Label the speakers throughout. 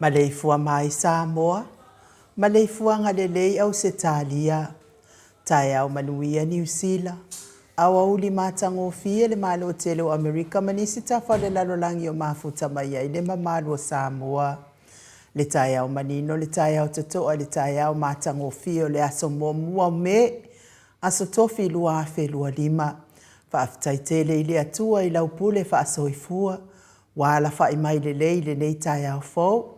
Speaker 1: Maleifua mai Samoa, maleifuaga lelei Ausetalia, taeao manuia Niu Sila, aoauli matagofie le Malo tele o Amerika ma nisi tafa o le lalolagi o mafuta mai ai le mamalu o Samoa. Le taeao manino, le taeao totoa, le taeao matagofie o le aso muamua o Me, Aso Tofi 2025. Faafetai tele i le Atua i lau pule faasoifua, ua alafai mai lelei i lenei taeao fou.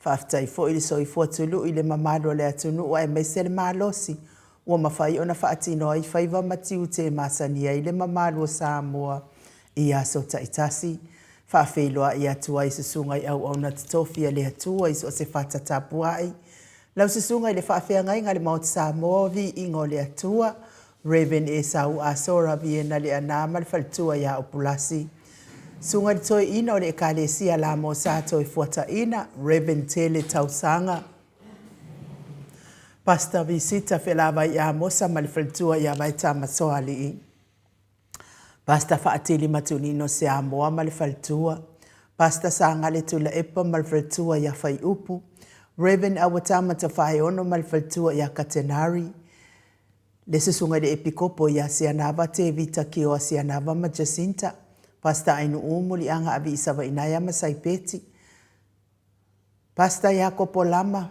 Speaker 1: Faafetai foi i le soifua tului i le mamalu o le atunuu aemaise le malosi ua mafai ona faatino ai faiva ma tiute e masani ai le mamalu o Samoa i aso taitasi. Faafeiloai atu ai susuga i auauna totofi a le Atua i so o se fata tapuai. Lau susuga i le faafeagaiga a le Maota Samoa o Viiga o le Atua, Rev. Esau Asora Viena Leaana ma le faletua ia Opulasi. Susuga i le Toeaina o le Ekalesia Lamo Sa Toefuataina, Rev. Tele Tausaga. Pastor Visita Felavai Amosa ma le faletua ia Vaeta Masoalii. Pastor Faatili Matunino Seamoa ma le faletua. Pastor Sagale Tuilaepa ma le faletua ia Faiupu. Rev. Auatama Tafaeono ma le faletua ia Katenari. Le Susuga i le Epikopo ia Sianava Tevita Kioa Sianava ma Jacinta. Pastor Ainuu Muliaga Aviisavainaea ma Saipeti. Pastor Iakopo Lama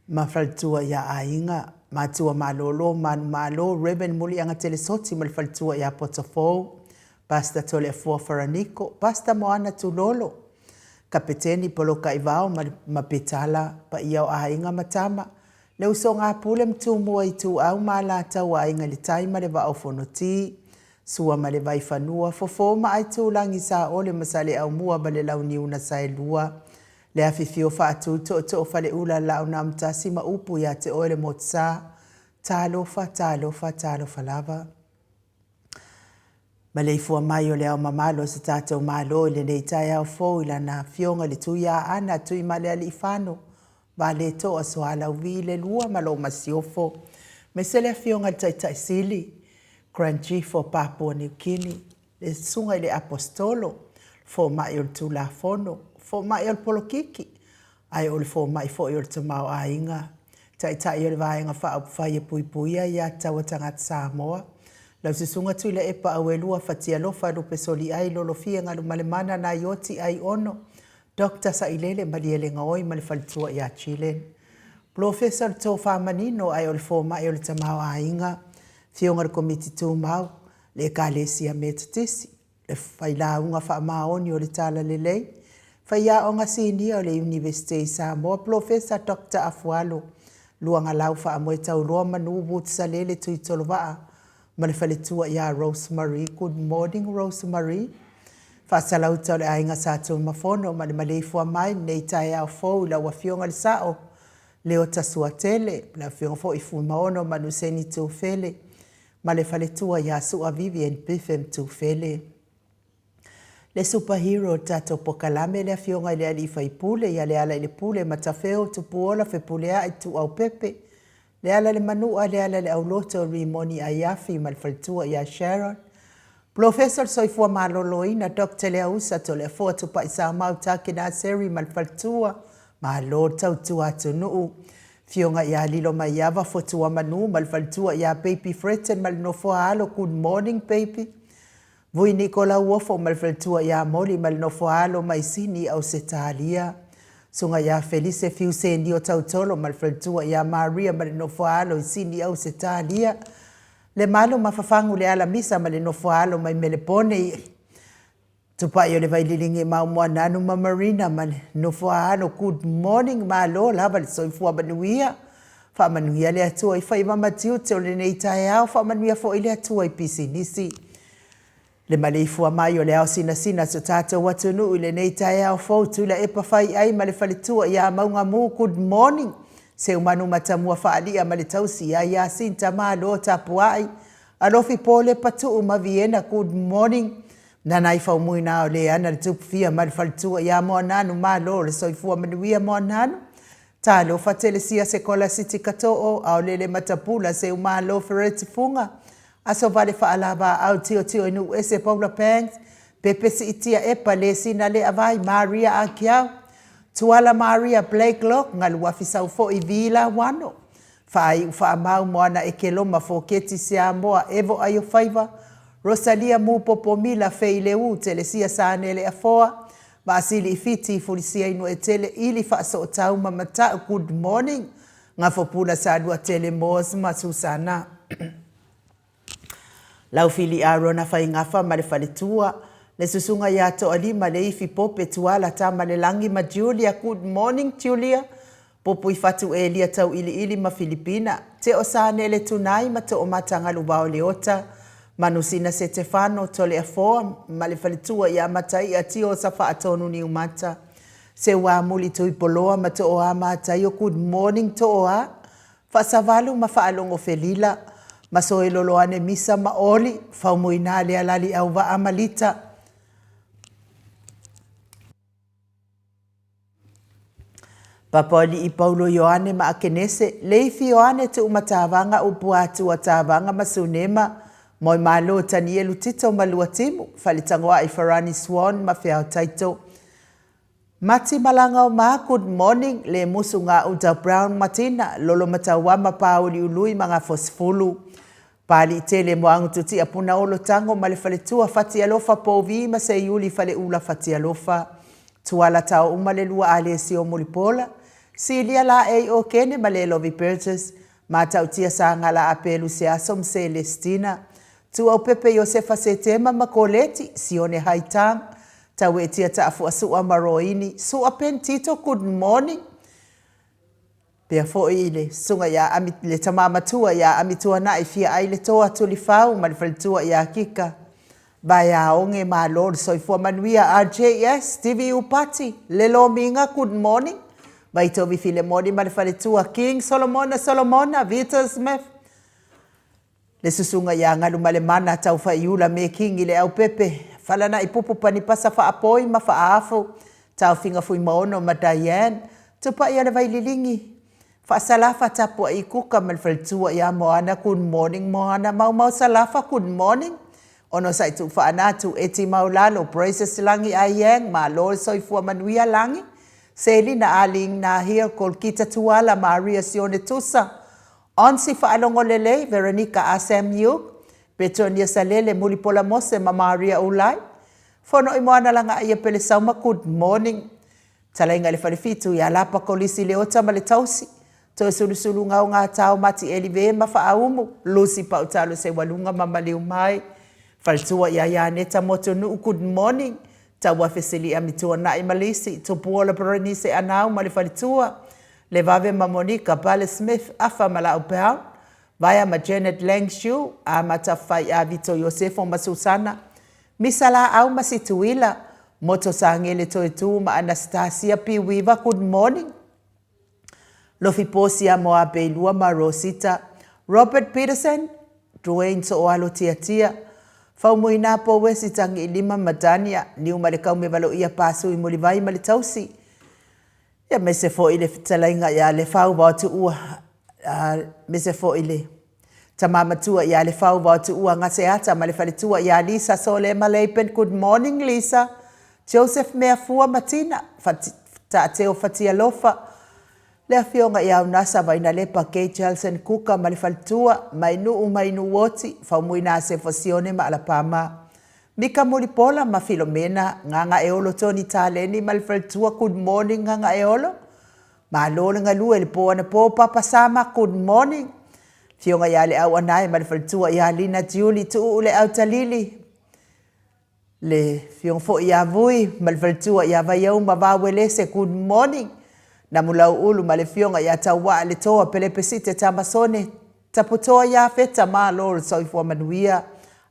Speaker 1: ma faletua ia Aiga, Matua Malolo, Manumalo, Rev Muliaga Telesoti ma le faletua ia Potofou, Pastor Toleafoa Faraniko, Pastor Moana Tulolo, Kapeteni Polokaivao ma ma Petala, paia o Aiga ma Tama, Le usoga a Pule ma Tumua Ituau ma Alataua Aiga i le Tai ma le Vaa o Fonoti, Sua ma le Vaifanua, Fofo ma Aitulagi Saole ma Saleaaumua ma le Launiu na Saelua, Le Afifio Faatui Tootoo Faleula Laaunaamatasi ma Upu ia te oe le Motusa, Talofa, talofa, talofa lava. Maleifua mai o le ao mamalu o se tatou Malo i lenei taeao fou i lana Afioga i le Tuiaana Tuimalealiifano Vaaletoa Sualauvi le Lua ma lou Masiofo, aemaise le Afioga i le Taitai Sili, Grand Chief o Papua New Guinea, le Susuga i le Aposetolo, le Fomai o le Tulafono, Fomai o le Polokiki, ae o le Fomai foi o le Tamaoaiga, Taitai o le Vaega Faaupufai e Puipuia Aiatatau a Tagata Samoa, lau Susuga Tuilaepa Auelua Fatialofa Lupesoliai Lolofie Galumalemana Naioti Aiono, Doctor Sailele Malielegaoi ma le faletua ia Chilen. Polofesa o le Tofa Manino ae o le Fomai o le Tamaoaiga, Afioga i le Komiti Tumau, le Ekalesia Metotisi, le Failauga Faamaoni o le Talalelei, Faiaoga Sinia o le Iunivesite i Samoa, Polofesa Doctor Afualo Luagalau Faamoetauloa Manu Woods Salele Tuitolovaa ma le faletua ia Rose Marie. Good morning Rose Marie. Faasalauta o le aiga Sa Tuimafono ma le maleifua mai lenei taeao fou i lau Afioga i le Sao Leota Suatele, le Afioga foi Fuimaono Manuseni Tufele ma le faletua ia Sua Vivian Biffem Tufele. Le super hero o le tatou pokalame le Afioga i le Alii Faipule ia Lealailepule Matafeo Tupuola Fepuleai Tuuaupepe, Leala le Manua, Leala le Auloto Rimoni Aiafi ma le faletua ia Sharon, Polofesa o le Soifua Maloloina Doctor Leausa Toleafoa Tupaisamau Takina Seri ma le faletua, Malo le tautua atunuu. Afioga ia Lilomaiava Fotuamanu ma le faletua ia Baby Fretton ma le nofoa alo Good morning baby. Vui Niko Lauofo ma le faletua ia Moli ma le nofoa alo mai Sini Ausetalia. Susuga ia Felise Fiu Senio Tautolo ma le faletua ia Maria ma le nofoa alo i Sini Ausetalia. Lemalu Mafafangu Lealamisa ma le nofoa alo mai Melepone i Tupai o le Vaililiga i Maomoananu ma Marina ma le nofoa alo Good morning Malo lava le soifua manuia Faamanuia le Atua i faiva ma tiute o lenei taeao Faamanuia foi le Atua i pisinisi Le maleifua mai o le ao sinasina so tatou atunuu i lenei taeao fou Tuilaepa Faiai ma le faletua ia Maugamu Good morning Seumanu Matamua Faalia ma le tausi ia Yasinta Malo Tapuai Alofi Pole Patuu ma Viena Good morning Nanai Faumuina o Leana le Tupufia ma le faletua ia Moananu Malo le soifua manuia Moananu Talofa Telesia Sekola Siti Katoo Aolele Matapula Seumalo Fereti Fuga Aso Vale Faalavaau Tiotio i Nuuese Paula Banks Pepe Siitia Epa Lesina Leavai Maria Akiau Tuala Maria Blake Lok Galuafi Saufoi Vila Wano Faaiu Faamau Moana Ekeloma Foketi Siamoa Evo Aiofaiva Rosalia Mupopo Mila Fei Leu Telesia Sanele Afoa Vaasili Ifiti Fulisia Inuetele Ili Faasootau ma Matau Good morning Gafopula Saluatele Moores ma Susana Laufili Arona Faigafa ma le faletua, le susuga ia Toalima Leifi Pope Tuala Tamalelagi ma Julia Good morning Julia Pupuifatu Elia Tauiliili ma Filipina Teo Sanele Tunai ma Toomata Galuvao Leota Manusina Setefano Toleafoa ma le faletua ia Mataia Tiosa Faatonu Niumata Seuamuli Tuipoloa ma Tooa Mataio Good morning Tooa Faasavalu ma Faalogo Felila, Masoeloloane Misa ma Oli, Faumuina Lealali Auvaa ma Lita, Papalii Paulo Ioane ma Akenese, Leifi Ioane Tuumatavaga Upuatua Tavaga ma Sunema, Moemalo Tanielu Tito ma Luatimu, Faletagoai Farani Swan ma Feao Taito. Mati Malaga o Ma, Good morning, Le Musu Gauta Brown Matina, Lolo Matauama Pauli Ului ma Gafosifulu. Paaliitele Moagututia Punaolo Tago ma le Faletua Fatialofa Povi ma Seiuli Faleula Fatialofa. Tuala Taouma le Lua Alesio Mulipola, Silia Laei Okene ma Lelovi Burgess, Matautia Sagala Apelu Seaso ma Selestina, Tuaupepe Iosefa Setema ma Koleti, Sione Haitang, Tauetia Taafuasua ma Roini, Sua Pen Tito, Good morning. Pea foi i le susuga ia Ami, le tama matua ia Amituana'i fia ai le toa Tulifau ma le faletua ia Kika. Vaeaoge malo le soifua manuia RJS, Stevie Upati, le Lomiga, good morning. Vaitovi Filemoni ma le faletua King Solomona Solomona, Vita Smith, Le susuga ia Galumalemana Taufaiula me Kingi Leaupepe, Falana'i Pupu Panipasa Faapoi ma Faaafo, Taofiga Fuimaono ma Diane, Tupai a le Vaililigi, Faasalafa Tapua'i Kuka ma le faletua ia Moana Good morning Moana Maumau Salafa Good morning Onosai Tuufaanatu Eti Maulalo Praises Lagi Aiang Malo le soifua manuia Lagi Selina Aling Nahia Kolkita Tuala Maria Sione Tusa Onsi Faalogo Lelei, Veronica A. Sam Yuk, Petronia Salele, Mulipola Mose ma Maria Ulai, Fono i Moana Lagaaia Pele Sauma, Good morning. Talaiga i le Falefitu ia Lapa Kolisi Leota ma le Tausi, Toesulusulu Gaoga Tao Mati Elive ma Faaumu, Lucy Pautalo Seualuga ma Maliumai, Faletua ia Ianeta Motunuu, Good morning. Tauafe Silia Mituana'i ma Lisi, Tupuola Berenice Anau ma le Faletua, Levave ma Monica, Bale Smith, Afa ma Lau Brown, Vaea ma Janet Lang Shu, Amata Fai'a Vito Iosefo ma Susana, Misa Laau ma Situila, Moto Sagele Toetu ma Anastasia P. Weaver, Good morning. Lofi Posia Moabeilua ma Rosita, Robert Peterson, Dwayne Sooalo Tiatia, Faumuina Powesi Tagiilima ma Dania, Niumalekaumevaloia Pasui Mulivai ma le Tausi, Ia aemaise foi i le fetalaiga ia Lefau Vaotuua, aemaise foi i le tama matua ia Lefau Vaotuua Gaseata ma le faletua ia Lisa Solema Laban, good morning Lisa, Joseph Meafua ma Tina, Taateo Fatialofa, le afioga ia Aunasa Vainalepa Kay Chelson Kuka ma le faletua, Mainuu Mainuuoti, Faumuina Asefo Sione ma Alapama. Mika Mulipola ma Filomena, Gagaeolo Tony Taleni ma le faletua Good morning Gagaeolo. Malo le galue le po anapo Papa Sama Good morning. Afioga ia Leau Anae ma le faletua ia Lina Julie Tuuu Leau Talili. Le afioga foi ia Vui ma le faletua ia Vaiauma Vauelese Good morning. Namu Lauulu ma le afioga ia Tauaa Letoa Pelepesite Tamasone Taputoa Iafeta Malo le soifua manuia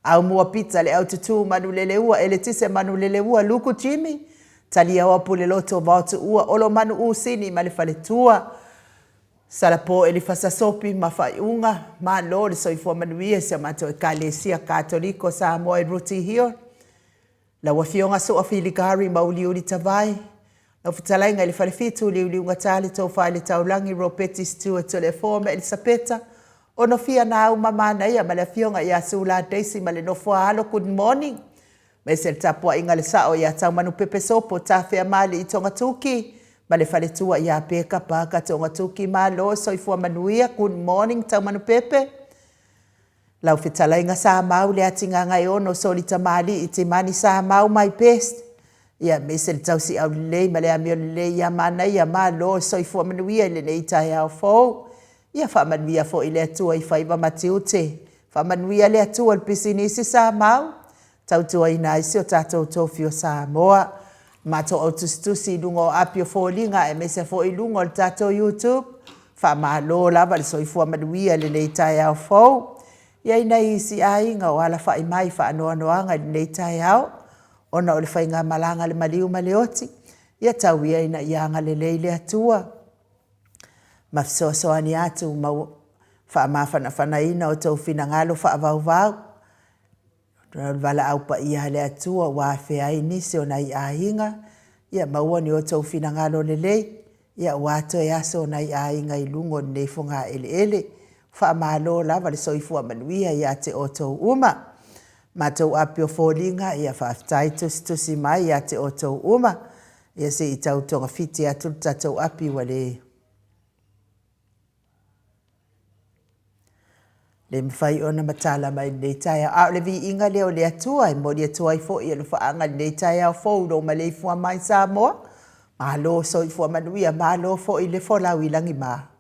Speaker 1: Aumua Pita le Aututu Manuleleua Eletise Manuleleua Luku Jimmy Taliaoa Puleloto Vaotuua Olomanu Usini ma le faletua Salapo Elifasa Sopi ma Faaiuga Malo le soifua manuia i si a matou Ekalesia Katoliko Samoa i Rooty Hill Lau Afioga Soa Filigari Mauliuli Tavai, lau fetalaiga i le Falefitu, Liuliuga le Tofa i le Taulagi, Ropeti Stewart Toleafoa ma Elisapeta, Onofia Nau ma Manaia ma le Afioga ia Sula Daisy ma le Nofoa Alo, good morning. Aemaise le tapuaiga a le Sao ia Taumanupepe Sopo, Tafea Mali i Togatuki ma le Faletua ia Peka Paka Togatuki, malo soifua manuia, good morning Taumanupepe. Lau fetalaiga sa mau le atigagaeono soli tamalii timani sa mau my best ia aemaise le tausiau lelei ma le amio lelei ia manaia malo soifua manuia i lenei taeao fou ia faamanuia foi le Atua i faiva ma tiute faamanuia le Atua i le pisinisi sa mau tautuaina ai si o tatou tofi o Samoa matou au tusitusi i luga o api o foliga aemaise foi i luga o le tatou YouTube. Faamalo lava le soifua manuia i lenei taeao fou. I ai nai isi aiga o alafai mai i faanoanoaga i lenei taeao ona o le faigamalaga a le maliu ma le oti, ia tau ia ina ia agalelei le Atua ma fesoasoani atu ma faamafanafanaina o tou finagalo faavauvau. O le valaau paia a le Atua ua afea ai nisi o nai aiga, ia maua ni outou finagalo lelei. Ia aua toe aso o nai aiga i luga o lenei fogaeleele. Faamalo lava le soifua manuia ia te outou uma. Matou api o foliga, ia faafetai tusitusi mai ia te outou uma. Ia se i tau togafiti atu le tatou api ua le le mafai ona matala mai i lenei taeao. A o le viiga lea o le Atua e momoli atu ai foi alofaaga i lenei taeao fou i lou maleifua mai Samoa. Malo soifua manuia, malo foi le folau i lagima.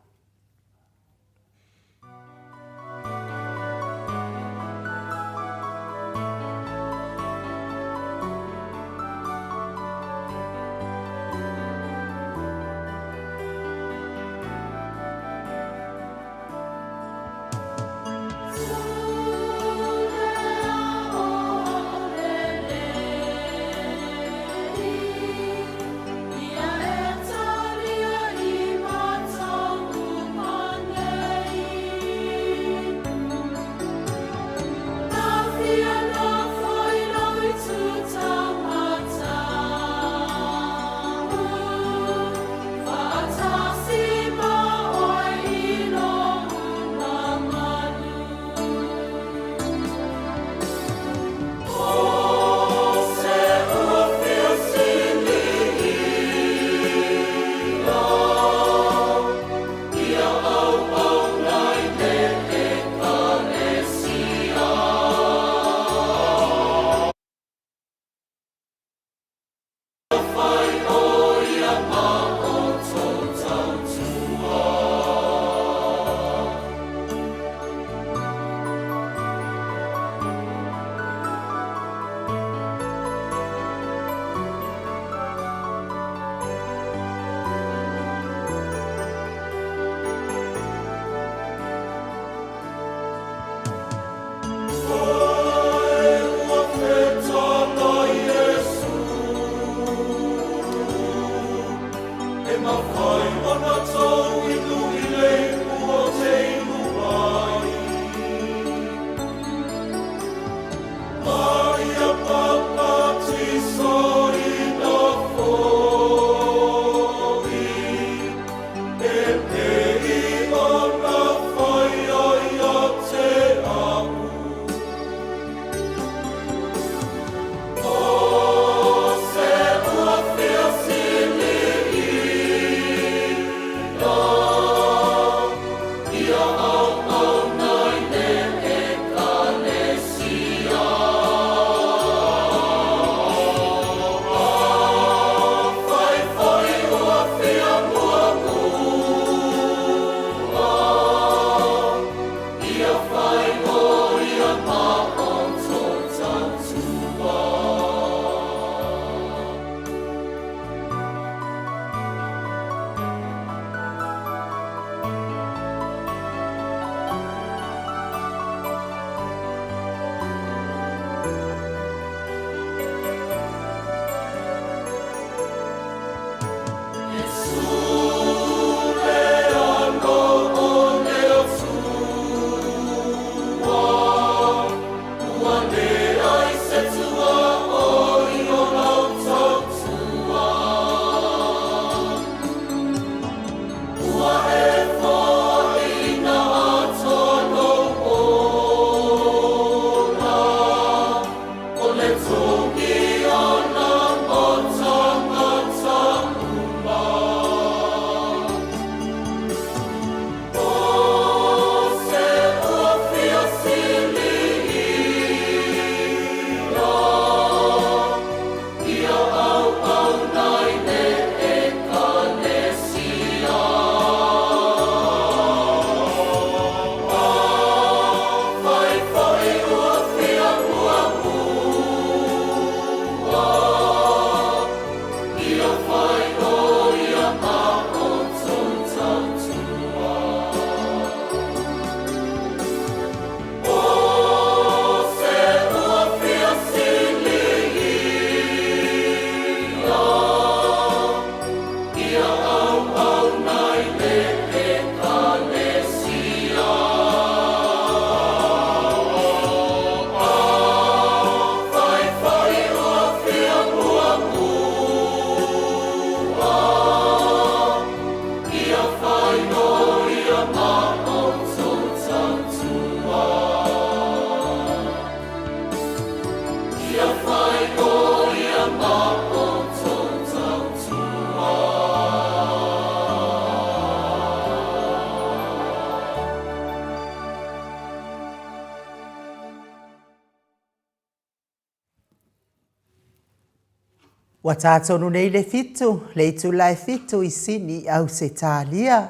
Speaker 1: Ua ta tonu nei le fitu, le itula e fitu i Sini, Ausetalia.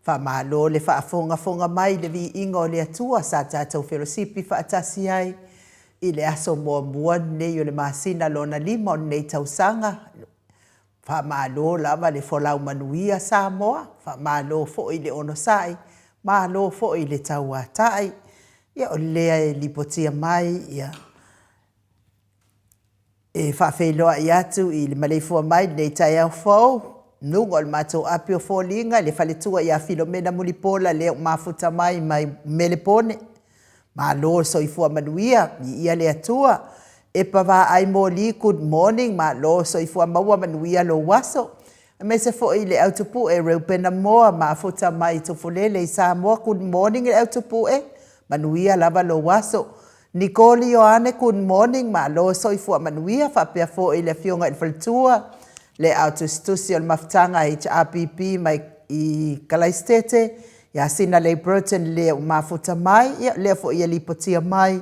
Speaker 1: Faamalo le faafogafoga mai i le viiga o le Atua sa tatou felosipi faatasi ai i le aso muamua lenei o le masina lona lima o lenei tausaga. Faamalo lava le folau manuia Samoa, faamalo foi le onosai, malo foi le tauatai. Ia o lea e lipotia mai ia E faafeiloai atu i le maleifua mai i lenei taeao fou, luga o le matou api o foliga i le faletua ia Filomena Mulipola lea ua mafuta mai mai Melepone. Malo le soifua manuia, viia le Atua. Epa Vaai Moli, good morning, malo le soifua maua manuia lou aso. Aemaise foi le au tupue Reupena Moa, mafuta mai i Tufulele i Samoa, good morning le au tupue, manuia lava lou aso. Nicole Ioane, good morning, malo soifua manuia faapea foi le afioga i le faletua, le ao tusitusi o le mafutaga HRPP mai i Kalaisitete, ia Sinalei Burton lea ua mafuta mai, ia lea foi ia lipotia mai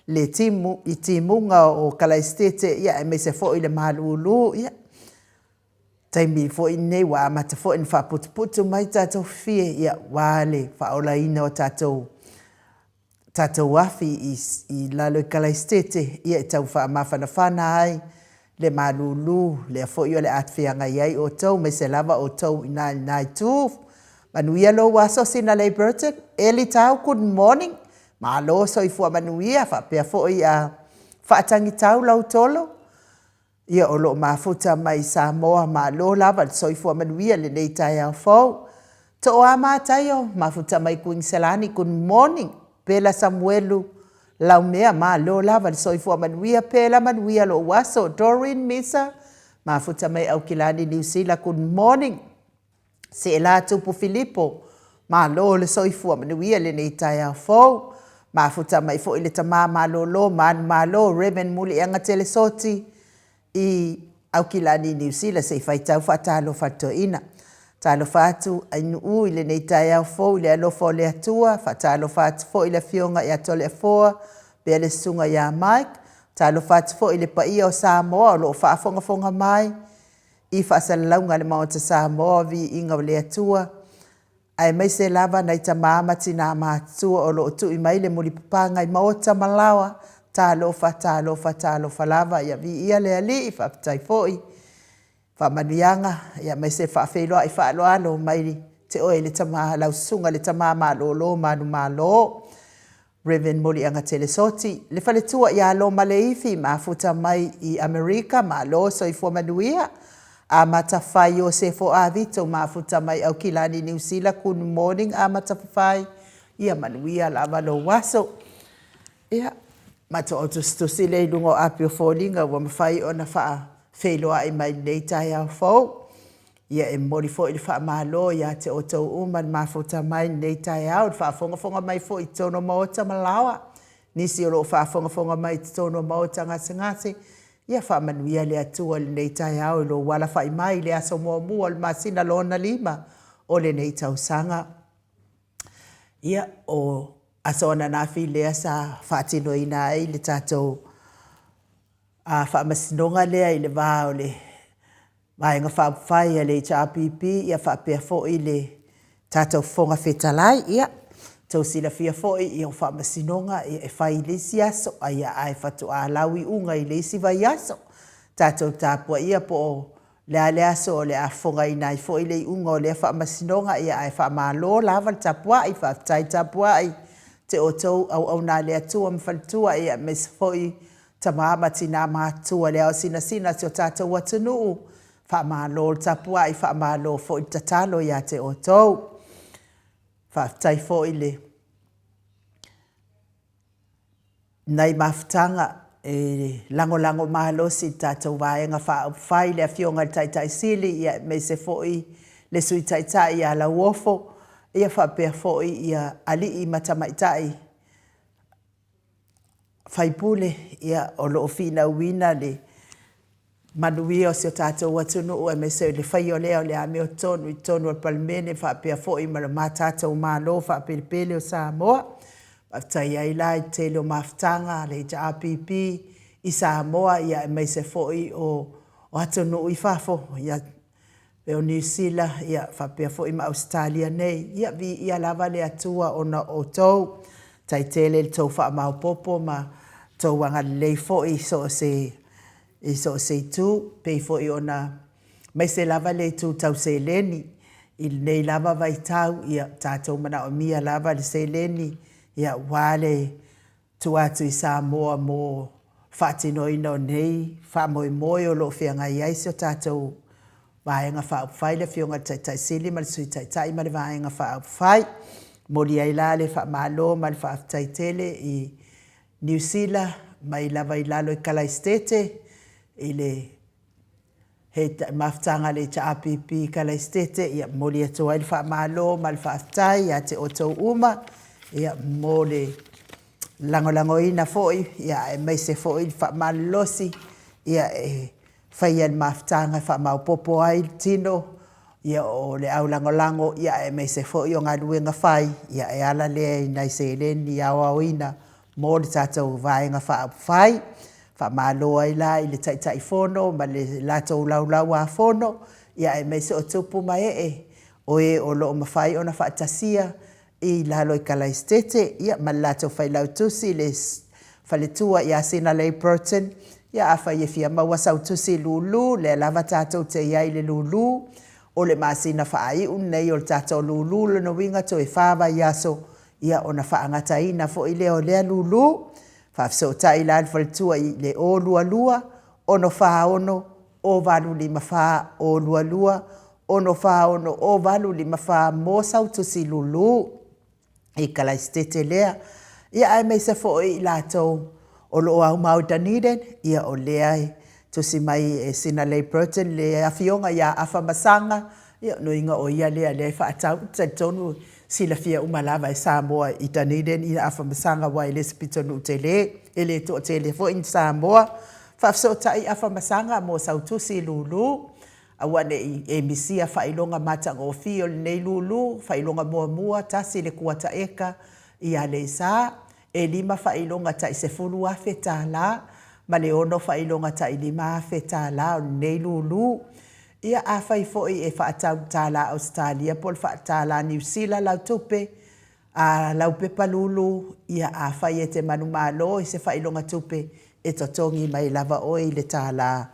Speaker 1: le timu i timuga o Kalaisitete, ia aemaise foi le malulu, ia taimi foi lenei ua amata foi ona faaputuputu mai tatou fie, ia aua le faaolaina o tatou tatou afi i, i lalo i Kalaisitete, ia e tau faamafanafana ai le malulu, lea foi o le a feagai ai outou, aemaise lava outou i ina i lena itu. Manuia lou aso Sinalei Burton, Eli Tau, good morning, malo soifua manuia, faapea foi a Faatagitau Lautolo, Ia o lo o mafuta mai i Samoa, malo lava le soifua manuia i lenei taeao fou. Tooa Mataio, mafuta mai Kuiniselani, good morning. Pela Samuelu, Laumea, malo lava le soifua manuia, Pela manuia lou aso. Doreen Misa, mafuta mai Aukilani, Niu Sila, good morning. Seela Tupu Filipo, malo le soifua manuia i lenei taeao fou. Mafuta mai foi le tama malolo manumalo Rev Muliagatele Soti i Aukilani Niu Sila se i faitau faatalofa i le toeaina. Talofa atu Ainuu i lenei taeao fou i le alofa o le Atua, faatalofa atu foi i le afioga ia Toleafoa pea le susuga ia Mike, talofa atu foi i le paia o Samoa o lo o faafogafoga mai i faasalalauga a le Maota Samoa, viiga o le Atua, aemaise lava nai tama ma tina matutua o lo o tui mai le mulipapaga i maota ma laoa, talofa, talofa, talofa lava, ia viia le Alii, faafetai foi i faamanuiaga, aemaise le faafeiloai faaaloalo mai te oe le tama, lau susuga i le tama malolo manumalo. Rev. Muliagatele Soti, le faletua ia Roma Leifi, mafuta mai i Amerika, malo soifua manuia. Amata Fai Iosefo Avito, mafuta mai Aukilani, Niu Sila, good morning Amata Fai, ia manuia lava lou aso. Ia, matou au tusitusi lea i luga o api o foliga ua mafai ona faafeiloai mai i lenei taeao fou. Ia e momoli foi le faamalo ia te outou uma le mafuta mai i lenei taeao, le faafogafoga mai foi i totonu o maota ma laoa, nisi o lo o faafogafoga mai i totonu o maota gasegase, ia faamanuia le Atua i lenei taeao i lou alafai mai i le aso muamua o le masina lona lima o lenei tausaga. Ia, o aso ananafi lea sa faatinoina ai le tatou faamasinoga lea i le va o le Vaega Faaupufai a le HRPP ia faapea foi le tatou Fofoga Fetalai. Ia, tou silafia foi ia o faamasinoga e fai i le isi aso, ae faatoa lauiuga i le isi vaiaso. Tatou tapuaia po o le a le aso o le a fofogaina ai foi le iuga o lea faamasinoga, ia ae faamalo lava le tapuai, faafetai tapuai te outou auauna a le Atua ma faletua, ia aemaise foi Tama ma tina matutua le ao sinasina o si o tatou atunuu, faamalo le tapuai, faamalo foi le tatalo ia te outou. Faafetai foi le nai mafutaga e lagolago malosi i le tatou Vaega Faaupufai, le Afioga i le Taitai Sili, aemaise foi le Sui Taitai ia Lauofo, ia faapea foi ia alii ma tamaitai sui usufono o lo o finauina le manuia o si o tatou atunuu aemaise o le faia lea o le amiotonu i totonu o le Palemene faapea foi ma le tatou Malo faapelepele o Samoa. Faafetai ai la i le tele o mafutaga a le HRPP i Samoa aemaise foi o o atunuu i fafo, ia, pei o Niu Sila, ia, faapea foi ma Ausetalia nei. Ia, viia lava le Atua ona o outou. Tai tele le tou faamaopoopo ma tou agalelei foi i so o se, i so o se itu, pei foi ona aemaise lava le itu tau seleni. I lenei lava vaitau, ia, tatou manaomia lava le seleni, ia, aua le tua atu i Samoa mo faatinoina o nei faamoemoe o lo o feagai ai si o tatou Vaega Faaupufai, le Afioga i le Taitai Sili ma le Sui Taitai ma le Vaega Faaupufai. E momoli ai la le faamalo ma le faafetai tele i Niu Sila mai lava i lalo i Kalaisitete i le He mafutaga a le HRPP i Kalaisitete, ia momoli atu ai le faamalo ma le faafetai ia te outou uma, ia mo le lagolagoina foi, ia aemaise foi le faamalolosi, ia e faia le mafutaga e faamaopoopo ai le tino, ia o le aulagolago, ia aemaise foi o galuega fai, ia e ala lea i nai seleni aoaoina mo le tatou Vaega Faaupufai. Faamalo ai la i le Taitaifono ma le latou Laulau-a-Fono, aemaise o tupu ma ee o e o lo o mafai ona faatasia i lalo i Kalaisitete, ma le latou Failautusi le Faletua ia Sinalei Burton. Ia afai e fia maua sau tusi lulu, lea lava tatou te i ai i le lulu, o le masina faaiu lenei o le tatou lulu, lona uiga toe fa vaiaso ia ona faagataina foi lea o lea lulu. Faafesootai la le faletua i le 022 646 0854, 022 646 0854 mo sau tusi lulu i Kalaisitete lea. Ia aemaise foi i latou o lo o aumau i Dunedin, ia o lea e tusi mai e Sinalei Burton le afioga ia Afa Masaga, ia lona uiga o ia lea lea e faatau. Ou te talitonu e silafia uma lava e Samoa i Dunedin ia Afa Masaga aua e le o se pitonuu tele, e le toatele foi ni Samoa. Faafesootai Afa Masaga mo sau tusi lulu, aua ne i e misia faailoga matagofie o lenei lulu, faailoga muamua, tasi le kuata eka i Aleisa, e lima faailoga tai $10,000 ma le ono faailoga tai $5,000 o lenei lulu. Ia afai foi e faatau i le tala Ausetalia po o le tala Niu Sila lau tupe, a lau pepa lulu, ia afai e te manumalo i se faailoga tupe, e totogi mai lava oe i le tala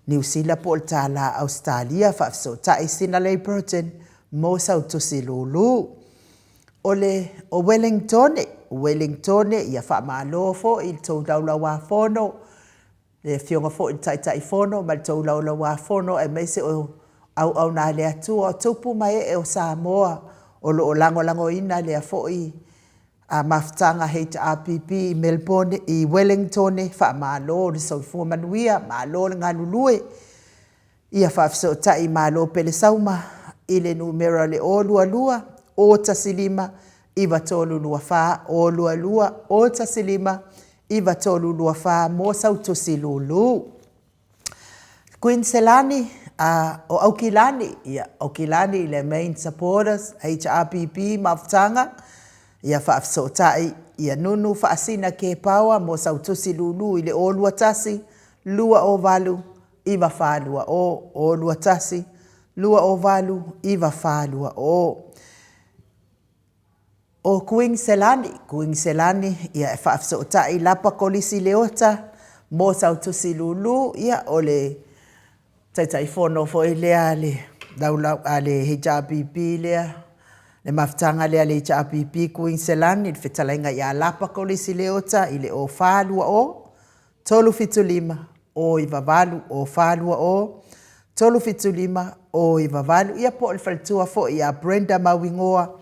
Speaker 1: Niu Sila po o le tala Ausetalia. Faafesootai Sinalei Burton mo sau tusi lulu. O le o Welingtone, Welingtone, ia faamalo foi i le tou laulauafono, le Afioga foi i le Taitaifono ma le tou Laulau-a-Fono aemaise o auauna a le Atua, o tupu ma ee o Samoa o lo o lagolagoina lea foi mafutaga HRPP i Melbourne, i Wellingtone, faamalo le soifua manuia, malo le galulue. Ia faafesootai Malo Pelesauma i le numera o le 022 015 9324, 022 015 9324 mo sau tusi lulu. Kuiniselani, a o Aukilani, ia, Aukilani i le main supporters, HRPP Mafutaga, ia faafesootai, ia Nunu Faasina Kepaoa mo sau tusi lulu i le 021 208 9420, 021 208 9420. O Kuiniselani, Kuiniselani, ia e faafesootai Lapa Kolisi Leota mo sau tusi lulu, ia o le Taitaifono foi lea a le laulau a le HRPP lea, le mafutaga lea a le HRPP Kuiniselani, le fetalaiga ia Lapa Kolisi Leota i le 0420 375 098, 0420 375 098, ia po o le faletua foi ia Brenda Mauigoa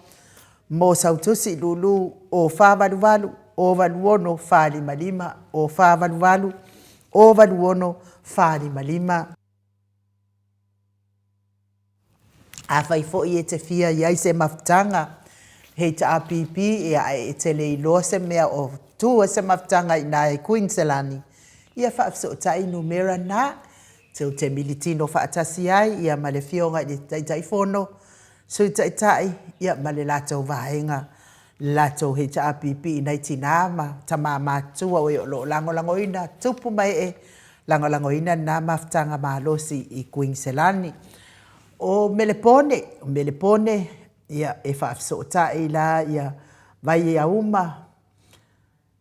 Speaker 1: mo sau tusi lulu 0488 086 455, 0488 086 455. Afai foi e te fia i ai se mafutaga HRPP, ia ae e te le iloa se mea o tu ai se mafutaga i ina i Kuiniselani, ia faafesootai numera na tou te militino faatasi ai ia ma le Afioga i le Taitaifono, Sui Taitai, ia ma le latou vaega, le latou HRPP i nai tina ma tama matutua o e o lo o lagolagoina tupu ma ee. lagolagoina lena mafutaga malosi i Kuiniselani. O Melepone, o Melepone, ia, e faafesootai la ia Vaiauma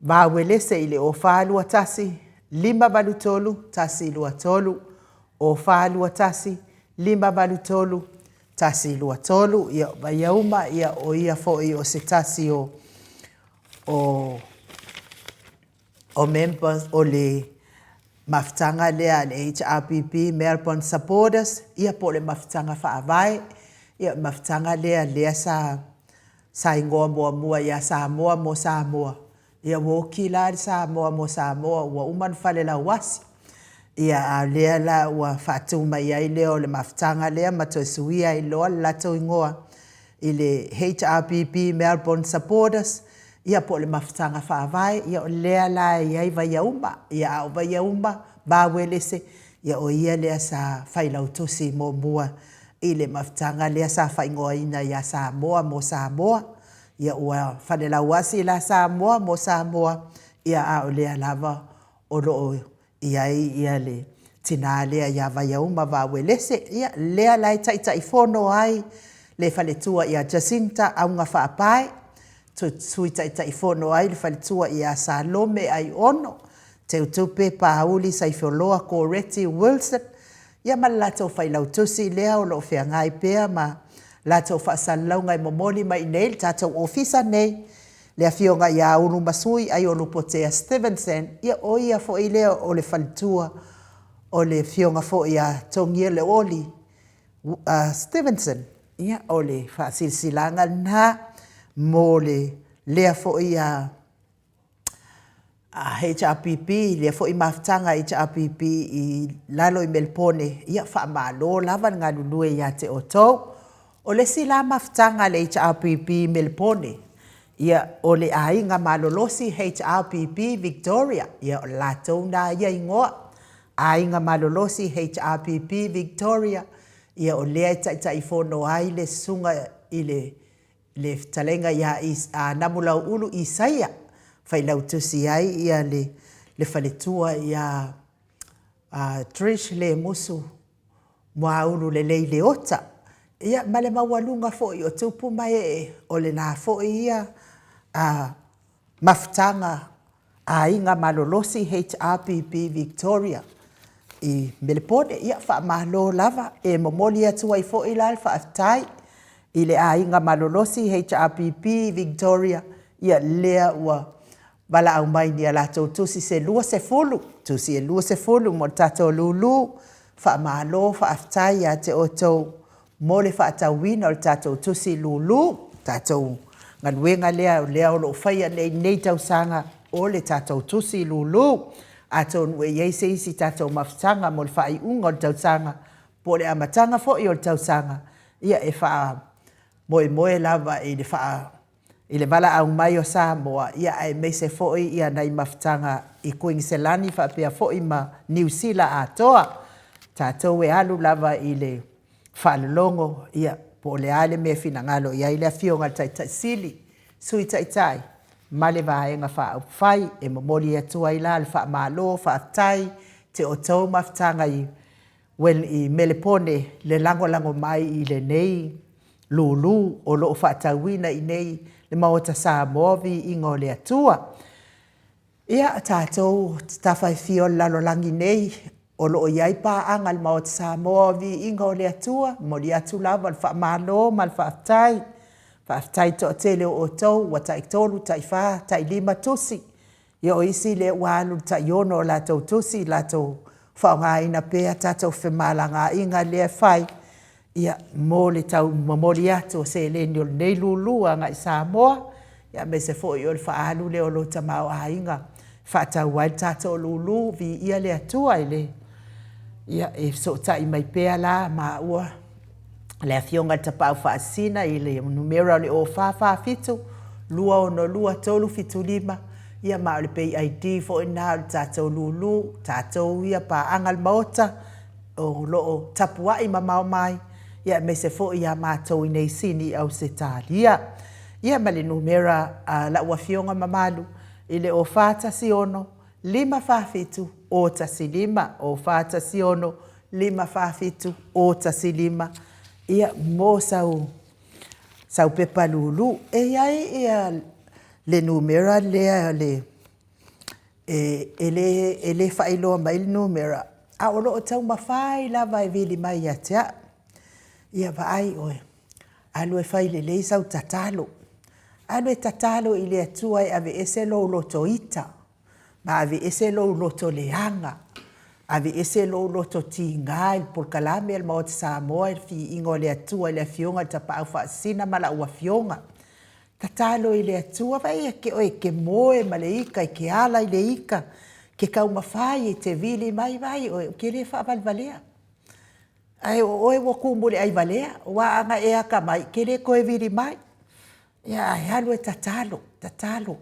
Speaker 1: Vauelese i le 0421 583 123, 0421 583 123. Ia, o Vaiauma, ia, o ia foi o se tasi o o o members o le mafutaga lea a le HRPP Melbourne Supporters, ia po o le mafutaga faavae, ia o le mafutaga lea lea sa sa igoa muamua ia Samoa mo Samoa, ia ua oti la le Samoa mo Samoa ua uma ona falelauasi. Ia a o lea la ua faatu mai ai lea o le mafutaga lea ma toe suia ai loa le latou igoa i le HRPP Melbourne Supporters, ia po o le mafutaga faavae, ia o lea la e i ai Vaiauma. Ia a o Vaiauma Vauelese, ia o ia lea sa failautusi muamua i le mafutaga lea sa faaigoaina ia Samoa mo Samoa. Ia ua falelauasi la Samoa mo Samoa, ia a o lea lava o lo o i ai ia le tinā lea ia Vaiauma Vauelese, ia lea la e Taitaifono ai le faletua ia Jacinta Augafaapae, Sui Taitaifono ai le faletua ia Salome Aiono, Teutupe Pauli Saifoloa Koreti Wilson, ia ma le latou failautusi lea o lo o feagai pea ma latou faasalalauga e momoli mai i inei i le tatou ofisa nei, le Afioga ia Ulumasui Aiolupotea Stevenson, ia o ia foi lea o le faletua o le Afioga foi ia Togieleoli Stevenson. Ia, o le faasilasilaga lena mo le lea foi a HRPP, lea foi mafutaga a HRPP i lalo i Melepone, ia faamalo lava le galulue ia te outou. O le isi la mafutaga a le HRPP i Melepone, ia, o le Aiga Malolosi HRPP Victoria, ia o le latou lena ia igoa, Aiga Malolosi HRPP Victoria, ia o lea e taitaifono ai le susuga i le le fetalaiga ia Namulauulu Isaia, failautusi ai ia le le faletua ia Trish Lemusu Muaulu Lelei Leota, ia ma le maualuga foi o tupu ma ee o lena foi ia mafutaga Aiga Malolosi HRPP Victoria i Melepone. Ia, faamalo lava. E momoli atu ai foi la le faafetai i le Aiga Malolosi HRPP Victoria, ia lea ua valaau mai i a latou tusi se 20, tusi e 20 mo le tatou lulu. Faamalo faafetai ia te outou mo le faatauina o le tatou tusi lulu, tatou galuega lea o lea o lo o faia nei i lenei tausaga o le tatou tusi lulu. Atonu e i ai se isi tatou mafutaga mo le faaiuga o le tausaga po o le amataga foi o le tausaga, ia e faamoemoe lava i le faa i le valaau mai o Samoa, ia aemaise foi ia nai mafutaga i Kuiniselani faapea foi ma Niu Sila atoa. Tatou e alu lava i le faalologo, ia, po o le a le mea e finagalo i ai le Afioga i le Taitai Sili, Sui Taitai ma le Vaega Faaupufai. E momoli atu ai la le faamalo, faafetai te outou mafutaga i Well, i Melepone le lagolago mai i lenei lulu o lo o faatauina i inei le Maota Samoa, Viiga o le Atua. Ia, tatou tafaifia o le lalolagi nei, o lo o i ai paaga a le Maota Samoa o Viiga o le Atua, momoli atu lava le faamalo ma le faafetai. Faafetai toatele o outou ua taitolu, taifa, tailima tusi Ia o isi lea ua alu i le taiono o latou tusi, latou faaaogaina pea tatou femalagaaiga lea e fai, ia, mo le tau momoli atu o seleni o lenei lulu agai i Samoa, aemaise foi o le faaalu lea o lou tamaoaiga e faatau ai le tatou lulu. Viia le Atua i le, ia, e fesootai mai pea la maua le Afioga i le Tapaau Faasisina i le numera o le 0447 262 375, ia ma o le pay ID foi lena o le tatou lulu, tatou ia paaga le Maota o lo o tapuai mamao mai, ia aemaise foi ia matou i nei Sini i Ausetalia. Ia ma le numera a lau Afioga mamalu i le 0416 547 666. 0 1 5 0 4 1 6 5 4 7 0 1 5, ia, mo sau sau pepa lūlū. E i ai ia le numera lea le e, e le, e le faailoa mai le numera, a o lo o taumafai lava e vili mai ia te au. Ia vaai oe, alu e fai lelei sau tatalo. Alu e tatalo i le Atua e aveese lou loto ita, ma aveese lou loto leaga, aveese lou loto tiga i le polokalame a le Maota Samoa i le Viiga o le Atua i le Afioga i le Tapaau Faasisina ma lau Afioga. Tatalo i le Atua, vaai ia te oe e te moe ma le ita, e te ala i le ita, e te taumafai e te vili mai, vaai oe, ou te le faavalevalea. Ae o oe ua tu muliai valea, aua ana e atamai, e te le toe vili mai. Ia, ae alu e tatalo, tatalo.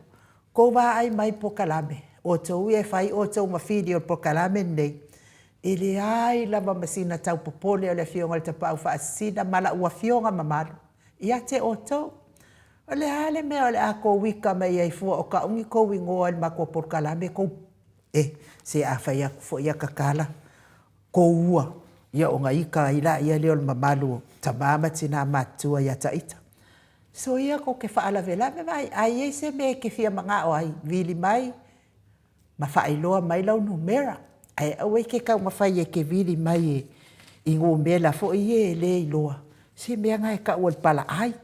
Speaker 1: Tou vaai mai i polokalame, outou ia e fai outou ma fili o le polokalame lenei, e leai lava ma sina tau popole o le Afioga i le Tapaau Faasisina ma lau Afioga mamalu ia te outou. O le a le mea o le a tou ita mai ai fua o tau ni tou igoa i le matou polokalame tou, e, se a fai atu foi ata tala, tou ua, ia ona ita ai laia lea o le mamalu o tama ma tina matutua ia taita. Soia tou te faalavelave, vaai, a i ai se mea e te fia manao ai, vili mai ma faailoa mai lau numera, ae aua e te taumafai e te vili mai i numera foi ia e le iloa, se mea lena e tau o le palaai,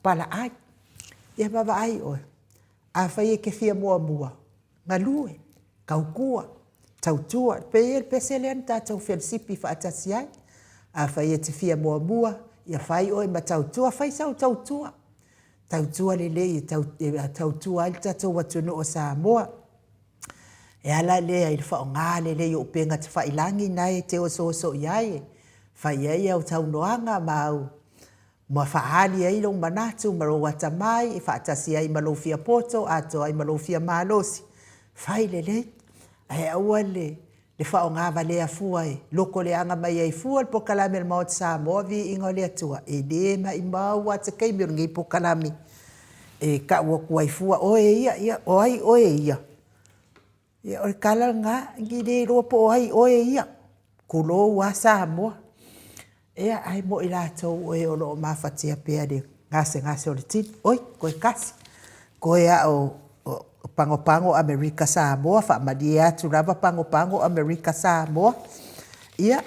Speaker 1: palaai. Ia vaavaai oe, afai e te fia muamua, galue, tautua, tautua. E pei o le pese lea na tatou felesipi faatasi ai. Afai e te fia muamua, ia fai oe ma tautua, fai sau tautua, tautua lelei e tautua ai le tatou atunuu o Samoa. E ala lea i le faaaoga lelei o upega tafailagi na e te osooso i ai, e fai ai au saunoaga ma au ma faaali ai lou manatu ma lou atamai e faatasi ai ma lou fia poto atoa ai ma lou fia malosi, fai lelei. Ae aua le faaaoga valea fua e loko leaga mai ai fua le polokalame a le Maota Samoa, viiga o le Atua, e le maumau lava se taimi o lenei polokalame e tau atu ai fua, oe ia, ia, o ai oe ia? Ia, o le tala lena, e le iloa po o ai oe ia, tulou lava Samoa. Ia, ae mo i latou o e o lo o mafatia pea i le gasegase o le tino. Oi, toe tasi, toe lava o Pagopago Amerika Samoa, faamalie atu lava Pagopago Amerika Samoa. Ia,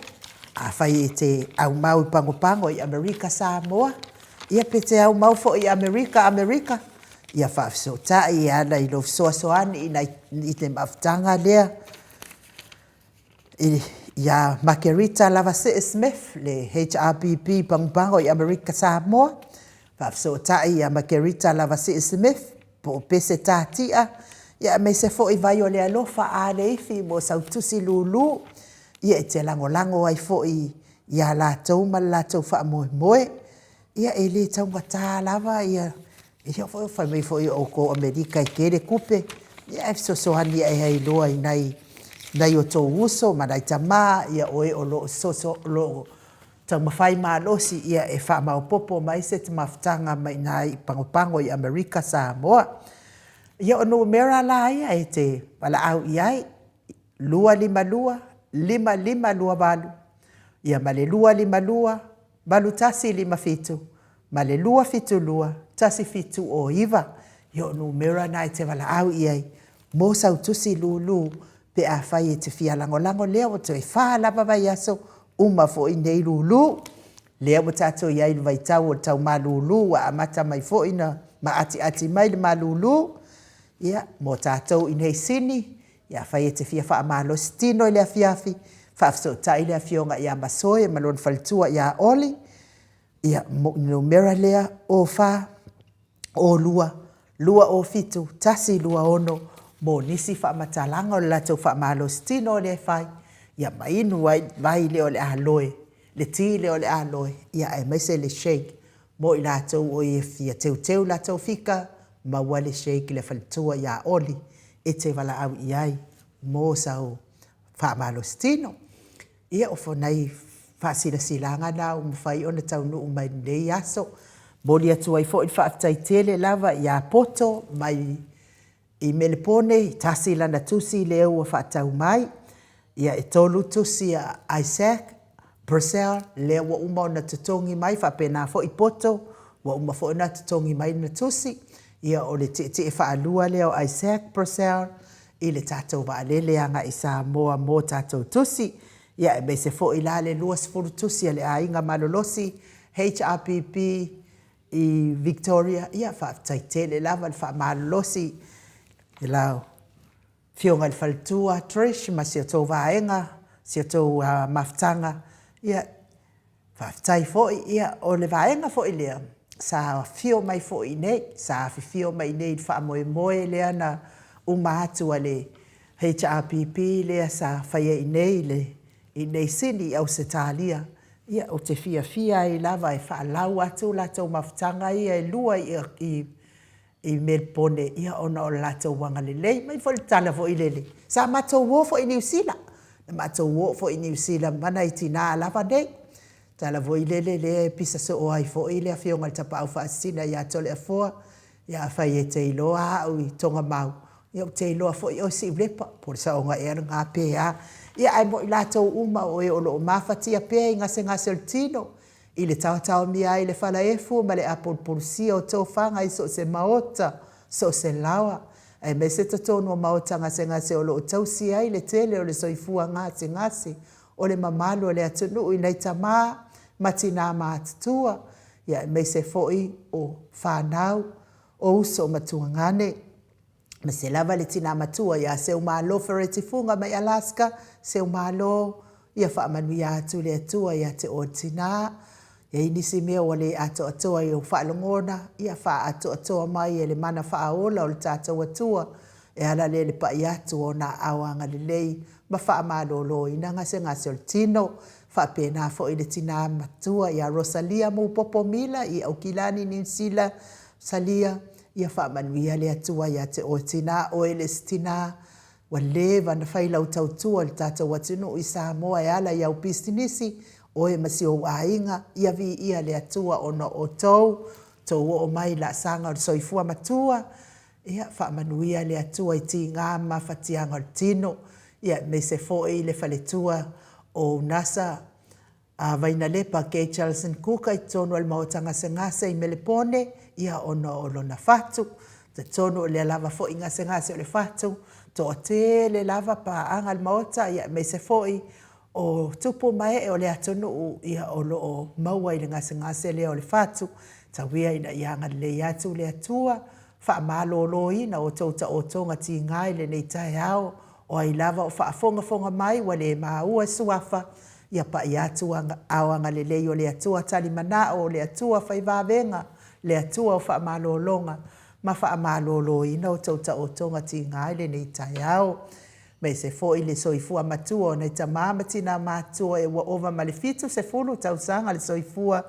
Speaker 1: afai e te aumau i Pagopago i Amerika Samoa, ia pe te aumau foi i Amerika Amerika, ia faafesootai e ala i lou fesoasoani i le mafutaga lea iā Makerita Lavasee Smith, le HRPP Pagopago i Amerika Samoa, faafesootai iā Makerita Lavasee Smith, po o Pese Tatia, ia aemaise foi Vai o le Alofa a Leifi mo sau tusi lūlū, ia e te lagolago ai foi iā latou ma le latou faamoemoe. Ia e le taugata lava ia, ia foi fai mai foi o outou Amerika e tele tupe, ia ae fesoasoani ae ai loa i nai nai o tou uso ma nai tama, ia o e o lo o soso o lo o taumafai malosi ia e faamaopoopo mai se mafutaga mai ina i Pagopago i Amerika Samoa. Ia o numera la ia e te valaau i ai, 252 5528, ia ma le 252 8157 ma le 272 1709. Ia o numera na e te valaau i ai mo sau tusi lūlū pe afai e te fia lagolago lea ua toe fa lava vaiaso uma foi nei lūlū. Lea ua tatou i ai i le vaitau o le tau malūlū ua amata mai foi na maatiati mai le malūlū. Ia, mo tatou i nei Sini, ia afai e te fia faamalosi tino i le afiafi, faafesootai le Afioga ia Masoe ma lona faletua ia Oli, ia, numera lea, 04 02 207 126 mo nisi faamatalaga o le latou faamalosi tino lea e fai, ia ma inu ai le vai lea o le aloe, le ti lea o le aloe, ia aemaise le shake mo i latou o e fia teuteu latou fika, maua le shake le faletua ia Oli e te valaau i ai mo sau faamalosi tino. Ia, o nai faasilasilaga na ua mafai ona taunuu mai i lenei aso. Momoli atu ai foi le faafetai tele lava ia Poto mai I Melepone, tasi lana tusi lea ua faatau mai, ia e tolu tusi a Isaac Purcell lea ua uma ona totogi mai, faapena foi Poto, ua uma foi ona totogi mai lana tusi. Ia o le tietie faalua lea o Isaac Purcell i le tatou vaalele agai i Samoa mo tatou tusi. Ia aemaise foi la le 20 tusi a le aiga malolosi HRPP i Victoria, ia faafetai tele lava le faamalolosi i lau Afioga i le Faletua Trish ma si outou vaega, si outou mafutaga, ia faafetai foi. Ia o le vaega foi lea sa afio mai foi i inei, sa afifio mai i inei i le faamoemoe lea na uma atu a le HRPP lea sa faia i inei i le i nei Sini i Ausetalia, ia ou te fiafia ai lava e faalau atu latou mafutaga ia e lua i i Melipone, ia ona o le latou agalelei. Fai mai foi le tala foi lele, sa matou o foi i Niu Sila, na matou o foi i Niu Sila ma nai tina lava nei. Tala foi lele lea e pisa soo ai foi le afioga i le Tapaau Faasisina ia Toleafoa, ia afai e te iloa au i Togamau, ia ou te iloa foi oe Siulepa, po o le saoga ea lena pe a. Ia ae mo i latou uma o e o lo o mafatia pea i gasegase o le tino, i le taotaomia ai i le falaefu ma le apulupulusia o tofaga i so o se maota, so o se laoa, aemaise totonu o maota gasegase o lo o tausi ai le tele o le soifua gasegase o le mamalu o le atunuu i nai tama ma tina matutua, ia aemaise foi o fanau, o uso ma tuagane, aemaise lava le tina matua ia Seumalo Fereti Fuga mai Alaska, Seumalo, ia faamanuia atu le Atua ia te oe le tina. E i ai nisi mea ua le atoatoa i ou faalogona, ia faaatoatoa mai e le mana faaola o le tatou Atua, e ala lea i le pai atu o Ona aao agalelei ma faamaloloina gasegase o le tino. Faapena foi le tina matua ia Rosalia Mupopo Mila i Aukilani, Niu Sila, Salia, ia faamanuia le Atua ia te oe tina, oe le isi tina ua leva ona fai lau tautua i le tatou atunuu i Samoa e ala i au pisinisi, oe ma si ou aiga, ia viia le Atua ona o outou, tou oo mai i laasaga o le soifua matua, ia faamanuia le Atua i tiga ma mafatiaga o le tino, ia aemaise foi le faletua o Unasa a Vainalepa Gay Charleson Kuka i totonu o le Maota Gasegase i Melepone, ia ona o lona fatu. Talitonu o lea lava foi gasegase o le fatu, toatele lava paaga a le Maota, ia aemaise foi o tupu ma ee o le atunuu ia o lo o maua i le gasegase lea o le fatu. Tau ia ina ia agalelei atu le Atua, faamaloloina outou taotoga tiga i lenei taeao, o ai lava o faafogafoga mai ua le maua suafa, Ia pai atu ao agalelei o le Atua tali manao, o le Atua fai vavega, le Atua o faamalologa ma faamaloloina outou taotoga tiga i lenei taeao. Aemaise foi le soifua matua o nai tama ma tina matutua e ua ova ma le 70 tausaga le soifua,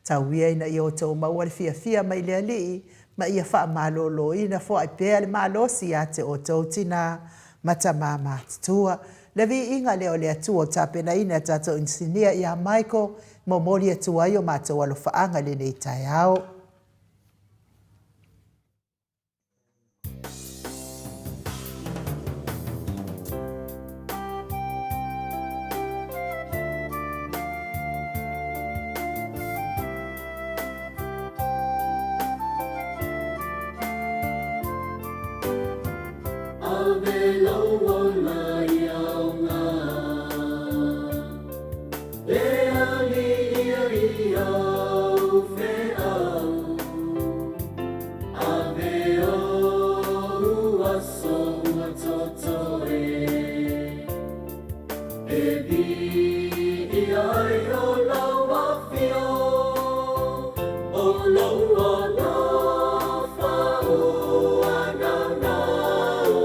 Speaker 1: tau ia ina ia outou maua le fiafia mai le Alii ma ia faamaloloina foai pea le malosi ia te outou tina ma tama matutua. Le viiga lea o le Atua o tapenaina e tatou inisinia ia Michael, momoli atu ai o matou alofaaga i lenei taeao.
Speaker 2: Ave lou ola i aoga E alii i au feau Ave ou aso ua totoe E piia ai o lau afio O lou alofa ua naunau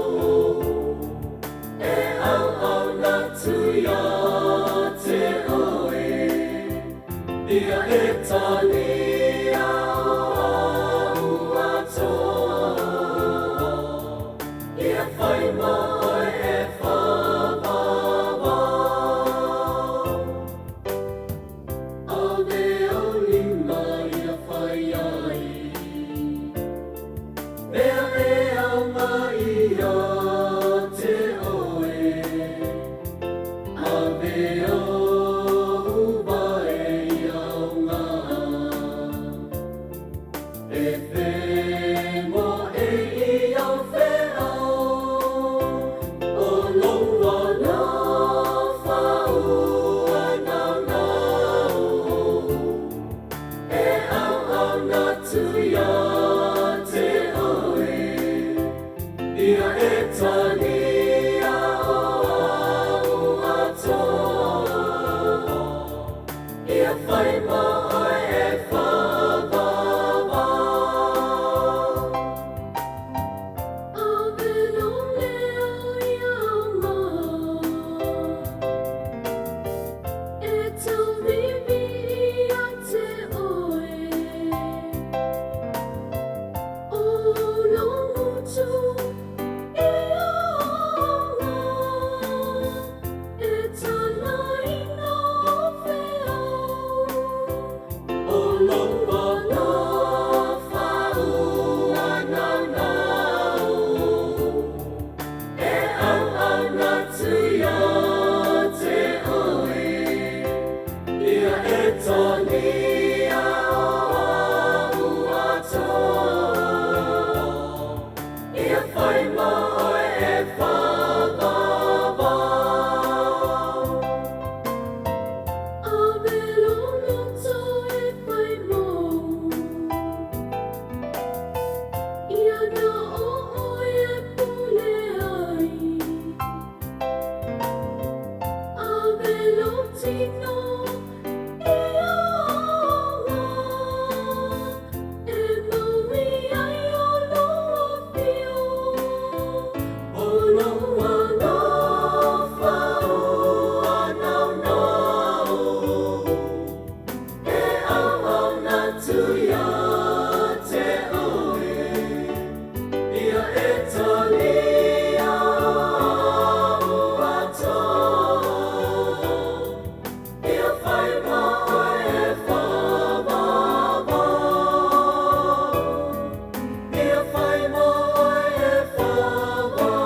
Speaker 2: E auauna atu ia te oe Ia e talia o au atoa Ia whai mō oe e whāwāwā. Ave au lima ia whai ai. Mea e au mai. tauvivi ia te oe. O lou utu i aoga, e talaina o feau. O lou alofa ua naunau. E auauna atu ia te oe, ia e talia o a'u atoa, ia fai ma oe e whakawā. Ave lou loto e whai mou. Ia na o oe e pule ai. Ave lou tino i aoga e maui ai o lou afio. O lou alofa ua naunau. E auauna atu ia te oe, ia e talia a'u atoa, ia whai ma oe e whawawao, ia whai ma oe e whawawao.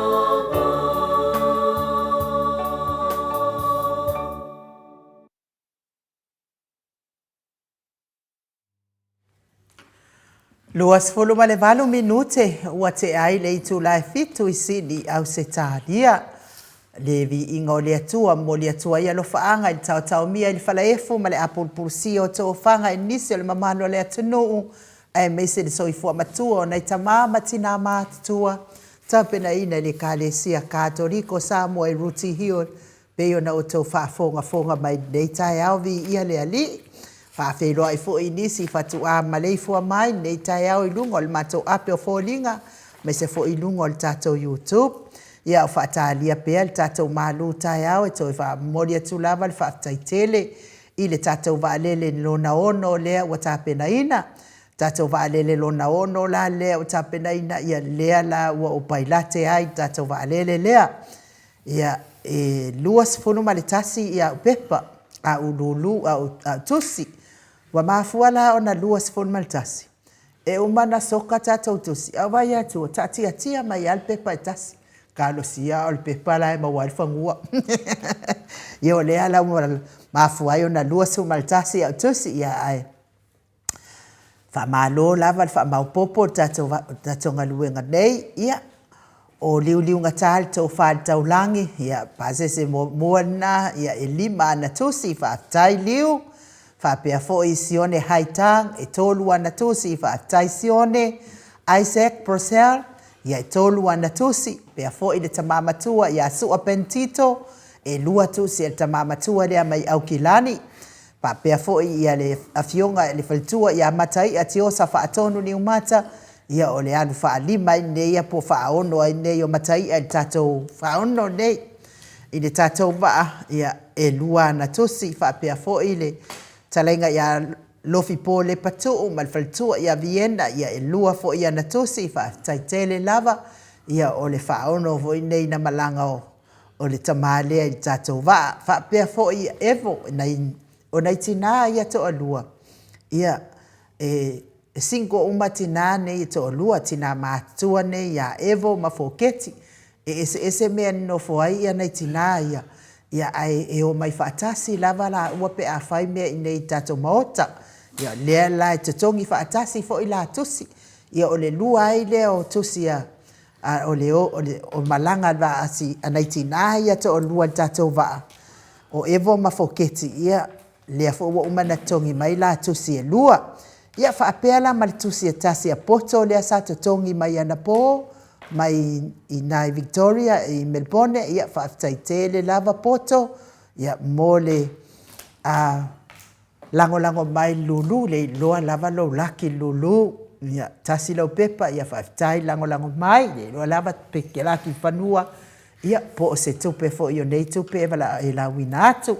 Speaker 1: 28 minute ua tea ai le itula e fitu i Sydney, Ausetalia. Le viiga o le Atua, momoli atu ai alofaaga i le taotaomia i le falaefu ma le apulupulusia o toofaga i nisi o le mamalu o le atunuu, aemaise le soifua matua o nai tama ma tinā matutua, tapenaina i le Ekalesia Katoliko Samoa i Rooty Hill, Pei ona outou faafogafoga mai i lenei taeao, viia le Alii. Faafeiloai foi i nisi fatuā maleifua mai lenei taeao i luga o le matou ape o foliga, aemaise foi i luga o le tatou YouTube. Ia o faatalia pea le tatou malu taeao e toe faamomoli atu lava le faafetai tele i le tatou vaalele lona ono lea ua tapenaina. Tatou vaalele lona ono la lea ua tapenaina, ia lea la ua ou pailate ai i le tatou vaalele lea. Ia, e 21 a'u pepa, a'u lulu, a'u tusi. Ua mafua la ona 21, e uma ona soka tatou tusi, ae ou vaai atu ua taatiatia mai lava le pepa e tasi. Talosia o le pepa la e maua ai le fanua. Ia o lea la ua mafua ai ona 21 a'u tusi, ia ae Faamalo lava le faamaopoopo o le tatou galuega nei. Ia, o liuliugata le tofa i le taulagi, ia, pasese muamua lena, ia, e lima ana tusi, faafetai Liu. Faapea foi Sione Haitang, e tolu ana tusi, faafetai Sione. Isaac Brosell, ia, e tolu ana tusi. Faapea foi le tama matua ia Sua Pentito, e lua tusi a le tama matua lea mai Aukilani. Faapea foi ia le Afioga i le Faletua ia Mataia Tiosa Faatonu Niumata, ia o le alu faalima ai lenei ia po o faaono ai lenei o Mataia i le tatou faaono nei i le tatou vaa, ia e lua ana tusi. Faapea foi le Talaiga ia Lofipo Lepatuu ma le Faletua ia Viena, ia e lua foi ana tusi. Faafetai tele lava, ia o le faaono foi lenei na malaga o o le tama lea i le tatou vaa. Faapea foi ia Evo, o nai tinā ia toalua, ia, e single uma tinā nei e toalua, tinā matutua nei ia Evo ma Foketi. E eseese mea e nonofo ai ia nai tinā ia, ia ae e omai faatasi lava laua pe a fai mea i inei i le tatou maota. Ia o lea la e totogi faatasi foi la tusi. Ia o le lua ai lea o tusi a A o le o malaga a a nai tinā ia toalua i le tatou vaa, o Evo ma Foketi, ia, lea foi ua uma ona totogi mai la tusi e lua. Ia faapea la ma le tusi e tasi a Poto lea sa totogi mai anapo mai i ina i Victoria i Melebone, ia faafetai tele lava Poto, ia mo le a Lagolago mai Lulu le iloa lava lou laki Lulu ia tasi lau pepa ia faafetai lagolago mai le iloa lava pe te laki fanua ia po o se tupe foi o nei tupe e lauina atu.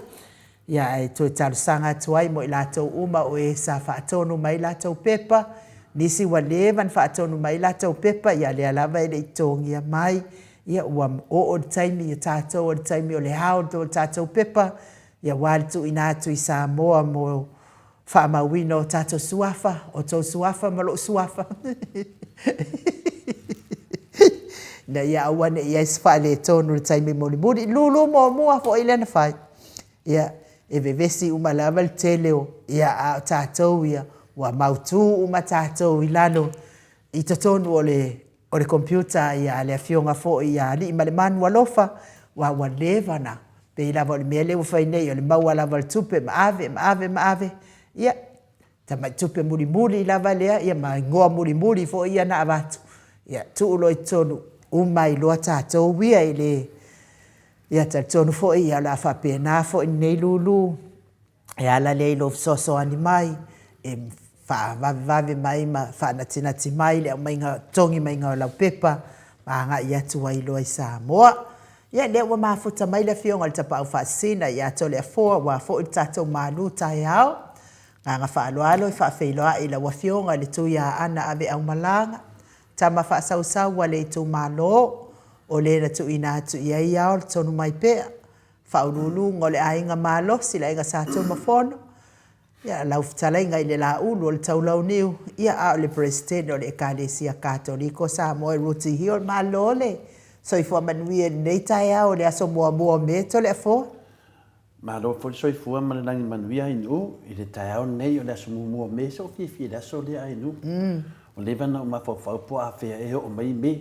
Speaker 1: Ia, ae toe talosaga atu ai mo i latou uma o e sa faatonu mai latou pepa, nisi ua leva ona faatonu mai latou pepa, ia lea lava e le i totogia mai, ia ua oo le taimi ia tatou o le taimi o le ao o le tatou pepa, ia aua le tuuina atu i Samoa mo faamauina o tatou suafa, o tou suafa ma lou suafa, ina ia aua ne i i ai se faaletonu i le taimi mulimuli. Lulu muamua foi lea na fai, ia, e vevesi uma lava le tele o, ia, a o tatou ia, ua mautu uma tatou i lalo i totonu o le o le computer ia a le afioga foi ia Aliimalemanu alofa, aua ua leva na, pei lava o le mea lea ua fai nei o le maua lava o le tupe ma ave, ma ave, ma ave, ia, tamai tupe mulimuli lava lea, ia ma igoa mulimuli foi ia na avatu, ia tuu loa i totonu, uma ai loa tatou ia i le, ia talitonu foi ia o le a faapena foi lenei lulu. E ala lea i lou fesoasoani mai e faavavevave mai ma faanatinati mai le aumaiga totogi maiga o lau pepa ma agai atu ai loa i Samoa. Ia lea ua mafuta mai le Afioga i le Tapaau Faasisina ia Toleafoa aua foi le tatou malu taeao. Agaga faaaloalo e faafeiloai i lau Afioga i le Tuiaana Aveaumalaga, tama faasausau a le itumalo, o le na tuuina atu i ai ao le tonu mai pea. Faauluuluga o le Aiga Malosi, le Aiga Sa Tumafono, ia, lau fetalaiga i le Laulu o le Taulauniu, ia, a o le Peresetene o le Ekalesia Katoliko o Samoa i Rooty Hill. Malo le soifua manuia i lenei taeao i le aso muamua o Me Toleafoa.
Speaker 3: Malo foi le soifua ma le lagi manuia Ainuu i le taeao lenei o le aso muamua o Me, soo fiafia i le aso lea Ainuu. Ua leva ona ou mafaufau po o afea e oo mai Me.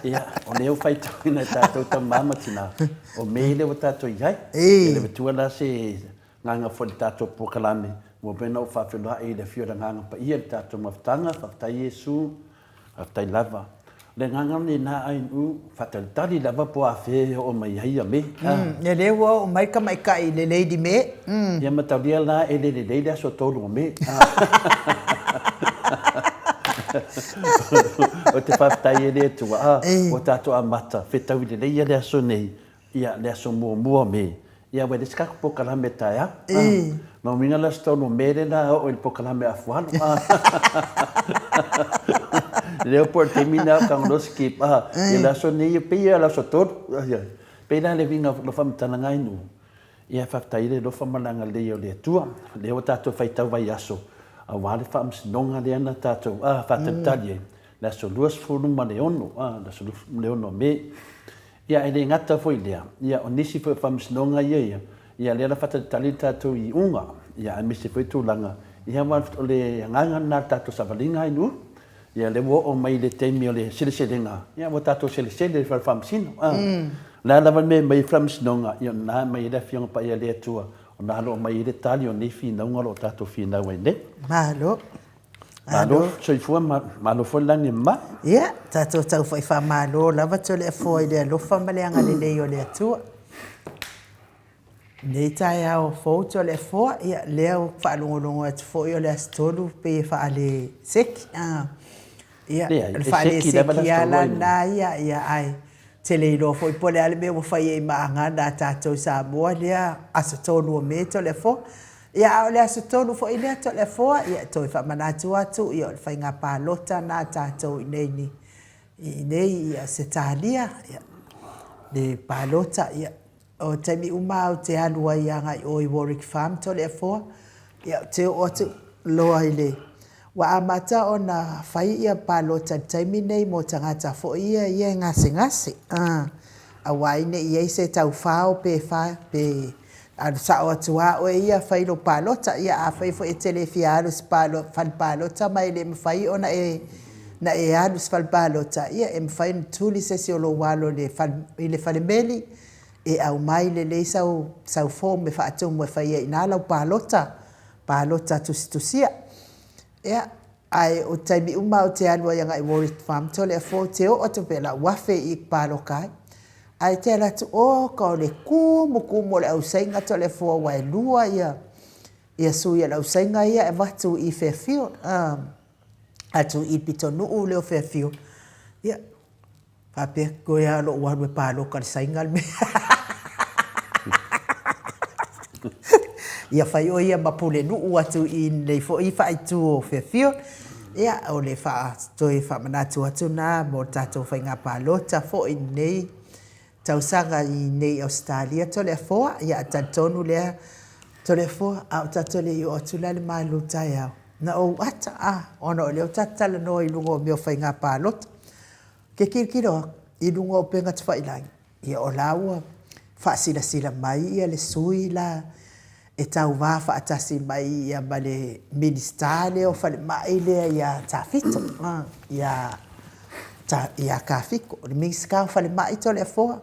Speaker 3: Ia, o lea ua faitauina e tatou tama ma tina, o Me lea ua tatou i ai. E le matua la se agaga foi i le tatou polokalame, ua mafai ona ou faafeiloai i le afio o le Agaga Paia i le tatou mafutaga, faafetai Iesu, Faafetai lava. O le agaga lena Ainuu, faatalitali lava po o afea e oo mai ai ia Me.
Speaker 1: Ia lea ua oo mai tamaitai i le Lady Me.
Speaker 3: Ia mataulia la e le lelei le aso 3 o Me. Ou te faafetai e le Atua, ua tatou amata fetaui lelei ia le aso nei. Ia, le aso muamua o Me, ia ua leai se tatou polokalame taeao. Ii. Lona uiga le aso 3 o Me lea la oo i le polokalame afualo. Lea po o le taimi lena o tago loa skip. Ia le aso nei e pei lava o le aso 3. E pei la le uiga o lau faamatalaga ai nuu, ia faafetai i le alofa ma le agalelei o le Atua. Lea ua tatou faitau vaiaso aua le faamasinoga lea na tatou faatalitali ai, le aso 26, le aso 26 o Me. Ia, e le gata foi i lea, ia, o nisi foi o faamasinoga ia ia, ia, lea la faatalitali le tatou iuga, ia, aemaise foi tulaga, ia, aua o le agaga lena o le tatou savaliga ai nuu, ia, lea ua oo mai i le taimi o le seleselega, ia, ua tatou selesele i le fale faamasino. A, o le a lava le mea e aumai ai le faamasinoga, ia, o lena e aumai ai le Afioga Paia a le Atua, o lena o lo o aumai ai le tali o nei finauga o lo o tatou finau ai nei.
Speaker 1: Malo.
Speaker 3: Malo soifua, malo foi le lagi e mama.
Speaker 1: Ia, tatou tau foi faamalo lava Toleafoa i le alofa ma le agalelei o le Atua. Lenei taeao fou Toleafoa, ia lea ua faalogologo atu foi o le aso 3 pei e faale seki. Ia, o le faale seki lava la lena ia, ia ae te le iloa foi po o le a le mea ua fai ai ma agana a tatou i Samoa lea aso 3 o Me Toleafoa. Ia, a o le aso 3 foi lea Toleafoa, ia, e toe faamanatu atu, ia, o le faiga palota lena a tatou i inei i inei i Ausetalia, ia, le palota, ia, o taimi uma lava ou te alu ai agai i o i Warwick Farm Toleafoa, ia, ou te oo atu loa i le, ua amata ona fai ia palota i le taimi lenei mo tagata foi ia ia e gasegase, aua ai ne i i ai se taufao pe fa, pe Alu sao atu lava oe ia fai lou palota. Ia afai foi e te le fia alu i se fale palota ma e le mafai ona e na e alu i se fale palota, ia e mafai ona tuli se isi o lou alo i le fale i le falemeli e aumai lelei sau sau form e faatumu e fai ai i ina lau palota, palota tusitusia. Ia, Ae o taimi uma ou te alu ai agai Warwick Farm Toleafoa ou te oo atu pei o lau afe i i paloka ai. Ae te alu atu oka o le kumu kumu o le ausaiga Toleafoa aua e lua ia ia sui o le ausaiga ia e avatu i Fairfield atu i pitonuu lea o Fairfield. Ia Faapea, toe lava o lou alu e paloka i le Saina le mea. Ia fai ʻoe ia ma Pulenuu atu i nei foi faaitu o Fairfield. Ia, o le toe faamanatu atu na mo le tatou faiga palota foi i lenei tausaga i nei Ausetalia Toleafoa. Ia, talitonu lea Toleafoa, a o tatou le i oo atu la i le malu taeao, na ou ata, a, ona o lea ua tatou talanoa i luga o mea o faiga palota. Ou te tilotilo atu i luga o upega tafailagi, ia o la ua faasilasila mai ia le sui la e tauva faatasi mai ia ma le Minisita lea o Falemai lea ia Tafito, ia ia Kafiko, o le Minisita o Falemai Toleafoa,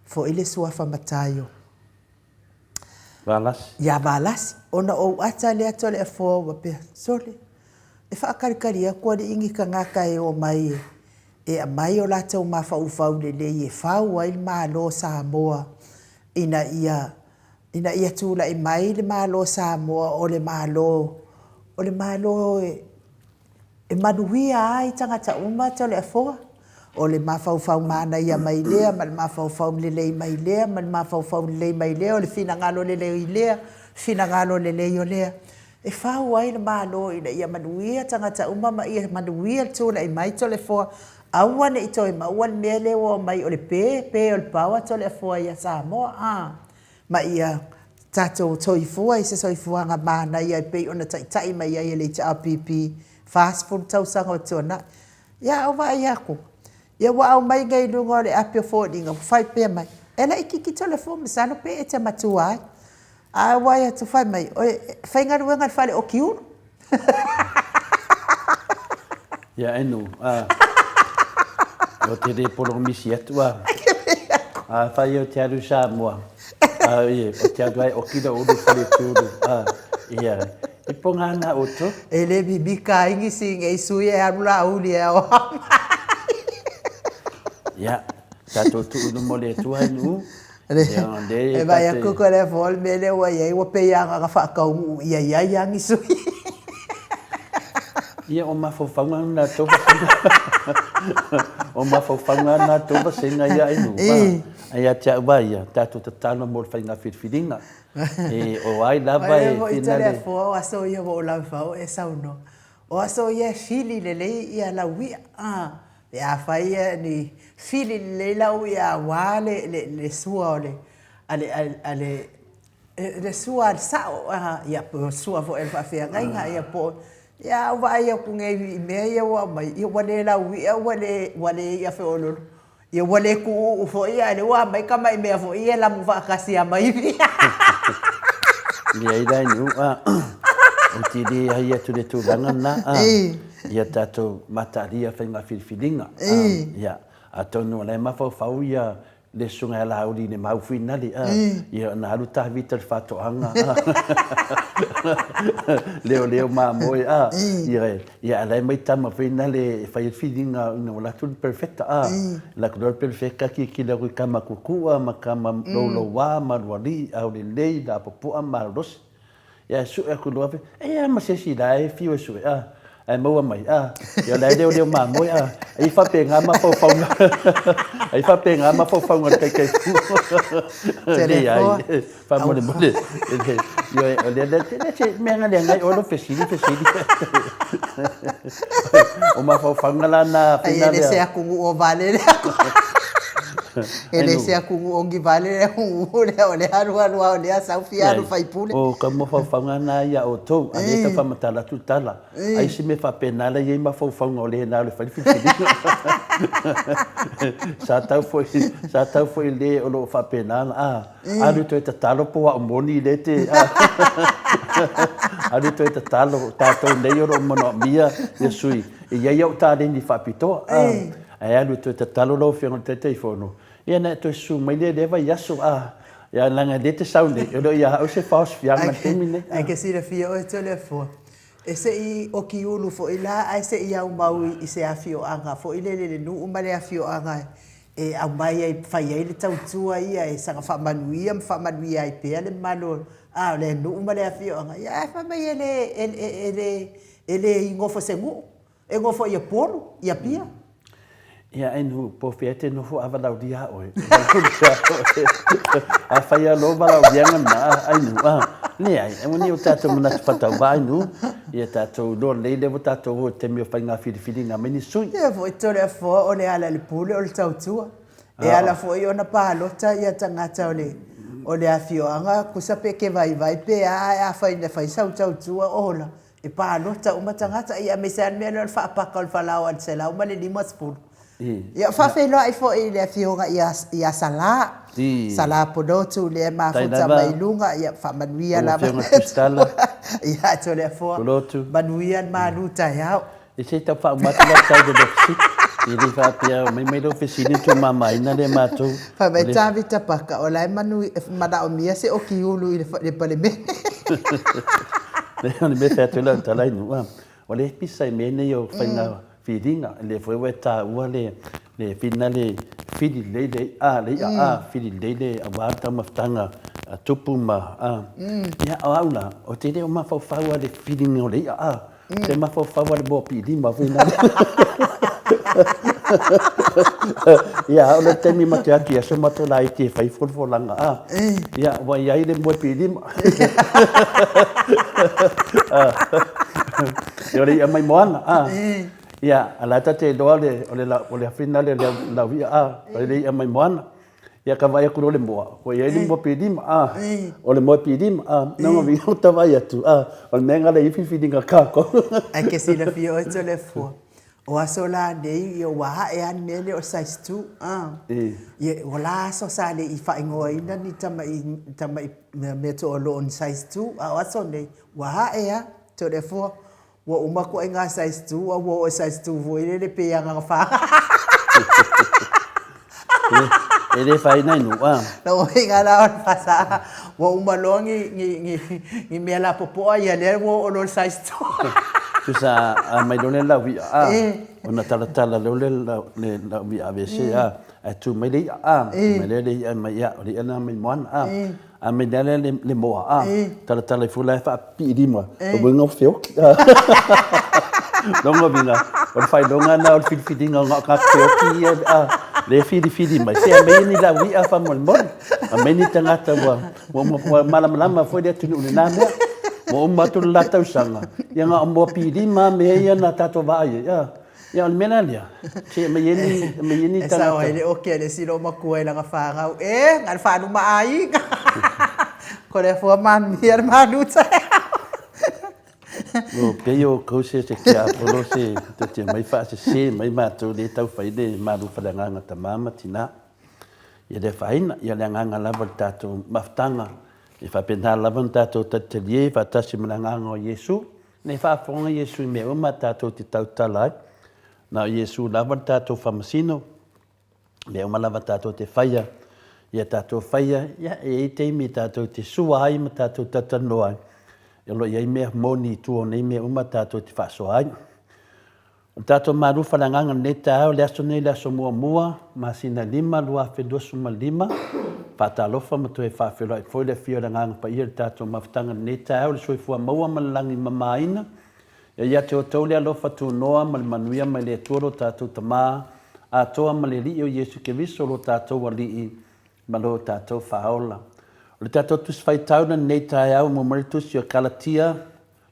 Speaker 1: foi le suafa matai o
Speaker 3: Valasi.
Speaker 1: Ia Valasi. Ona ou ata lea Toleafoa ua pea, sole, e faakalitali atu alii ni tagata e omai e aumai o latou mafaufau lelei e fau ai le Malo o Samoa ina ia ina ia tulai mai le Malo o Samoa o le Malo o le Malo e e manuia ai tagata uma Toleafoa. O le mafaufau manaia mai lea ma le mafaufau lelei mai lea ma le mafaufau lelei mai lea, o le finagalo lelei lea, finagalo lelei o lea. E fau ai le Malo ina ia manuia tagata uma ma ia manuia le tulai mai Toleafoa, aua ne i toe maua le mea lea ua omai o le pe, pe o le power Toleafoa ia Samoa a, ma ia tatou soifua i se soifuaga manaia e pei ona taitai mai ai e le HRPP 40 tausaga ua tuanai. Ia a ou vaai atu, ia ua aumai nei i luga o le api o foliga ua faipea mai, e laitiiti Toleafoa masalo pe e te matua ai. Ae ua vaai atu fai mai, e faigaluega i le fale oki ulu.
Speaker 3: Ia e nuu, a. O te le polomisi atu a. A fai o te alu i Samoa, a ie, o te alu ai oki lou ulu i Faletulu, a, ia, i ponga ana outou.
Speaker 1: E le mimika ai nisi nei sui e alu lauli e aoao mai.
Speaker 3: Ia, tatou tuu i luma o le Atua e nuu.
Speaker 1: E vaai atu ko le fo le mea lea ua i ai, ua pei lava na ona faataunuu ia i ai lava ni sui.
Speaker 3: Ia, o mafaufauga na tou vasega. O mafaufauga na tou vasega ia ai nuu. Ai ia te au lava ia, tatou tatalo mo le faiga filifiliga. E, o ai lava e
Speaker 1: finale. O aso ia ua ou laufau e saunoa. O aso ia e fili lelei ia lau i'a, pe afai ia ni fili lelei lau i'a aua le, le, le sua o le, a le, a le, le sua a le sa'o, ia po o le sua foi a le faafeagaiga, ia po o, ia a ou vaai atu nei i mea ia ua aumai, ia ua le laui'a ua le, ua le i'a feoloolo. Ia ua le tuuu foi a o lea ua aumai tamai mea foi ia e lamu faatasi lava ma ivi.
Speaker 3: Leai la nuu a, ou te le ai atu i le tulaga lena a, ia tatou mataalia faiga filifiliga a, ia, atonu o la e mafaufau ia le susuga ia Laauli i le mau finale a, ia ona alu Tavita i le faatoaga a, leoleo mamoe a, ia, Ia a la e mai tama foi na le e fai ai le filiga ina ua latou le perfecta a la ku le perfecta ki ki la ku kama kukua ma kama louloua ma lualii aulelei la popoa ma malolosi. Ia e sue aku loa e a ma se isi la e fiu e sue a ae maua mai a ia la e leoleo mamoe a ai faapena mafaufauga ai faapena mafaufauga o le kaikai Leai. Faamolemole, ioe, o lea, lea, lea se mea na lea ngai oe lo fesili, fesili. O mafaufauga la na
Speaker 1: Ai e le se atunuu o vale le aku. E le se atunuu o ni vale le atunuu lea o le alu alu a o lea sau fia alu faipule.
Speaker 3: O ka mafaufauga na ia outou, a lea e tau faamatala atu le tala. Ai se mea faapena la e i ai mafaufauga o le na o le fai le filifiliga. Sa tau foi, sa tau foi le o lo o faapena na, a, alu toe tatalo po o au moni le te, a, alu toe tatalo, tatou nei o lo o manaomia ia sui, e i ai au taleni faapitoa, a, ae alu toe tatalo lau Afioga i le Taitaifono, ia na e toe susu mai lea i lea vaiaso, a, ia leaga o lea e te sau nei, e le o ia au se faaosofiaga i le taimi lenei.
Speaker 1: Ae ke silafia oe Toleafoa, E se i okiulu foi la ae se i aumau i se afioaga foi lele le nuu ma le afioaga e aumai ai fai ai le tautua ia e saga faamanuia ma faamanuia ai pea le mamalu o le nuu ma le afioaga. Ia ae fai mai e le e le e le i nofo i se nuu, e nofo i Upolu, i Apia.
Speaker 3: Ia Ainu, po o fea e te nofo a valaaulia a oe? Valaaulia a oe. Afai lava lou valaauliaga lena, Ainu, a, leai, aua ne i o tatou manatu faatauvaa Ainu, ia tatou iloa lelei lea ua tatou o i le taimi o faiga filifiliga mai ni sui.
Speaker 1: Ia foi Toleafoa o le ala i le pule o le tautua. E ala foi ona palota ia tagata o le o le afioaga tusa pe te vaivai pe a ae afai na fai sau tautua ola e palota uma tagata ia aemaise lava le mea lea o le faapaka o le falaoa i le 150. Ia faafeiloai foi i le afioga ia Sala, Sala Pulotu lea e mafuta mai i luga, ia faamanuia lava le Atua ia Toleafoa, manuia le malu taeao.
Speaker 3: E se i tau faauma atu lau tali i le fesili. E le faapea aumai mai lau fesili ona tuumamaina lea e matou.
Speaker 1: Fai mai Tavita Paka, o la e manaomia se okiulu i le Palemene.
Speaker 3: O le mea e fai atu ai lau tala i nuu, o le pisa i mea nei o faiga filiga, lea foi ua e taua le fina le fili lelei le i'a, le i'a a, fili lelei le aua le taumafataga a tupu ma a. Ia, o au la, ou te le o mafaufau lava i le filiga o le i'a a. Te mafaufau lava i le moa piilima foi lena. Ia, o le taimi ma te atu i aso matou laiti e fai folafolaga a. Ia, ua i ai le moe piilima. Ia, o le i'a mai moana a. Ia, a o la e ta te iloa le, o le, o le afi lena o le laui'a a, o le i'a mai moana. Ia ka vaai atu loa le moa, ua i ai le moa pilima, a, o le moa pilima, a, na ma vinga ta vaai atu, a, o le mea lena lea i ai filifiliga a kākou.
Speaker 1: Ae ke silafia oe Toleafoa, o aso la nei, ia ua ae lava le mea lea o le size two, a. Ia, ua la aso sa le i faaigoaina ni tamai, tamai mea toaloo ni size two, a o aso nei, ua ae lava Toleafoa. Ua uma koe ngā size 2 a ua oo i size 2 foi lele pe agaga wha.
Speaker 3: E le whai nei nu, a.
Speaker 1: Na o inga la o le whasa, ua uma loa ni, ni, ni, ni mea la popoa ia lea ua oo loa le size 2.
Speaker 3: Tusa a mai loa le lau i'a a, ona talatala loa le lau, le lau i'a aveese a, ae tu mai le i'a a, mai lea le i'a mai ia, o le i'a lena mai moana a. A mai lea le, le moa, a, talatala ifo la e faapipii lima, o uiga o feoki. Lona uiga, o le faailoga lena o le filifiliga o tagata feoki ia, a, lea e filifili mai, se aumai ni lau i'a faamolemole, aumai ni tagata ua, ua, ua malamalama foi le atunuu i lena mea. Ua uma atu le la tausaga, ia na o moa pilima lava mea ia na tatou vaai ai, a. Ia, o le mea la lea, se aumai ai ni, aumai ai ni
Speaker 1: E sao ai le oki a le isi loomatua i lana fanau, E, na o le faaluma aiga! Ko le afua manuia le manu taeao.
Speaker 3: No, pei o kou se se tiapolo se te te mai faasese mai matou le tau fai le malu faleagaga tama ma tina. Ia le afaina, ia le agaga lava o le tatou mafutaga, e faapena lava ona tatou talitalie faatasi ma le agaga o Iesu. Nei faafofoga Iesu i mea uma tatou te tautala ai. Na o Iesu lava le tatou faamasino, mea uma lava tatou te faia, ia tatou faia, ia e i ai taimi tatou te sua ai ma tatou talatalanoa ai, o lo o i ai mea moni i tua o nei mea uma tatou te faasoa ai. O le tatou malufa le agaga i lenei taeao, le aso nei le aso muamua, masina e 5, 2025. Faatalofa ma toe faafeiloai foi le afio o le Agaga Paia i le tatou mafutaga i lenei taeao, le soifua maua ma le lagi mamaina. Ia ia te outou le alofa tunoa ma le manuia mai le Atua lo tatou Tama atoa ma le Alii o Iesu Keriso lo tatou Alii ma lo tatou Faaola. O le tatou Tusi Faitau na lenei taeao e muamua mai le Tusi o Kalatia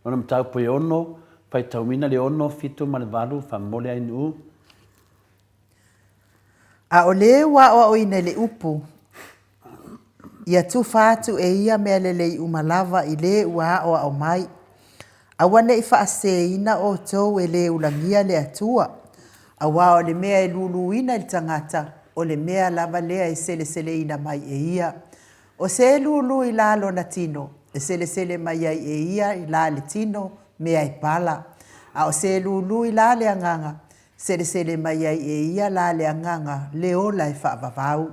Speaker 3: Lona mataupu e ono, faitauina le ono, fitu ma le valu, faamomoli ai nuu.
Speaker 1: A o lē ua aoaoina i le upu, Ia tufa atu e ia mea lelei uma lava i lē ua aoao mai. Aua ne i faasēina outou e lē ulagia le Atua, auā o le mea e luluina i le tagata, o le mea lava lea e seleseleina mai e ia. O se lulu i la lona tino, e selesele mai ai e ia i la le tino mea e pala. A o se lulu i la le agaga, selesele mai ai e ia la le agaga le ola e faavavau.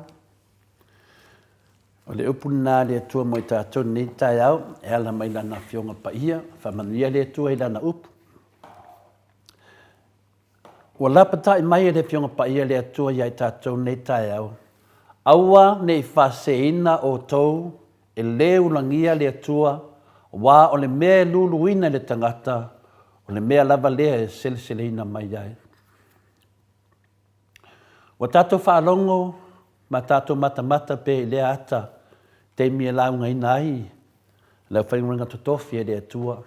Speaker 3: O le upu lena a le Atua mo i tatou i lenei taeao, e ala mai Lana Afioga Paia, faamanuia le Atua i Lana upu. Ua lapatai mai e le Afioga Paia le Atua ia i tatou nei taeao, Aua ne i faaseseina outou e lē ulagia le Atua, aua o le mea e luluina i le tagata, o le mea lava lea e seleseleina mai ai. Ua tatou faalogo ma tatou matamata pea i lea ata taimi e laugaina ai le aufaigaluega totofi e le Atua.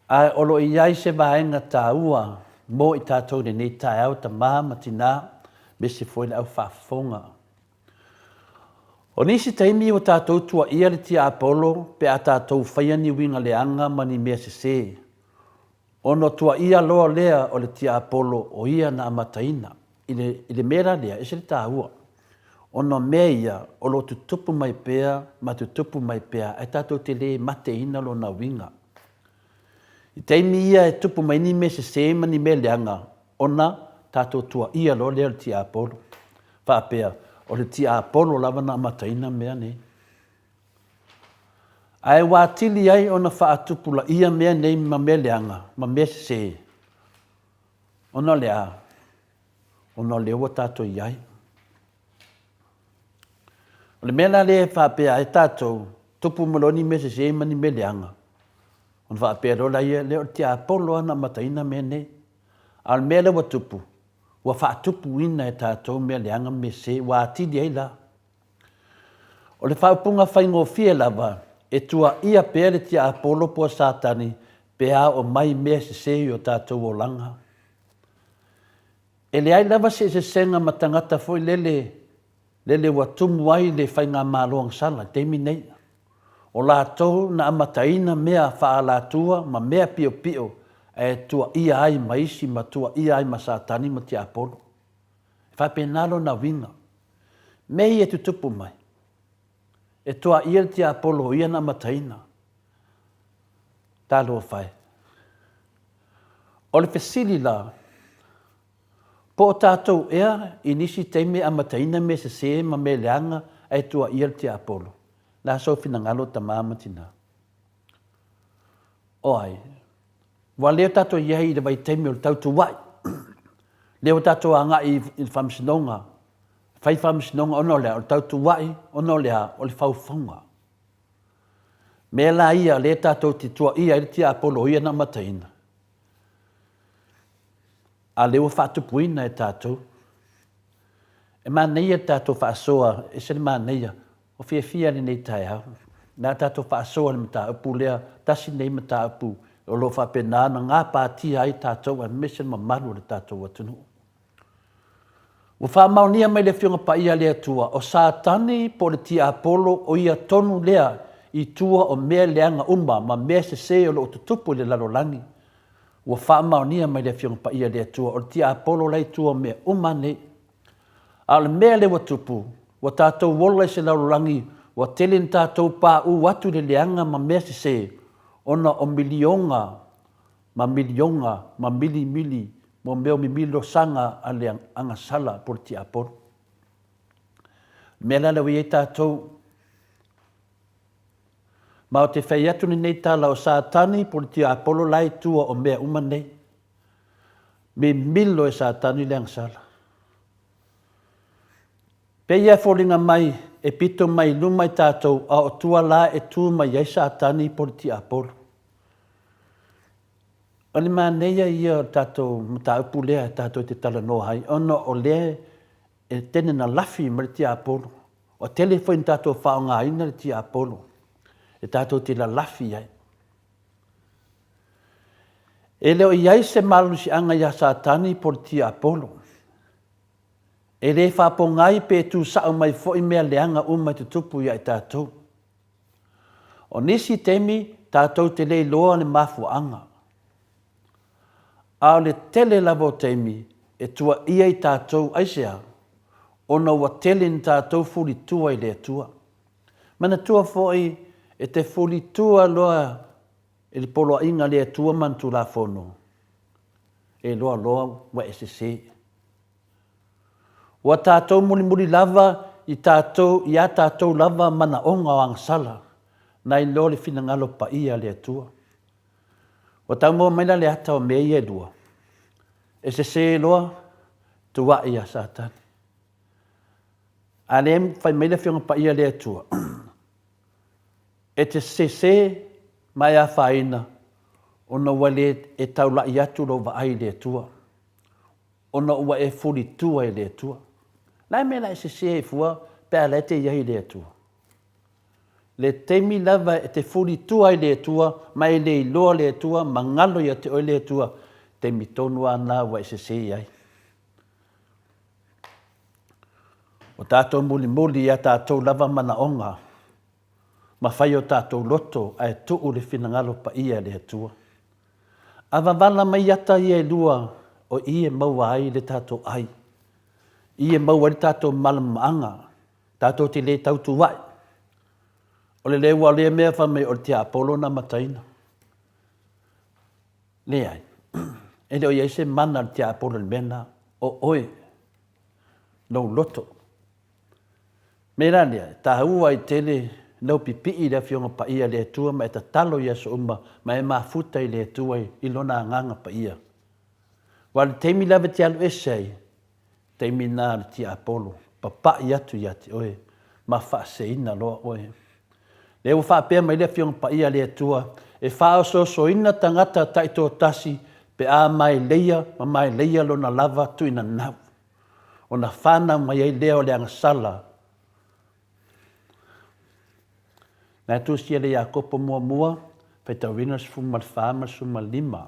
Speaker 3: Ae o lo o i ai se vaega taua mo i tatou i lenei taeao, tama ma tina, aemaise foi le au faafofoga. O nisi taimi ua tatou tuuaia le tiapolo pe a tatou faia ni uiga leaga ma ni mea sese, ona tuuaia loa lea o le tiapolo o ia na amataina. I le, i le mea la lea, e ese le taua, ona o mea ia o lo o tutupu mai pea ma tutupu mai pea ae tatou te le mateina lona uiga. I taimi ia e tupu mai ni mea sese ma ni mea leaga, ona tatou tuuaia loa lea o le tiapolo, faapea, o le tiapolo lava na amataina mea nei. Ae ua atili ai ona faatupulaia mea nei ma mea leaga ma mea sese, ona o le a? Ona o lea ua tatou i ai. O le mea la lea e faapea ai tatou, tupu mai loa ni mea sese ma ni mea leaga, ona faapea loa laia, lea o le tiapolo lava na amataina mea nei. A o le mea lea ua tupu, ua faatupuina e tatou mea leaga ma mea sese, ua atili ai la. O le faaupuga faigofie lava, e tuaia pea le tiapolo po o Satani pe a oo mai mea sese i o tatou olaga. E leai lava se eseesega ma tagata foi lele lele ua tumu ai le faigamalo agasala i le taimi nei. O latou na amataina mea faaalatua ma mea piopio ae tuaia ai ma isi ma tuaia ai ma Satani ma tiapolo. E faapena lona uiga. Mea ia e tutupu mai, e toaia le tiapolo o ia na amataina. Talofa e. O le fesili la, po o tatou ea i nisi taimi e amataina mea sese ma mea leaga ae tuaia le tiapolo? Le a sou finagalo tama ma tina? O ai? Ua lea tatou i ai i le vaitaimi o le tautuua'i. Lea ua tatou agai i le faamasinoga, fai faamasinoga ona o le a? O le tautuua'i ona o le a? O le faufauga. Mea la ia lea tatou te tuuaia ai le tiapolo o ia na amataina, a lea ua faatupuina e tatou. E manaia le tatou faasoa, e ese le manaia, ua fiafia lenei taeao. O le a tatou faasoa i le mataupu lea, tasi lenei mataupu o lo o faapena ona gapatia ai tatou aemaise le mamalu o le tatou atunuu. Ua faamaonia mai le Afioga Paia a le Atua, o Satani po o le tiapolo o ia tonu lea i tua o mea leaga uma ma mea sese o lo o tutupu i le lalolagi. Ua faamaonia mai le Afioga Paia a le Atua, o le tiapolo la e i tua o mea uma nei. A o le mea lea ua tupu, ua tatou ola i se lalolagi ua tele ina tatou paū atu i le leaga ma mea sese ona o miliona ma miliona ma milimili mo mea o mimilosaga a le agasala po o le tiapolo. O le mea la lea ua i ai tatou, ma ou te fai atu lenei tala o Satani po o le tiapolo la e i tua o mea uma nei. Mimilo e Satani le agasala. Pei e foliga mai e pito mai luma i tatou a o tua la e tu mai ai Satani po o le tiapolo. O le manaia ia o le tatou mataupu lea tatou te talanoa ai ona o lea e tele na lafi mai le tiapolo. Ua tele foi na tatou faaaogaina le tiapolo e tatou te lalafi ai. E le o i ai se malosiaga iā Satani po o le tiapolo. E le faapogai pe tusao mai foi mea leaga uma e tutupu ia i tatou. O nisi taimi tatou te le iloa le mafuaaga. A o le tele lava o taimi e tuaia i tatou aisea? Ona ua tele ina tatou fulitua i le Atua. Manatua foi e te fulitua loa i le poloaiga a le Atua ma ana Tulafono, e iloa loa ua e sese. Ua tatou mulimuli lava i tatou i a tatou lava manaoga o agasala, nai lo le finagalo paia a le Atua. Ua tau maua mai la le ata o mea ia e lua, e sese loa, tua'i ia Satani. A lea e fai mai le Afioga Paia a le Atua, e te sese ma e afaina ona ua le e taula'i atu lou vaai i le Atua. Ona ua e fulitua i le Atua. O le a le mea o le a e sese ai fua pe a la e te i ai i le Atua? Le taimi lava e te fulitua ai i le Atua ma e le iloa le Atua ma galo ia te oe le Atua, taimi tonu lava lena ua e sese ai. Ua tatou mulimuli i a tatou lava manaoga ma fai o tatou loto ae tuu le finagalo paia e le Atua. A vavana mai ata ia e lua o i e maua ai le tatou ai, i e maua ai le tatou malamalamaaga, tatou te le tautua'i. O le le ua lea mea fai mai o le tiapolo na amataina. Leai, e le o i ai se mana a le tiapolo i le mea lena, o oe, lou loto. Mea la lea, e taua ai tele lau pipii i le Afioga Paia a le Atua ma e tatalo i aso uma ma e mafuta i le Atua i Lona Agaga Paia. Aua o le taimi lava e te alu ese ai, taimi lena a le tiapolo, papai atu ia te oe ma faaseseina loa oe. Lea ua faapea mai le Afioga Paia a le Atua, e faaosoosoina tagata taitoatasi pe a maeleia ma maeleia lona lava tuinanau. Ona fanau mai ai lea o le agasala. Na e tusia le Iakopo muamua, faitauina le 14 ma le 15.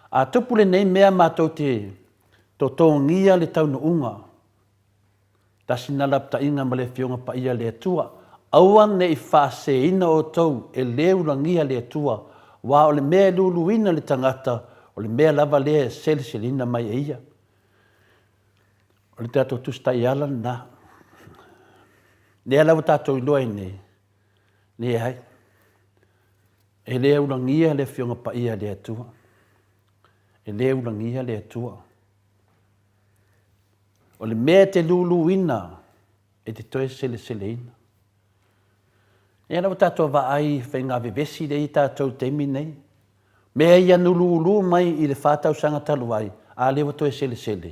Speaker 3: A tupu lenei mea matou te totogia le taunuuga. Tasi na lapataiga ma le Afioga Paia a le Atua. Aua ne i faaseseina outou e le ulagia le Atua, aua o le mea e luluina le tagata, o le mea lava lea e seleseleina mai e ia. O le tatou Tusi Taiala lena. Lea la ua tatou iloa ai nei, leai, e le ulagia le Afioga Paia a le Atua. E le ulagia le Atua. O le mea e te luluina, e te toe seleseleina. Lea la ua tatou vaai i faiga vevesi lea e i tatou i le taimi lenei. Mea ia na lulu mai i le fa tausaga talu ai, a lea ua toe selesele.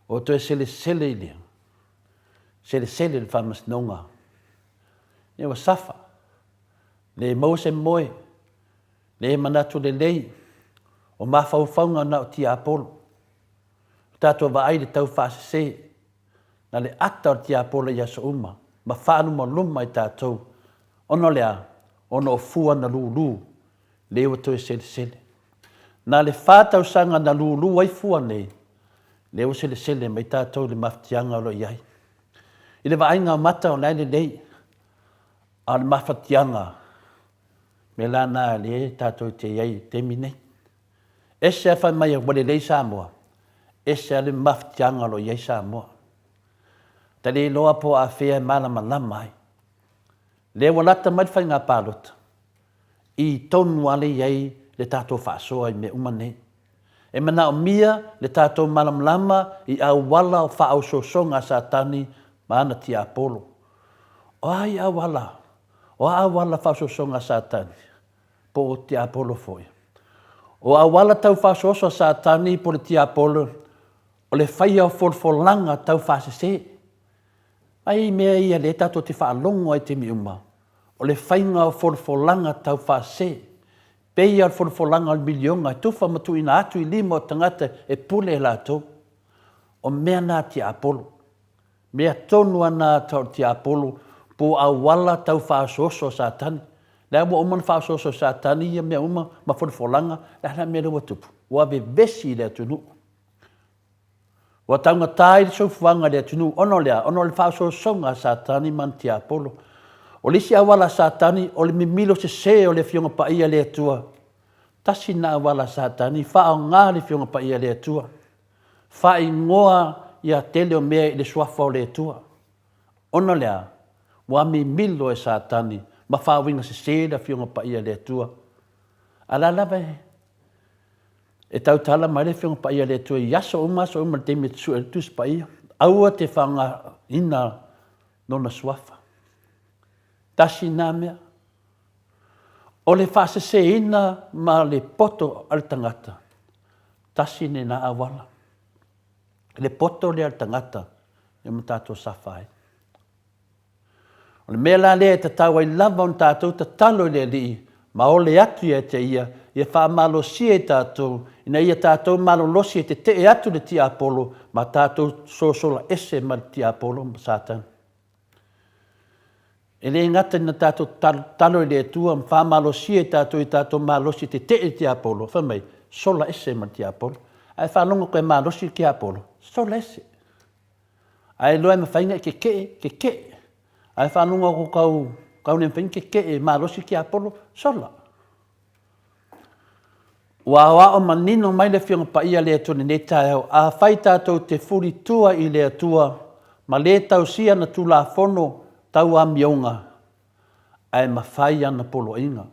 Speaker 3: Ua toe selesele i le selesele i le faamasinoga. Lea ua safa, le maua se moe, le manatu lelei, o mafaufauga na o tiapolo. Ua tatou vaai i le taufaasese. Na le ata o le tiapola i aso uma, ma faalumaluma i tatou, ona o le a? Ona o fua na lulu, lea ua toe selesele. Na le fa tausaga na lulu ai fua nei, lea ua selesele mai tatou i le mafatiaga o lo o i ai. I le vaaiga o mata o la e lelei, a o le mafatiaga, mea la na lea tatou te i ai i le taimi nei. Ese lava fai mai ua lelei Samoa, ese lava le mafatiaga o lo o i ai Samoa. Ta le iloa po o afea e malamalama ai. Lea ua lata mai le faiga palota, i tonu lava lea i ai le tatou faasoa i mea uma nei. E manaomia le tatou malamalama i auala o faaosoosoga a Satani ma ana tiapolo. O a ia auala? O a auala faaosoosoga a Satani? Po o tiapolo foi? O auala tau faaosooso a Satani po o le tiapolo, o le faia o folafolaga tau faasese. Ai mea ia lea tatou te faalogo ai i taimi uma, o le faiga o folafolaga tau faasese. Pei lava o le folafolaga o le miliona e tufa ma tuuina atu i lima o tagata e pule e latou. O mea na a tiapolo. Mea tonu lava na tau o le tiapolo po o auala tau faaosooso a Satani. Lea ua uma ona faaosooso e Satani ia mea uma ma folafolaga, le a la le mea lea ua tupu? Ua vevesi le atunuu. Ua taugata ai le soifuaga i le atunuu ona o le a? Ona o le faaosoosoga a Satani ma ana tiapolo. O le isi auala a Satani, o le mimilo sese o le Afioga Paia a le Atua. Tasi lena auala a Satani, faaaoga le Afioga Paia a le Atua. Faaigoa ia tele o mea i le Suafa o le Atua. Ona o le a? Ua mimilo e Satani ma faauiga sese le Afioga Paia a le Atua. A la lava e E tautala mai le Afioga Paia a le Atua i aso uma aso uma i le taimi e te sue ai le Tusi Paia, aua te faaaogaina Lona Suafa. Tasi lena mea. O le faaseseina ma le poto a le tagata, tasi lena auala. Le poto lea a le tagata e ma tatou safa ai. O le mea la lea e tatau ai lava ona tatou tatalo i le Alii ma ole atu ia te Ia, ia faamalosia i tatou ina ia tatou malolosi e tetee atu le tiapolo ma tatou sosola ese mai le tiapolo ma Satani. E le gata ina tatou tatalo i le Atua ma faamalosia i tatou i tatou malosi e tetee le tiapolo, fai mai, sola ese ma le tiapolo. Ae faalogo koe malosi le tiapolo, sola ese. Ae iloa e mafai ona e tetee, tetee. Ae faalogo atu tau, tau le mafai ona tetee, malosi le tiapolo, sola. Ua aoao manino mai le Afioga Paia a le Atua i lenei taeao, afai tatou te fulitua i le Atua ma le tausia ana Tulafono tau amioga, ae mafai ana poloaiga.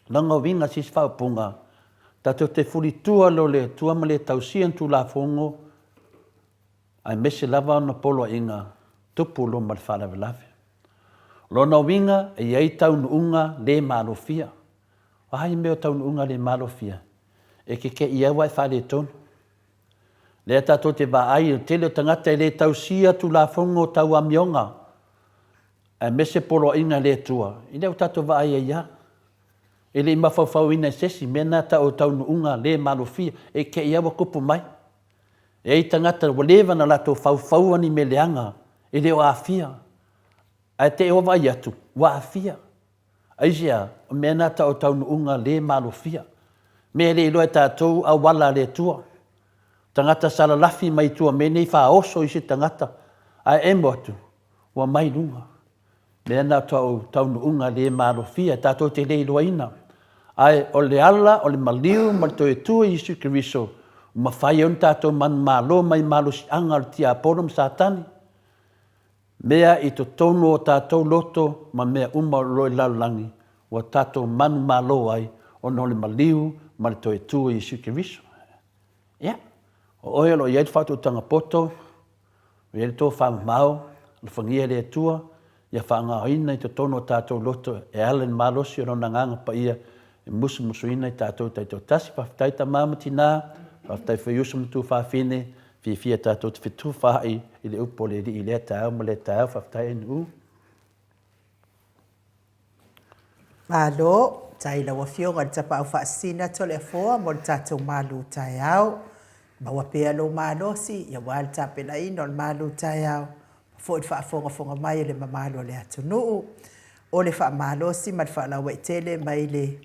Speaker 3: Lona uiga se isi faaupuga, tatou te fulitua loa i le Atua ma le tausia ana Tulafono, aemaise lava ona poloaiga tupu loa ma le faalavelave. O lona uiga, e i ai taunuuga le malofia. O a ia mea o taunuuga le malofia? E keke'i aua e faaletonu. Lea tatou te vaai i le tele o tagata e le tausia Tulafono tau amioga, aemaise poloaiga a le Atua, i lea ua tatou vaai ai lava. E le i mafaufauina e se isi, mea na tau o taunuuga le malofia, e keke'i lava ua tupu mai. E i ai tagata ua leva ona latou faufaua ni mea leaga, e le o aafia, ae te i ua vaai atu, ua aafia. Aisea? O mea na tau o taunuuga le malofia. Mea e le iloa e tatou auala a le Atua. Tagata sa lalafi mai tua mea nei faaoso isi tagata, ae emo atu, ua mai luga. Mea na tau taunuuga le malofia tatou te le iloaina. Ae o le ala o le maliu ma le toe Atua Iesu Keriso ua mafai ai ona tatou manumalo mai malosiaga o le tiapolo ma Satani. Mea i totonu o tatou loto ma mea uma o lo o i le lalolagi ua tatou manumalo ai ona o le maliu ma le toe Atua Iesu Keriso. Ia, o oe o lo o i ai le faautautaga poto, o i ai le tofamamao, alofagia e le Atua, ia faaaogaina i totonu o tatou loto e ala i le malosi o Lona Agaga Paia e musumusuina i tatou taitoatasi. Faafetai tama ma tina, faafetai foi i uso ma tuafafine, fiafia tatou te fetufaai i le upu a le Alii i lea taeao ma lea taeao. Faafetai NU.
Speaker 1: Malo, tai lau Afioga i le Tapaau Faasisina Toleafoa mo le tatou malu taeao. Maua pea lou malosi aua le tapenaina o le malu taeao ma foi le faafogafoga mai a le mamalu o le atunuu. O le faamalosi ma le faalauaitele mai le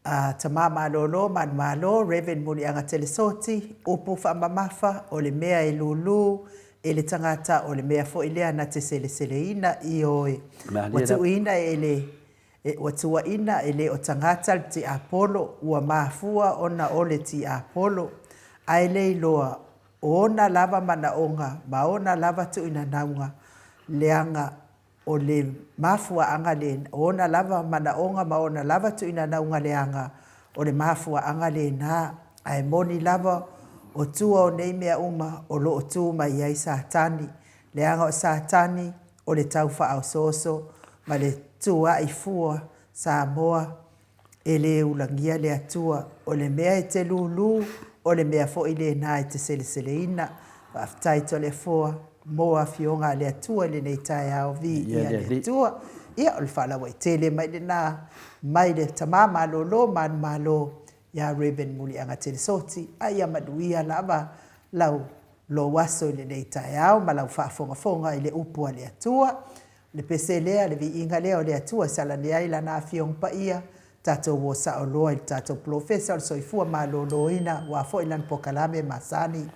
Speaker 1: A Tama Malolo Manumalo Rev. Muliaga Telesoti, Upu faamamafa, o le mea e lulu e le tagata o le mea foi lea na te seleseleina, ioe. Ua tuuina e le Ua tuuaina e le o tagata le tiapolo, ua mafua ona o le tiapolo, ae le iloa o ona lava manaoga ma ona lava tuuinanauga leaga O le mafuaaga lena, o ona lava manaoga ma ona lava tuuinanauga leaga, o le mafuaaga lena. Ae moni lava, o tua o nei mea uma o lo o tu mai ai Satani, leaga o Satani o le tau faaosooso ma le tuuai fua Samoa E le ulagia le Atua, o le mea e te lūlū, o le mea foi lena e te seleseleina. Faafetai Toleafoa mo Afioga a le Atua i lenei taeao, viia le Atua. Ia, o le faalauaitele mai lena mai le Tama Malolo Manumalo ia Rev. Muliaga Telesoti, a ia manuia lava lau lou aso i lenei taeao ma lau faafogafoga i le upu a le Atua. Le pese lea, le viiga lea o le Atua e salani ai Lana Afioga Paia, tatou uo sao loa i le tatou polofesa o le soifua maloloina aua foi lana polokalame masani.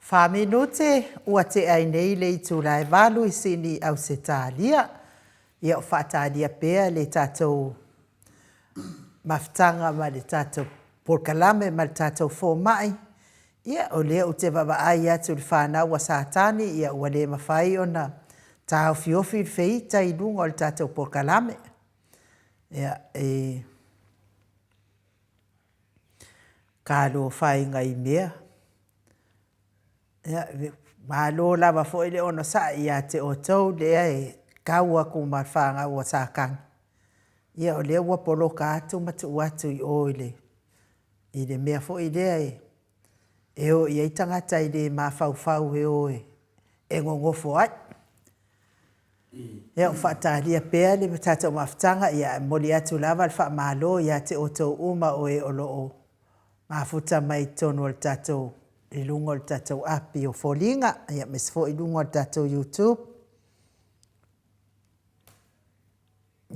Speaker 1: Fa minute ua tea ai nei le itula e valu i Sini Ausetalia. Ia o faatalia pea le tatou mafutaga ma le tatou polokalame ma le tatou fomai. Ia o lea ou te vaavaai atu i le fanau a Satani, ia ua le mafai ona taofiofi le feita i luga o le tatou polokalame. Ia e talofa e i nai mea. Ia, malo lava foi le onosai ia te outou lea e tau atu ma le fanau a Satani. Ia o lea ua poloka atu ma tuu atu i o i le i le mea foi lea e e o i ai tagata e le mafaufau e o e nonofo ai. Ia, o faatalia pea le tatou mafutaga, ia e momoli atu lava le faamalo ia te outou uma o e o lo o mafuta mai i totonu o le tatou, i luga o le tatou api o foliga, ia aemaise foi i luga o le tatou YouTube.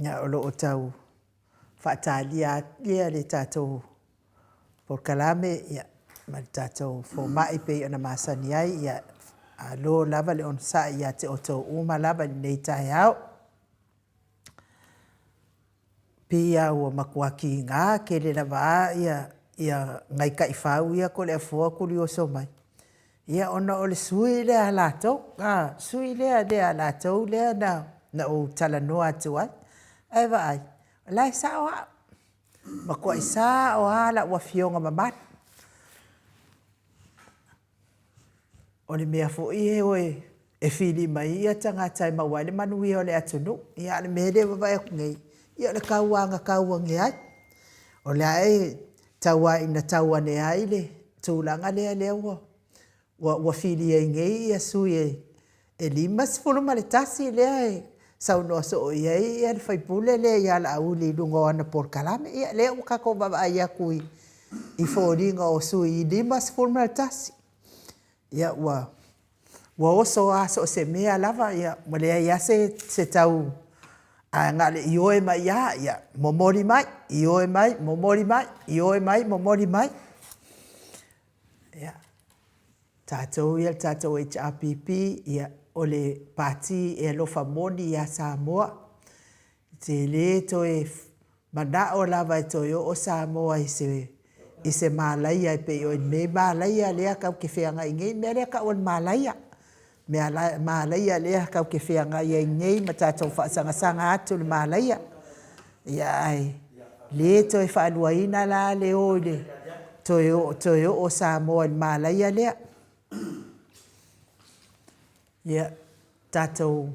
Speaker 1: Ia, o lo o tau faatalia ia le tatou polokalame ia, ma le tatou fomai pei ona masani ai. Ia, alo lava le onosai ia te outou uma lava i lenei taeao. Pei lava ua matua kiga tele lava a ia ia nai taifau ia Toleafoa Tulioso mai, ia ona o le sui lea a latou, a, sui lea lea a latou lea na na ou talanoa atu ai. Ae vaai, o la e sao au, matuai sao lava lau afioga mamalu. O le mea foi e o e fili mai ia tagata e maua ai le manuia o le atunuu. Ia a o le mea lea e vaavaai atu nei, ia o le tau lava na tau ane ai. O la e tau lava ina tau ane ai le tulaga lea lea ua ua fili ai nei ia sui e 51 lea e saunoa soo i ai le sui usufono lea ia Laauli i luga o ana polokalame. Ia lea ua tatou vaavaai atu i foliga o sui 51. Ia ua ua oso lava so o se mea lava, ia ua leai lava se se tau ae na o le ioe mai lava, ia momoli mai, ioe mai, momoli mai, ioe mai, momoli mai. Ia, tatou ia le tatou HRPP, ia, o le Pati e alofa moni ia Samoa. E te le toe manao lava e toe oo Samoa i se, i se malaia e pei o lenei malaia lea tatou te feagai nei, mea lea e tau o le malaia. Mea malaia lea tatou te feagai ai nei ma tatou faasagasaga atu i le malaia. Ia ae le toe faaluaina la le o i le toe oo, toe oo Samoa i le malaia lea. Ia, tatou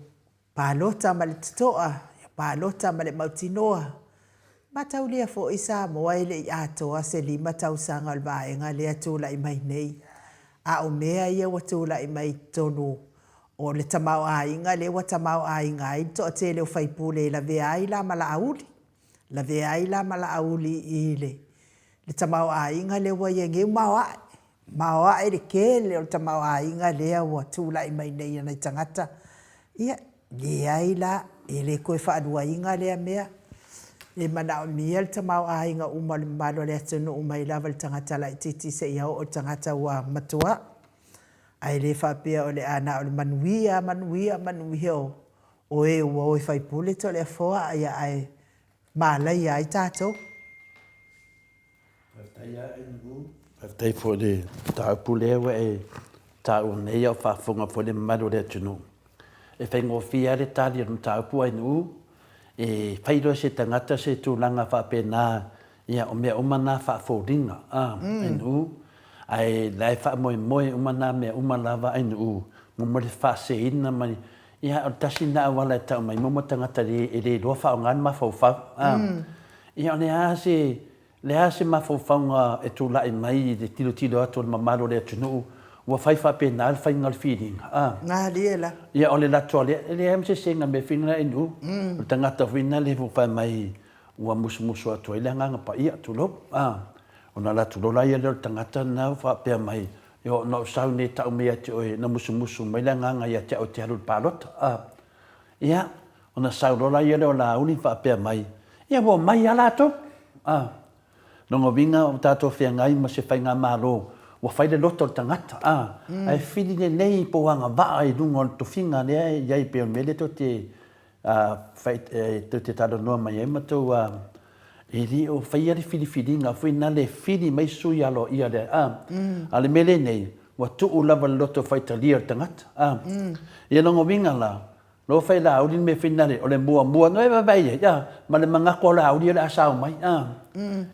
Speaker 1: palota ma le totoa, palota ma le mautinoa. Mataulia foi Samoa e le i atoa se 5 tausaga o le vaega lea e tulai mai nei. A o mea ia ua tulai mai i totonu o le tamaoaiga lea ua tamaoaiga ai le toatele o faipule e lavea ai la ma Laauli, lavea ai la ma Laauli i le le tamaoaiga lea ua i ai nei, ua maoae, maoae le tele o le tamaoaiga lea ua tulai mai nei e nai tagata. Ia, leai la, e le toe faaluaina lea mea. E manaomia le tamaoaiga uma o le mamalu o le atunuu mai lava i le tagata laitiiti seia oo i le tagata ua matua. Ae le faapea o le a na o le manuia, manuia, manuia o e ua o e faipule Toleafoa, ia ae malaia ai tatou.
Speaker 3: Faafetai lava Andrew. Faafetai foi i le mataupu lea ua e taua nei a o faafofoga foi le mamalu o le atunuu. E faigofie lava le tali o le mataupu Ainuu, e fai loa e se tagata se tulaga faapena, ia o mea uma na faafoliga, a, Ainuu, ae la e faamoemoe uma na mea uma lava Ainuu mo le faaseseina mai. Ia o le tasi lena auala e tau mai mo tagata e le iloa faaaoga le mafaufau, a. Ia o le a se le a se mafaufauga e tulai mai i le tilotilo atu o le mamalu o le atunuu ua fai faapena le faiga o le filiga, a?
Speaker 1: Malie la.
Speaker 3: Ia o le lato a lea, e leai ma se sega mea fina e nuu. O le tagata foi lena lea ua fai mai ua musumusu atu ai le Agaga Paia, tulou, a. Ona alu atu loa lea o le tagata lena ua faapea mai, Io, na ou sau nei tau mai ia te oe, na musumusu mai le Agaga ia te au e te alu i le palota, a. Ia, ona sau loa laia lea o Laauli ma faapea mai, Ia ua omai lava latou. A! Lona uiga ua tatou feagai ma se faigamalo Ua fai le loto o le tagata, a, ae fili lelei po o agavaa i luga o le tofiga lea e i ai pei o le mea lea tou te, a, fai, tou te talanoa mai ai ma tou, a, e le o faia le filifiliga foi lena e fili mai sui aloaia lea, a. A o le mea lenei, ua tuu lava le loto faitalia o le tagata, a. Ia lona uiga la, Lo fai Laauli le mea finale, o le muamua no e vaavaai ai, a, ma le manatu o Laauli o le a sao mai, a.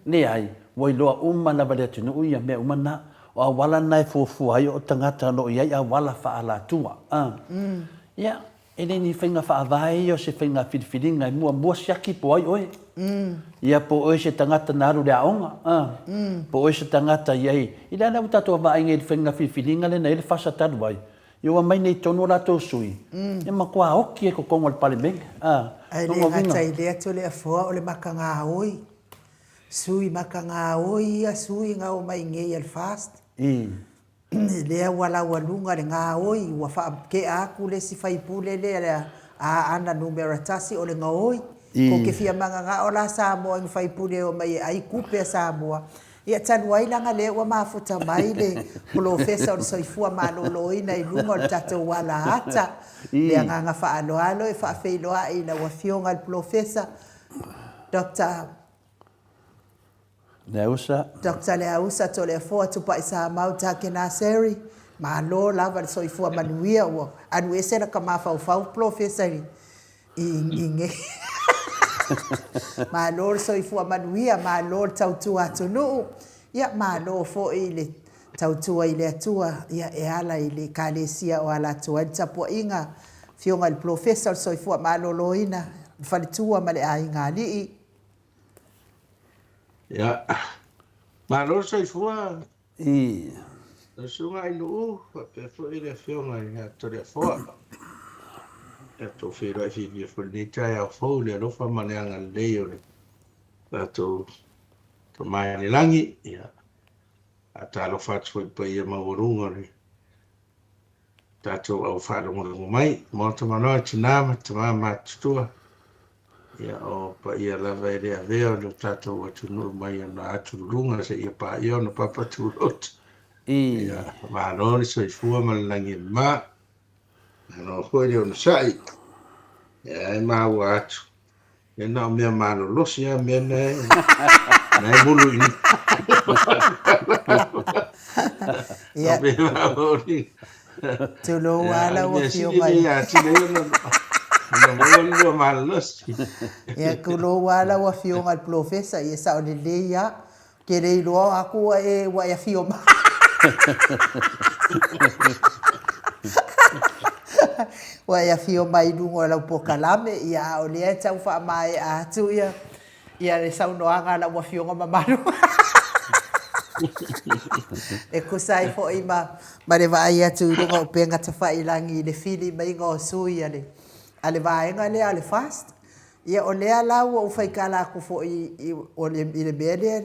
Speaker 3: Leai, ua iloa uma lava e le atunuu ia mea uma na. O auala na e fuafua ai o tagata o lo o i ai auala faaalatua, a. Ia, e le ni faiga faavae ia o se faiga filifiliga e muamua siaki po o ai oe. Ia, po o oe se tagata na alu i le aoga, a. Po o oe se tagata i ai, i le a la ua tatou vaavaai nei i le faiga filifiliga lea na i ai le fasa talu ai, Ia ua mai nei tonu o latou sui, ia matua oki ai totonu o le Palemene. A,
Speaker 1: Ae le gata i lea Toleafoa o le makagaoi, sui makagaoi ia sui na omai nei a le FAST.
Speaker 3: I.
Speaker 1: Lea ua laualuga le gaoi, ua faatea atu le isi faipule lea a Aana numera tasi o le gaoi. Kou te fia mananao la Samoa i ni faipule e omai e ai tupe a Samoa. Ia talu ai leaga lea ua mafuta mai le polofesa o le soifua maloloina i luga o le tatou ala ata. Le agaga faaaloalo e faafeiloai i lau Afioga i le Polofesa Doctor
Speaker 3: Leausa.
Speaker 1: Doctor Leausa Toleafoa Tupai Samau Takenaseri. Malo lava le soifua manuia ua alu ese laka mafaufau Polofesa i i nei. Malo le soifua manuia, malo le tautua atunuu, ia malo foi le tautua i le Atua, ia e ala i le Ekalesia o ala atu ai le tapuaiga, Afioga i le Polofesa o le Soifua Maloloina, le faletua ma le aiga alii.
Speaker 4: Ia, malo le soifua
Speaker 3: I.
Speaker 4: Lau Susuga Ainuu faapea foi le Afioga ia Toleafoa. Tatou feiloai fiafia foi i lenei taeao fou i le alofa ma le agalelei o le tatou Tama i le Lagi. Ia, faatalofa atu foi i le paia maualuga o le tatou au faalogologo mai, Maota Manoa, tina ma tama matutua, ia o paia lava e le avea o le tatou atunuu mai ona atululuga seia paia ona papa tuloto. Ia, malo le soifua ma le lagi e mama. Malo foi le onosai. Ia, e maua atu Ia na o mea malolosi lava mea na e, na e mulu i
Speaker 1: Ia. Tulou lava lau Afioga i... Ia, tulou lava lau Afioga i le Polofesa, ia e sao lelei lava. Ou te le iloa atu ua e, ua e afio mai. Ua e afio mai i luga o lau polokalame, ia a o lea e tau faamaea atu ia, ia le saunoaga a lau Afioga mamalu. E tusa ai foi ma, ma le vaai atu i luga o upega tafailangi i le fili maiga o sui a le, a le vaega lea a le FAST. Ia o lea la ua ou faitala atu foi i, o le, i le mea lea,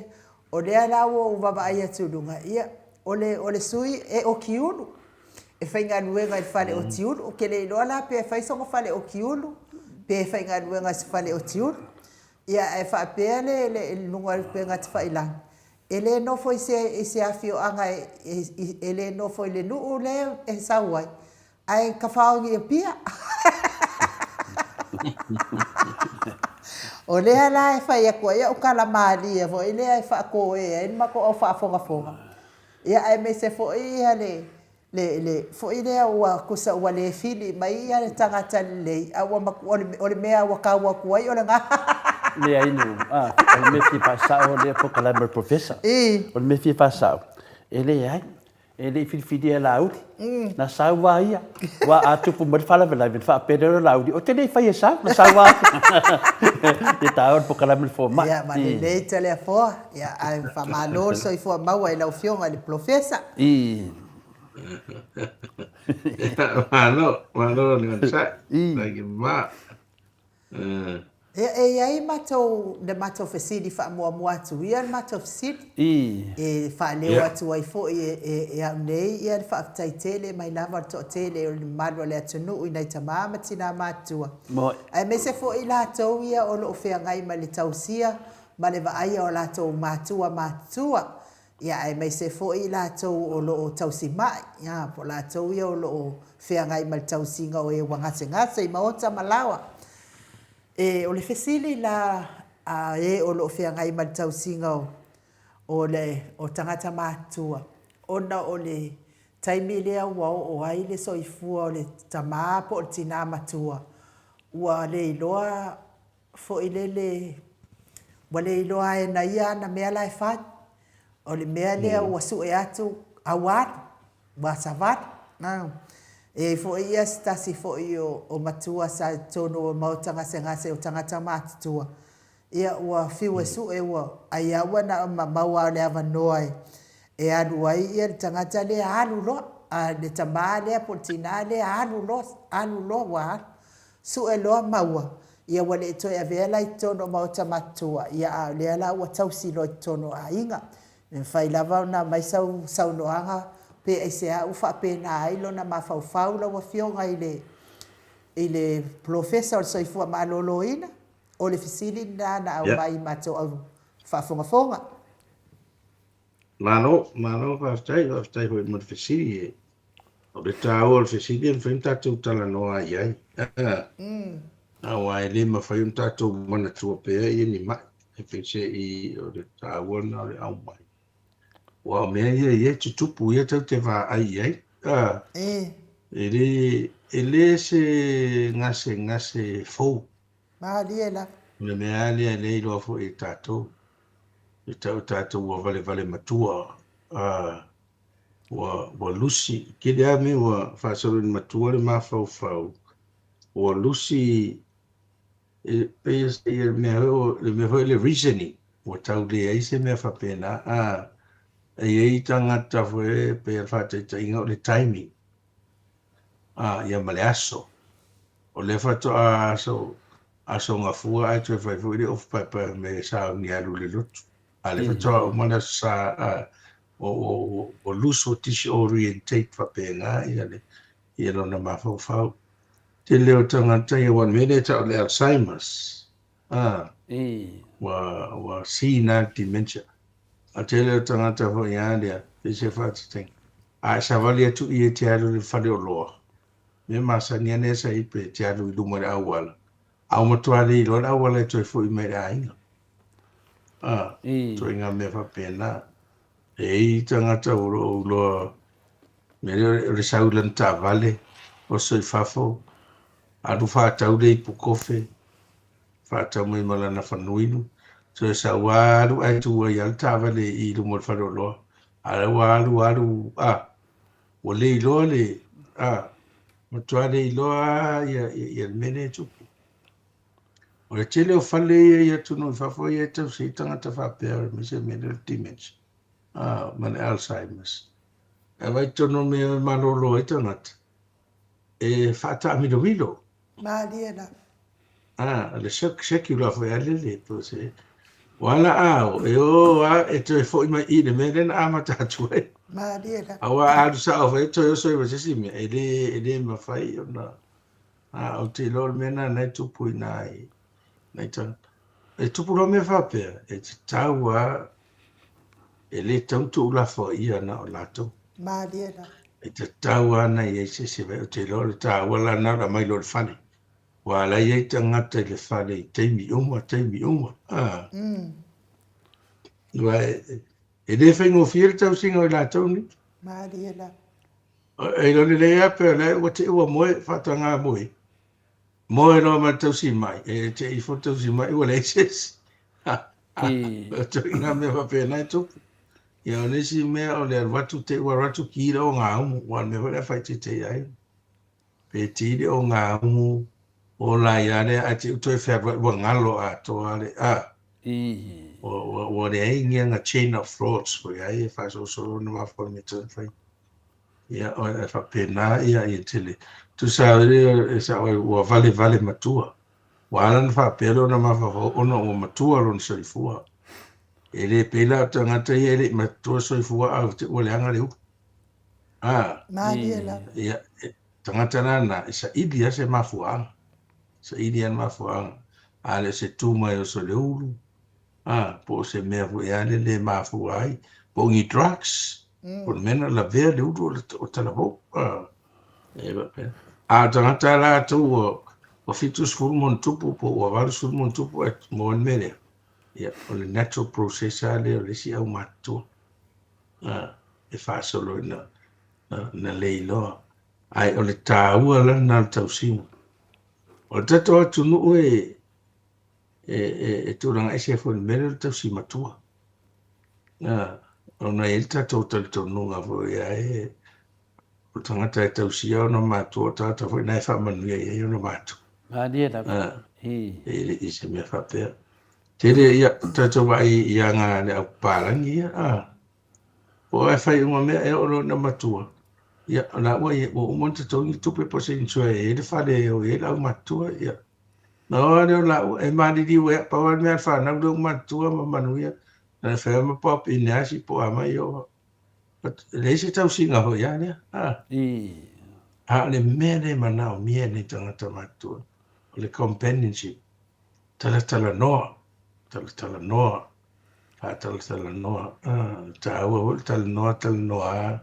Speaker 1: o lea la ua ou vaavaai atu i luga, ia, o le, o le sui e okiulu, e faigaluega i le fale otiulu. Ou te le iloa la pe fai sona fale okiulu, pe faigaluega i se fale otiulu. Ia, ae faapea le, le, i luga o le upega tafailagi, e le nofo i se, i se afioaga e, e, e le nofo i le nuu lea e sau ai, Ae tafao i Apia. O lea la e fai atu ai au tala malie foi lea e faatoe ai le matou au faafogafoga. Ia aemaise foi ia le le le foi lea ua tusa ua le fili mai ia le tagata lelei a ua matua o le mea ua tau atu ai o lena.
Speaker 3: Leai no, a, o le mea e fia faasao lea polokalame a le Professor. O le mea e fia faasao, e leai, E le i filifilia e Laauli. Na sau lava ia. Aua a tupu mai le faalavelave, ona faapea lea o Laauli, ou te le i faia e sau, na sau lava ia. Ia taua le polokalame a le fomai.
Speaker 1: Ia, malelei Toleafoa. Ia, ae faamalo le soifua maua i lau Afioga i le Polofesa.
Speaker 4: Malo, malo le onosai. Thank you ma.
Speaker 1: Ia, e i ai matou, le matou fesili faamuamua atu ia le matou fesili. E faaleo atu ai foi e au nei ia le faafetai tele mai lava o le toatele o le mamalu o le atunuu i nai tama ma tina matutua, aemaise foi i latou ia o lo o feagai ma le tausia ma le vaaia o latou matua matutua. Ia, aemaise foi i latou o lo o tausima'i, ia, po o latou ia o lo o feagai ma le tausiga o e ua gasegase i maota ma laoa. E, o le fesili la a e o lo o feagai ma le tausiga o, o le, o tagata matutua, ona o le taimi lea ua oo ai le soifua o le tama po o le tina matua, ua le iloa foi lele, ua le iloa lava e na ia ana mea la e fai. O le mea lea ua sue atu, a ua alu, ua savali. E i ai foi ia se tasi foi o matua sa i totonu o maota gasegase o tagata matutua, ia ua fiu e sue ua, ai lava ua na o maua lava o le avanoa e alu ai ia le tagata lea alu loa, le tama lea po o le tina lea alu loa, alu loa ua alu. Sue loa maua, ia ua le toe avea la i totonu o maota matutua, ia a o lea la ua tausi loa i totonu o aiga. E mafai lava ona aumai sau saunoaga pe aisea ua faapena ai lona mafaufau lau Afioga i le i le Polofesa o le Soifua Maloloina? O le fesili lena na aumai i matou au faafogafoga.
Speaker 4: Malo, malo faafetai, faafetai foi mo le fesili e. O le taua o le fesili e mafai ona tatou talanoa ai i ai. Aua e le mafai ona tatou manatua pea ia ni mai. E peiseai o le taua lena o le aumai. Aua o mea ia ia e tutupu ia tatou te vaai i ai. E le, e le se gasegase fou.
Speaker 1: Malie lava.
Speaker 4: O le mea lava lea lea e iloa foi e tatou, e tau tatou ua valevale matua, ua, ua lusi, tele lava mea ua faasolo ina matua le mafaufau, ua lusi, e pei o se mea foi o le mea foi le reasoning, ua tau leai se mea faapena, a, e i ai tagata foi e pei o le faataitaiga o le timing, a, ia ma le aso. O lea faatoa aso, aso Gafua ae toe fai foi le ofu paepae fai mai e sauni e alu i le lotu. A lea faatoa uma le Aso Sa, a, ua, ua, ua, ua lose, ua disorientate faapena ia le, ia lona mafaufau. Tele o tagata ia, aua o le mea lea e tau o le Alzheimer's, a, ua, ua senile dementia. A tele o tagata foi a lea, pei se faataitaiga, a e savali atu i e te alu i le faleoloa, mea masani lava lea sa i ai pe te alu i luma i le auala, a ua matua le iloa le auala e toe foi mai i le aiga. A, ituaiga mea faapena. E i ai tagata o lo o iloa, mea lea o le sau i lana taavale, oso i fafo, alu faatau le ipu kofe, faatau mai ma lana fanuinu, toe sau lava alu ae tu ai lava le taavale i luma o le faleoloa. A o lea ua alu alu, a, ua le iloa le, a, matua le iloa lava ia, ia le mea lea e tupu. O le tele o fale ia i atunuu i fafo ia e tausi ai tagata faapea aemaise le mea lea o le dementia, a, ma le Alzheimer's. Ae vaai tonu o mea e malolo ai tagata, e faataamilomilo.
Speaker 1: Malie lava.
Speaker 4: A, o le secular foi a lele, po o se, ua ala a o, e o a e toe foi mai i le mea lea na amata atu ai.
Speaker 1: Malie lava.
Speaker 4: Aua a alu sao foi e toe oso ai ma se isi mea, e le, e le mafai ona, a, ou te iloa o le mea lena na e tupu i nai, nai tagata. E tupu loa mea faapea, e tatau lava, e le tatau ona tuulafoaia na o latou.
Speaker 1: Malie lava.
Speaker 4: E tatau lava ona i ai se isi, ou te iloa o le taua la lena o le aumai loa i le fale. Aua o la e i ai tagata i le fale i taimi uma, taimi uma. A. Aua e le faigofie le tausiga o i latou nei.
Speaker 1: Malie lava.
Speaker 4: E iloa lelei lava pe o lea ua te i ua moe, faataga moe. Moe loa ma le tausi mai, e te i ifo le tausi mai ua leai se isi. O ituaiga mea faapena e tupu. Ia o le isi mea o le alu atu te i ua alu atu ki le ogaumu, aua o le mea foi lea e faaeteete ai. Pe ti le ogaumu, ola ai lava lea ae te i ua toe fealuai ua galo atoa le, a. Ua, ua, ua leai ni ana chain of thoughts foi ai e faasolosolo ona mafaufau i mea e fai. Ia, e faapena ia, ia tele. Tusa e sao ai ua valevale matua. Ua ala ona faapea lona mafaufau ona ua matua lona soifua. E le pei la o tagata ia e le i matua soifua a ua leaga le ulu. A,
Speaker 1: Malie lava.
Speaker 4: Ia, tagata la na, e saili lava se mafuaaga. Saili lava le mafuaaga. A le o se tu mai o oso i le ulu, a, po o se mea foi lea le mafua ai. Po o ni drugs, po o le mea na lavea le ulu o talavou. E faapena. A o tagata lava latou ua ua 70 ma ona tupu po ua 80 ma ona tupu ae maua ai le mea lea, ia, o le natural process lava lea o le isi aumatutua e faasolo ina na le iloa. Ae o le taua la lena o le tausiga. O le tatou atunuu e e tulaga ese ai foi i le mea lea o le tausi matua. Ona e i ai le tatou talitonuga foi ia e o le tagata e tausia ona matua, o le tagata foi lena e faamanuia i ai ona matua.
Speaker 3: Malie lava.
Speaker 4: E le i se mea faapea. Tele ia tatou vaai i aga a le au papalagi ia, a. Po o e fai uma mea e oo loa ina matua, ia o la ua ua uma ona totogi tupe po o se insure e i ai le fale e o i ai le au matutua, ia. Na o lava lea o laua, e maliliu ai, pau lava le mea a le fanau lea ua matutua ma manuia, na ona fai lava ma paopine asi po o a mai oo. But e leai se tausiga foi ia lea, a. A o le mea lea e manaomia e nei tagata matutua, o le companionship, talatalanoa, talatalanoa, faatalatalanoa, a, taua foi le talanoa, talanoa lava,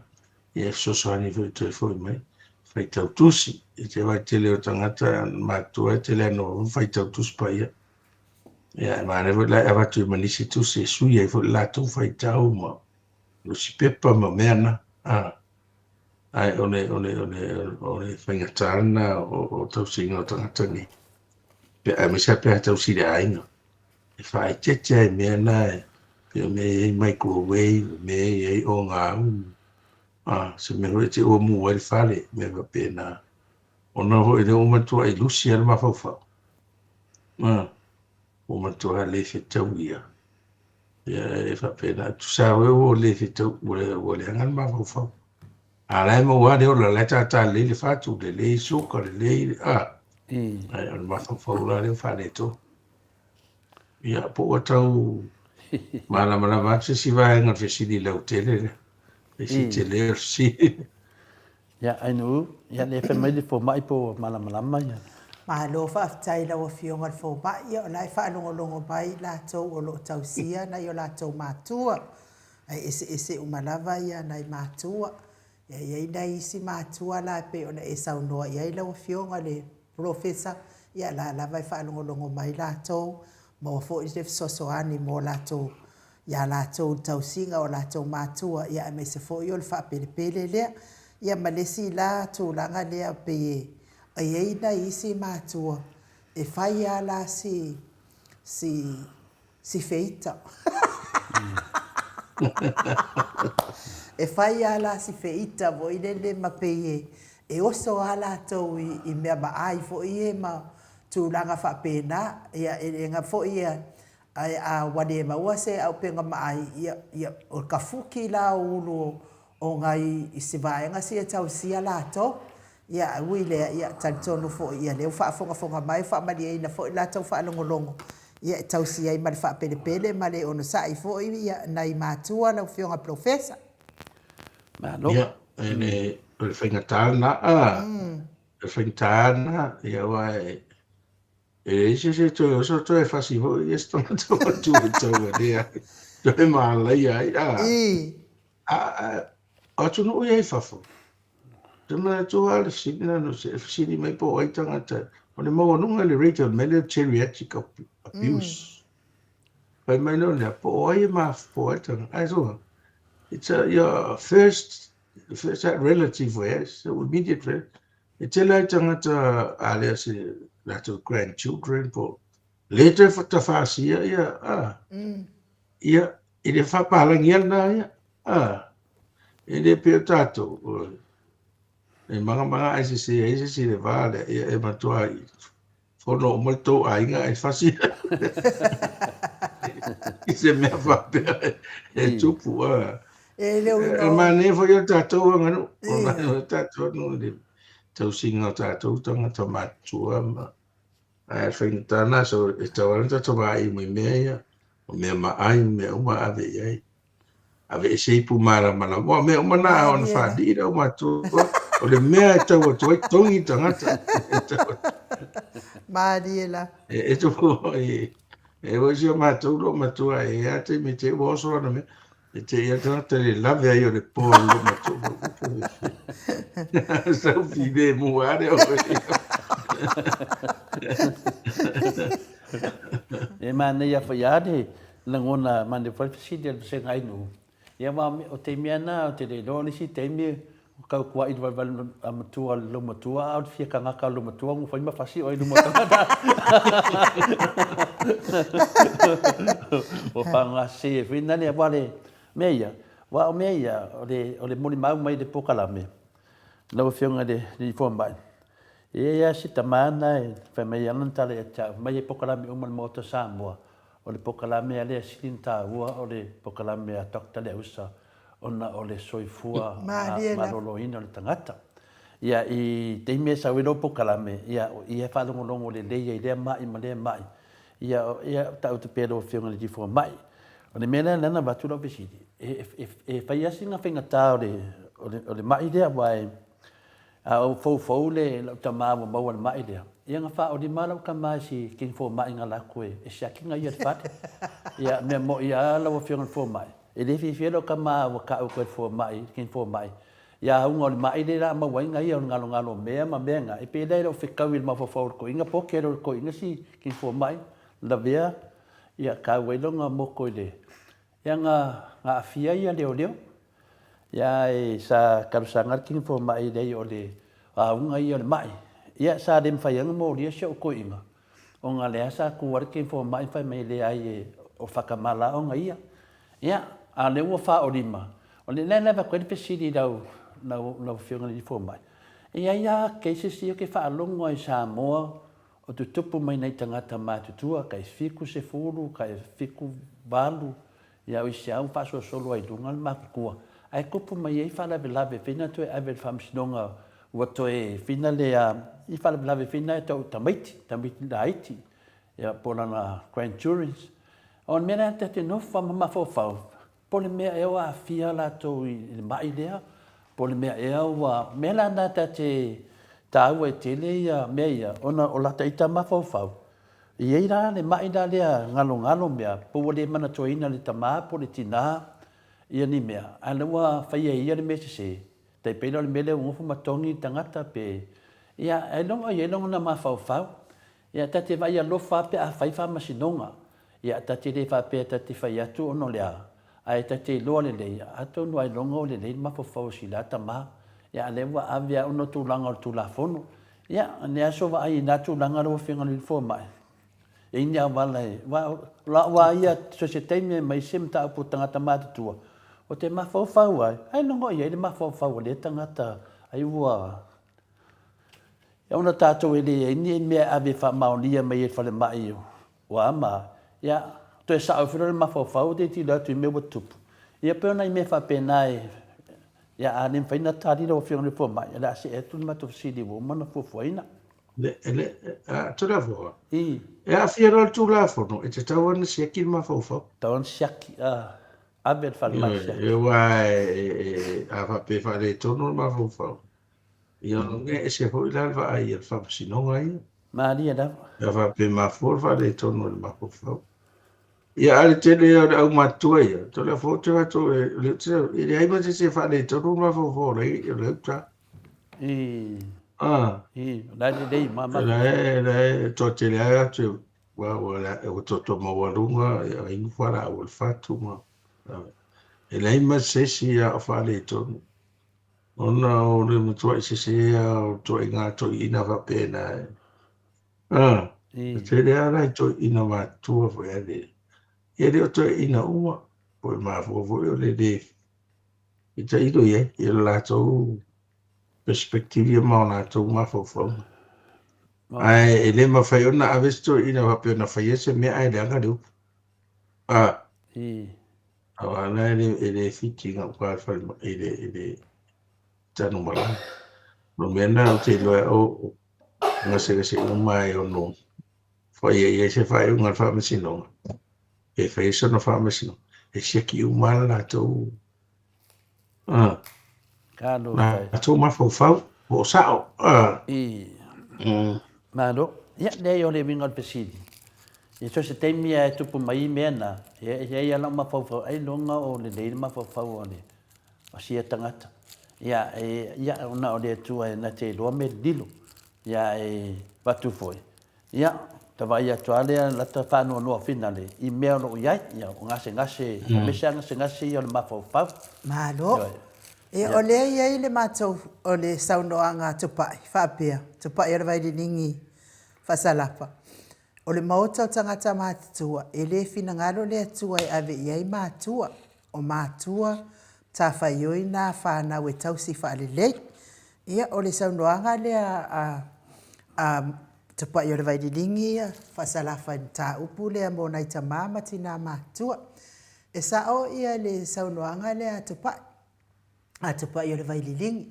Speaker 4: ia e fesoasoani foi e toe foi mai. Faitau tusi, e te vaai tele o tagata matutua e tele lava ina faitau tusi paia. Ia, e manaia foi la e avatu ai ma nisi tusi e sui ai foi le latou faitau ma nusipepa ma mea na. A, ae o le, o le, o le, o le faigata lena o, o tausiga o tagata nei. Pe, aemaise lava pe a tausi i le aiga. E faaeteete lava i mea na e pei o mea e i ai microwave, mea e i ai ogaum, a, se mea foi e te ua mu ai le fale, mea faapena. Ona foi lea ua matuai lusi lava le mafaufau. A, ua matua le fetau ia. Ia e faapena. Tusa lava foi ua le fetau, ua leaga le mafaufau. A o la e maua lava le ola, o la e tata lelei le fatu, lelei suka, lelei, a. Ae o le mafaufau la lea ua faaletonu. Ia, po ua tau malamalama atu se isi vaega o le fesili lautele lea. Le isi tele o le fesili.
Speaker 3: Ia, Ainuu, ia le fai mai le fomai po ua malamalama ia.
Speaker 1: Malo faafetai i lau Afioga i le Fomai, ia o la e faalogologo mai i latou o lo o tausia nai o latou matua, ae eseese uma lava ia nai matua. Ia e i ai nai isi matua la e pei ona e saunoa i ai lau Afioga i le Polofesa, ia la lava e faalogologo mai latou, maua foi le fesoasoani mo latou, ia latou i le tausiga o latou matua, ia aemaise foi o le faapelepele lea. Ia ma le isi la tulaga lea pei e i ai nai isi matua e fai lava la si, si, si feita. E fai lava la si feita foi lele ma pei e oso lava latou i mea maai foi ia ma tulaga faapena. Ia e le foi ia, ae a ua le maua se auupega maai, ia, ia, o le kafuki la o ulu o nai i se vaega sia tausia latou. Ia, ae ui i lea, ia, talitonu foi, ia, lea ua faafogafoga mai, ua faamalieina foi le latou faalogologo, ia, e tausi ai ma le faapelepele ma le onosai foi, ia, nai matua lau Afioga Polofesa.
Speaker 3: Malo.
Speaker 4: Ia, e le, o le faigata lena, a, o le faigata lena, ia, aua e, e leai se isi e toe oso toe fasi foi ia se tagata matua e taualea ai, toe malaia ai, a. A, a, o atunuu ia i fafo, te manatua lava le fesili na e fesili mai po o ai tagata, o le maualuga le rate o le mea lea o geriatric abuse. Fai mai loa lea, po o ai e maf, po o ai tagata. Ae so, it's a, your first, first that relative where, so immediate relative. E tele ai tagata a lea se latou grandchildren po le toe tafasia ia, a, ia, E le faapalagia lena ia. A, e le pei o tatou, e magamagaʻa e sese ai se isi i le va lea, ia e matua fono uma le tou aiga ae fasi i se mea faapea e tupu. A.
Speaker 1: E le
Speaker 4: E manaia foi o tatou aganuu, o tatou aganuu i le tausiga o tatou tagata matutua ma Ae faigata lena, so e tatau lava ona tatou vaai uma i mea ia, o mea maai ma mea uma ave i ai. Ave ese ipu malamalama. Aua o mea uma na a ona faalii le aumatua, o le mea e tau atu ai togi le tagata.
Speaker 1: Malie la.
Speaker 4: E e tupu e e foi si o matou loomatua e i ai lava taimi e te i ua oso lana mea. E te ia tagata le lave ai o le po i luma tu. Sau file mua are o
Speaker 3: E manaia foi a le lagona manaia foi le fesili a le vasega ai nuu. Ia aua o taimi lava na ou te le iloa o le isi taimi ua tautua'i i le valevale a matua le loomatua a o le fia tagata o le loomatua ua fai ma fasi oe i luma o tagata. Ua faaaogasese ai foi na le aua le mea ia, aua o mea ia o le o le molimau mai le polokalame lau Afioga i le Alii Fomai, e i ai lava si tama na e fai mai ana tala ia te au, fai mai e polokalame uma i le Maota o Samoa, O le polokalame lea e sili ona taua o le polokalame a Doctor Leausa ona o le soifua maloloina o le tagata. Ia, i taimi e sau ai lou polokalame, ia, o i e faalogologo lelei ai i lea ma'i ma lea ma'i. Ia, ia taoto pea lau Afioga i le Alii Fomai. O le mea lea lea na avatu lau fesili, e, e, e fai lava sina faigata o le, o le, o le ma'i lea, aua e, A ou foufou le lau tama ua maua le ma'i lea, ia na faaolima lau tama i si kini fomai na alu atu e siaki na ia i le fale. Ia, mea mo'i lava lau Afioga i le fomai, e le fiafia lau tama ua tau atu e le fomai, le kini fomai, ia auga o le ma'i lea la a maua ai na ia o le galogalo o mea ma mea na, e pei la e le o fetau i le mafaufau o le toeaina po o tele o le toeaina si kini fomai, lavea, ia tau ai lona moto i le, ia na aafia ia leoleo. Ia e sa talosaga le kini fomai leai o le auga ia o le mai. Ia sa le mafai ona molia si ou toeaina ona lea sa tu ai le kini fomai fai mai leai e o faatamala ona ia. Ia a o lea ua faaolima, o le la e avatu ai le fesili i lau lau afioga i le alii fomai, e i ai lava cases ia ou te faalogo ai i Samoa o tutupu mai nai tagata matutua tai 70, tai 78, Ia o isi au faasolosolo ai luga le matutua, ae tupu mai ai faalavelave fina toe ave i le faamasinoga ua toe fina le i faalavelave fina e tau tamaiti, tamaiti laiti, ia po o lana grandchildrens. O le mea lea ta te nofo ma mafaufau, po o le mea ea ua aafia latou i le mai lea, po o le mea ea ua, mea la na ta te taua ai tele ia mea ia, ona o lata ita mafaufau, E i ai la le ma'i la lea galogalo mea po ua le manatuaina e le tama po o le tina ia ni mea, a o lea ua faia e ia le mea sese, tai pei la o le mea lea ua nofo ma togi le tagata pe, ia ailoga o i ai lona mafaufau. Ia ta te vaai alofa lava pe a fai faamasinoga. Ia ta te le faapea ta te fai atu ona o le a, ae ta te iloa lelei, atonu ailoga o lelei le mafaufau o si la tama. Ia a o lea ua ave lava ona o tulaga o le Tulafono. Ia, o le aso vaai i na tulaga lau Afioga i le Fomai, e i ni auala e, aua o la'u lava ia, so o se taimi e aumai se mataupu a tagata matutua, ou te mafaufau ai, ai logo i ai le mafaufau o lea tagata, ai ua, ia ona tatou e leai ni mea e ave e faamaonia mai e le falemai ua ama, ia, toe sao ifo loa le mafaufau, tilotilo atu i mea ua tutupu, ia pei o nai mea faapena e Ia, a le mafai ona tali lau Afioga i le Fomai, o le a see atu le matou fesili ua uma ona fuafuaina.
Speaker 4: Le, le, a, Tulafono, I. e aafia loa le Tulafono, e tatau ona siaki le mafaufau.
Speaker 3: Tatau ona siaki, a, ave le falemai
Speaker 4: siaki. Aua e, e, a faapea e faaletonu le mafaufau, ia ona e ese foi la le vaai a le Faamasinoga ia.
Speaker 3: Malie lava.
Speaker 4: A faapea e mafua le faaletonu o le mafaufau. Ia, a o le tele ia o le aumatutua ia, Tulafono te ratou e, e leai ma se isi e faaletonu le mafaufau o le, o le uta.
Speaker 3: I. Ah. I, o la e lelei ma
Speaker 4: ma. La e, la e toatele ai atu, ua, ua, ua toto maualuga, ia, inu fualaau o le fatu ma, e leai ma se isi a o faaletonu. Ona o le matuai sese lava o ituaiga toeaiina faapena e. Ah, e tele lava nai toeaiina matutua foi ae le, e le o toeaiina uma, po e mafua foi o le le fitailo i ai i le latou perspective ia ma o latou mafaufauga. Ae e le mafai ona ave se toeaina faapea na faia se mea ae leaga le upu. Ah, aua la e le, e le fiti i gauta i le falemai, i le, i le Tanumalala. O le mea lena ou te iloa ai o gasegase uma e ono faia i ai se faaiuga a le Faamasinoga, pe fai ai sona faamasinoga, e siaki uma lava le latou, ah, latou mafaufau, po o sao. Ah.
Speaker 3: I. Malo. Ia, leai o le uiga o le fesili. I so o se taimi lava e tupu mai ai mea na, ia e i ai lava lau mafaufau, ailoga o lelei le mafaufau o le o sia tagata. Ia, e, ia, ona o le Atua e na te iloa mea lililo. Ia, e avatu foi, ia, ta vaai atu lava lea lata faanoanoa finale i mea o lo o i ai, ia, o gasegase, aemaise lava gasegase ia o le mafaufau.
Speaker 1: Malo.
Speaker 3: Ioe.
Speaker 1: Ia, o lea e i ai le matou, o le saunoaga a Tupai, faapea, Tupai o le Vaililigi Faasalapa, O le maota o tagata matutua, e le finagalo le Atua e ave i ai matua, o matua matafaioi na fanau e tausi faalelei. Ia, o le saunoaga lea a a Tupai o le Vaililigi ia Faasalafa i le mataupu lea mo nai tama ma tina matutua. E sao ia le saunoaga lea a Tupai. a Tupai o le Vaililigi.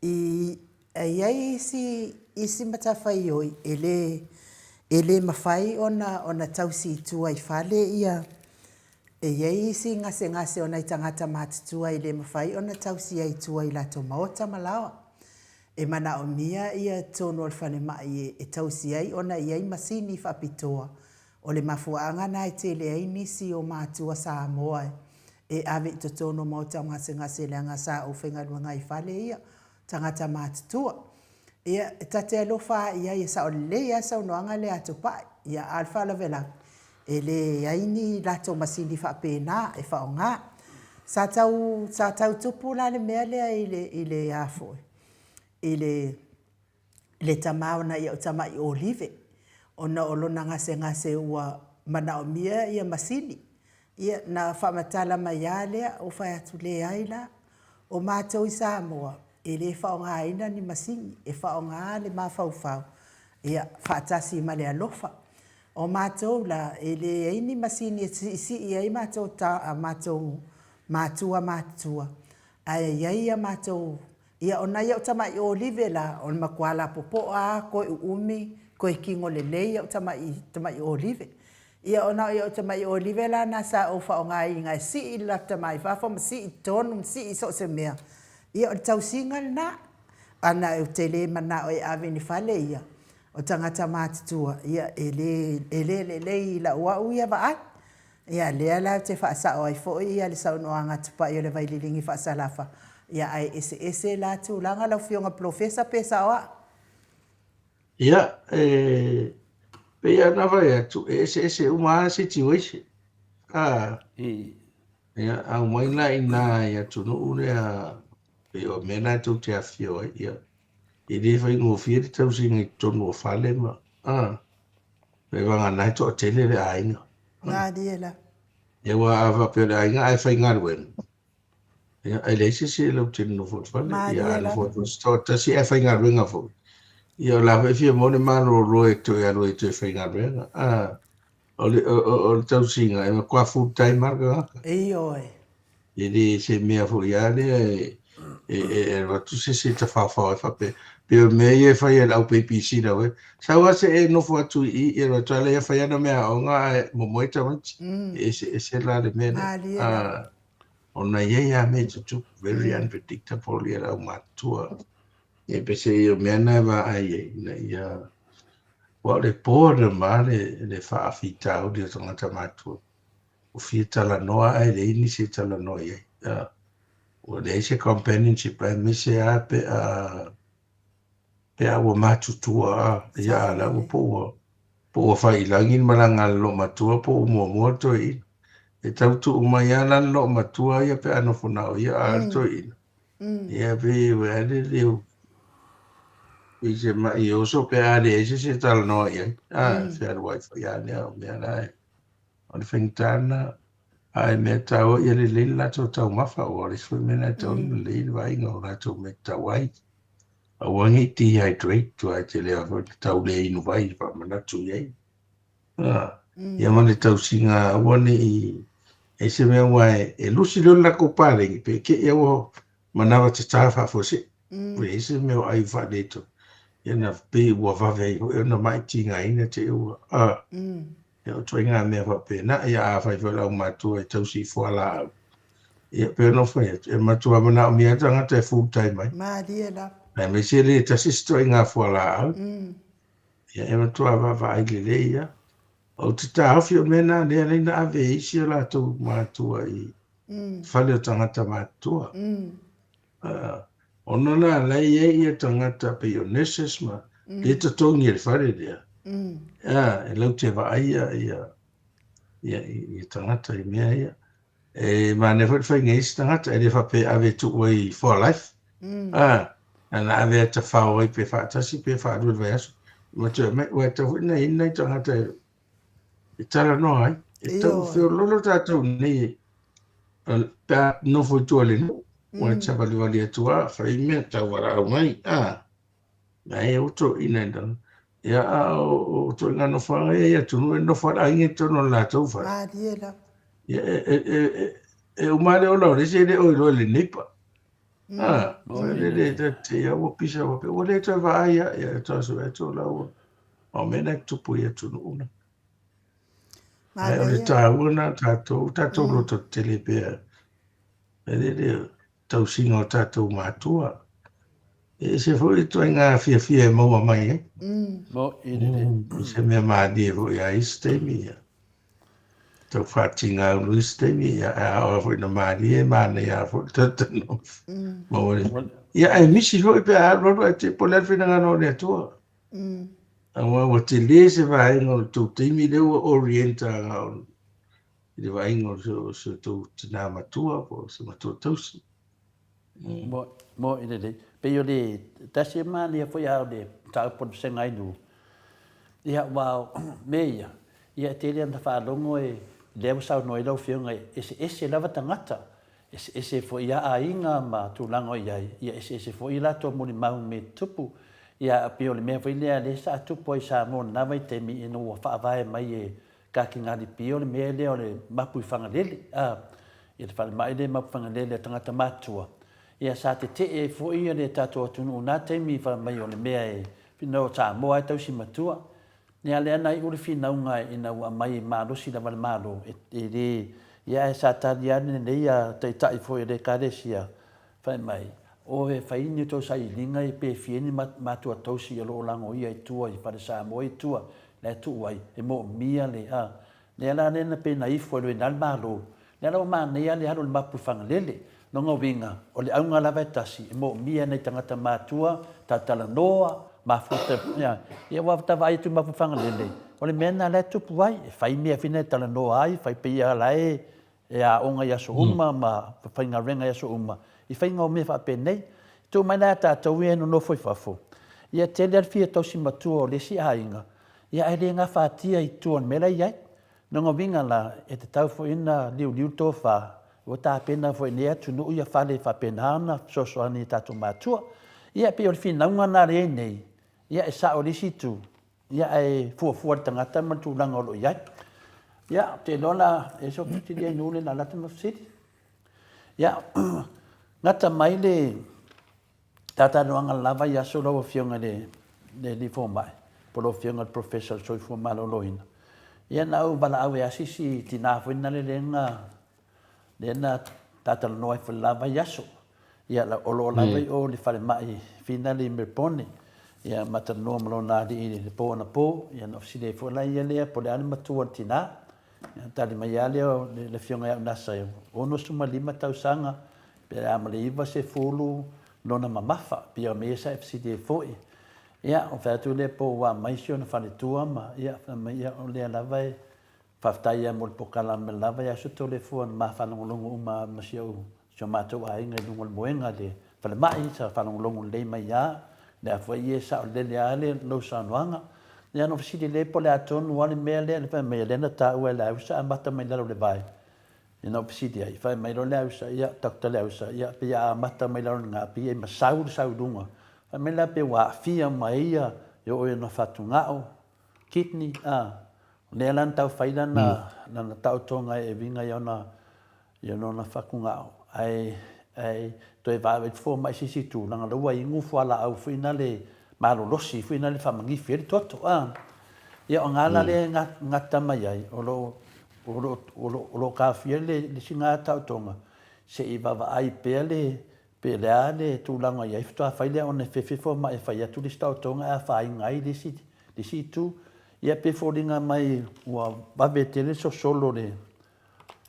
Speaker 1: I i ai isi isi matafaioi e le e le mafai ona ona tausi i tua i fale ia e i ai isi gasegase o nai tagata matutua e le mafai ona tausi ai i tua i latou maota ma laoa. E manaomia ia totonu o le falemai e tausi ai ona e i ai masini faapitoa O le mafuaaga na e tele ai nisi o matua Samoa e ave i totonu o maota gasegase leaga sa ou faigaluega ai i fale ia, tagata matutua. Ia, e ta te alofa lava i ai, e sao lelei lava le saunoaga lea a Tupai, ia a o le faalavelave, e leai ni latou masini faapena e faaaoga. Sa tau, sa tau tupu la le mea lea i le, i le a foi, i le le tama o nai au tamai olive ona o lona gasegase ua manaomia ia masini. Ia na faamatala mai a lea, ou fai atu, leai la, o matou i Samoa e le faaaogaina ni masini, e faaaoga le mafaufau ia faatasi ma le alofa. O matou la, e leai ni masini e siisii ai matou matou matua matutua, ae i ai a matou Ia, o nai au tamai olive la, o le matua lapopoa lava, toe uumi, toe tino lelei au tamai, tamai olive. Ia, ona o au tamai olive la na sa ou faaaogaina e sii le latou tama i fafo ma sii i totonu ma sii i so o se mea, ia o le tausiga lena. Ana ou te le manao e ave i ni fale ia, o tagata matutua, ia e le, e le lelei i lau au ia vaai. Ia, lea la ou te faasao ai foi ia le saunoaga tupai o le Vaililigi Faasalafa, ia ae eseese la tulaga lau Afioga Polofesa pe sao aa?
Speaker 4: Ia, e pei lava ona fai atu, e eseese uma lava situation. A, ia, aumai la i ina i atunuu lea, pei o mea na tou te afifio ai, ia, e le faigofie le tausiga i totonu o fale ma, a, e vagana e toatele le aiga.
Speaker 1: Malie la.
Speaker 4: Ia aua a faapea o le aiga ae faigaluega, ia e leai se isi e lautele nofo i le fale. Ia
Speaker 1: Malie
Speaker 4: a
Speaker 1: lava.
Speaker 4: nofo atu se toatasi ae faigaluega foi, ia o la foi e fia maua le malolo e toe alu ai e toe faigaluega. A, o le, o, o, o le tausiga e matua full time lava le tagata.
Speaker 1: Ioe.
Speaker 4: E le se mea foi a lea e, e, e alu atu se isi e tafaofao ai faapea, pei o mea ia e fai e le au babysitter ué, sau lava se e nofo atu i i, ia alu atu lava lea fai ana meaaoga ae momoe tamaiti. E eseese la le mea lea.
Speaker 1: Malie lava.
Speaker 4: Ah, ona e i ai lava mea e tutupu, very unpredictable ia le aumatutua. Ia pei se ia o mea na e vaai ai ina ia, aua o le boredom lava le, le faafitauli o tagata matutua. Ua fia talanoa ae leai nisi e talanoa i ai. Ua leai se companionship aemaise lava pe a pe a ua matutua a ia a la ua po ua po ua fai i lagi le malaga a le loomatua po ua muamua le toeaina. E tau tuu mai lava la le loomatua ia pe a nofo na o ia a o le toeaina. Ia pei ua le leu i se mai oso pe a leai se isi e talanoa i ai. A fealuai foi lava lea o mea la e O le faigata lena, a e mea taua ia lelei le latou taumafa, aua o le isi foi mea lena e tatau ona lelei le vaaiga o latou mea e tatau ai. Aua ne i dehydrate, aua e tele lava foi le tau le inu vai e faamanatu i ai. Ia ma le tausiga aua ne i ai se mea aua e lusi loa le latou paleni pe te i ua manawa tatā faafuasei. Ua leai se mea o ai ua faaletonu. Ia na pei ua vave ai foi ona mai tigaina te i ua, Ia, o ituaiga mea faapena. Ia, afai foi o le aumatua e tausi i fualaau, ia, pei ona ou fai atu, e matua manaomia lava le tagata e full time ai.
Speaker 1: Malie lava.
Speaker 4: Aemaise le tasi se ituaiga fualaau. Ia, e matua vaavaai lelei lava. Ou te taofi o mea na lea alai na ave e isi o latou matua i fale o tagata matutua. Ona la la e i ai ia tagata pei o nurses ma lea e totogi e le fale lea, e lau te vaaia ia ia tagata i mea ia. E manaia foi le faiga e isi tagata, e le faapea e ave e tuu ai for life. A, na ona ave e tafao ai pe faatasi pe faalua i le vaiaso. Ma toe aumai, aua e tatau foi ona i ai ni nai tagata e talanoa ai. E tau feoloolo tatou nei pe a nofo i tua i le nuu, ua e savalivali atu lava, fai mea, tauvalaau mai, a. Ai aua toeaiina i lalo. Ia, a o ituaiga nofoaga ia i atunuu e nofo lava le aiga i totonu o le latou fale.
Speaker 1: Malie lava.
Speaker 4: Ia, e, e, e, e uma lava le ola o le isi e le o iloa e le neighbor. A, le le ta te ia ua pisa ua pe ua le toe vaai lava, ia e toe sue atu la ua. O mea na e tupu i atunuu na. Ae o le taua na tatou, tatou loto tetele pea. E le le tausiga o tatou matua. E ese foi ituaiga fiafia e maua mai ai. Mm. Se mea malie foi a isi taimi ia. Tau faatiga ulu isi taimi ia, ae a oo foi ina malie, manaia foi le talatalanoa. Maua le... Ia ae misi foi pe a alualu ae te po o le a le finagalo o le Atua. Aua ua tele se vaega o le tou taimi lea ua orient agai i le vaaiga o si o tou tina matua po o se matua tausi.
Speaker 3: Mo i lelei. Pei o le tasi e manaia foi a o le mataupu o le vasega ai nuu. Ia aua o mea ia, ia e tele ana faalogo e lea ua saunoa ai lau Afioga e eseese lava tagata, eseese foi a aiga ma tulaga o i ai, ia eseese foi latou molimau i mea tutupu. Ia pei o le mea foi lea lea sa tupu ai i Samoa i lena vaitaimi ina ua faavae mai e Kakingali pia o le mea lea o le mapu i Fagalele, a, i le falemai lea i mapu Fagalele a tagata matutua, ia sa tetee ai foi le tatou atunuu i na taimi fai mai o le mea e finau o Samoa e tausi matua. Ia lea na iu le finauga ina ua aumai e malosi lava le Malo e, e le, ia ae sa tali lava lenei a taitai foi o le Ekalesia Fai mai, O e fai ni tou sailiga e pe fia ni matua tausi o lo o lagoia i tua i fale Samoa i tua la e tuu ai, e moomia le a. Lea la lea na pei na ifo ai loa i ina le Malo. Lea la ua manaia le alu o le mapu i Fagalele. Lona uiga, o le auga lava e tasi, e moomia e nai tagata matua, talatalanoa, mafuta, ia, ia ua ta vaai atu i mapu i Fagalele, o le mea lena la e tupu ai, e fai mea foi na e talanoa ai, fai pei lava la e e aoga i aso uma ma faigaluega i aso uma i faiga o mea faapenei. Tuu mai la ia tatou ia e nonofo i fafo, ia tele lava le fia tausi matua o le isi aiga, ia ae le gafatia i tua o le mea la e i ai. Lona uiga la, e tatau foi ona liuliu le tofa, ua tapena foi e lenei atunuu ia fale e faapena ona fesoasoani i tatou matua. Ia e pei o le finauga lena lea e i ai nei, ia e sao i le isi itu, Ia, ae fuafua le tagata ma le tulaga o lo o i ai. Ia, ou te iloa la, e so fesili ai nuu le lalata ma fesili. Ia, gata mai le tataloaga lava i aso lau Afioga i le le alii fomai, po o lau Afioga i le Professor o le Soifua Maloloina. Ia, na ou valaau e asi si tina foi lena lea na lea na talatalanoa ai foi i le la vaiaso. Ia, o lo o lava i o i le falemai Finale i Melbourne, ia ma talanoa ma lona alii i le po anapo, ia na fesili ai foi la ia lea po o le a le matua o le tina. Ia, tali mai lava lea o le Afioga ia Unasa, e 65 tausaga, pe a ma le 90 lona mamafa, pei o mea ia sa e fesili ai foi. Ia, ona fai atu lea po ua aumai si ona faletua ma, ia, fai mai, ia, o lea lava e Faafetai ia mo le pokalame lava ia Sotolefua na ma faalogologo uma ma si ou si o matou aiga i luga o le moega i le falemai sa faalogologo lelei mai a lea foi ia e saolele a le lou saunoaga. Ia na ou fesili lelei po o le a tonu a le mea lea na fai mai lea na taua e Leausa amata mai lalo o le vae. Ia na ou fesili ai fai mai loa Leausa ia Doctor Leausa ia pei a amata mai lalo i le pei e masau le sau i luga. Fai mai la pei ua aafia mai ia e oo i ona fatugao kidney, a, lea la na tau fai lana, lana taotoga e uiga i ona, i lona fatugao, ae, ae toe vaevae fua mai i se isi itu, leaga o lea ua inu fualaau foi na le malolosi foi na le faamanifi ai le toto, a. Ia o ga la lea e gata mai ai, o lo o, o lo o, o lo o taofia le isi ga taotoga, se i vaavaai pea le, Pe le a le tulaga i ai faatoa fai lea ona e fefe fomai e fai atu le isi taotoga e afaina ai le isi, le isi itu. Ia pei foliga mai ua vave tele le sosolo o le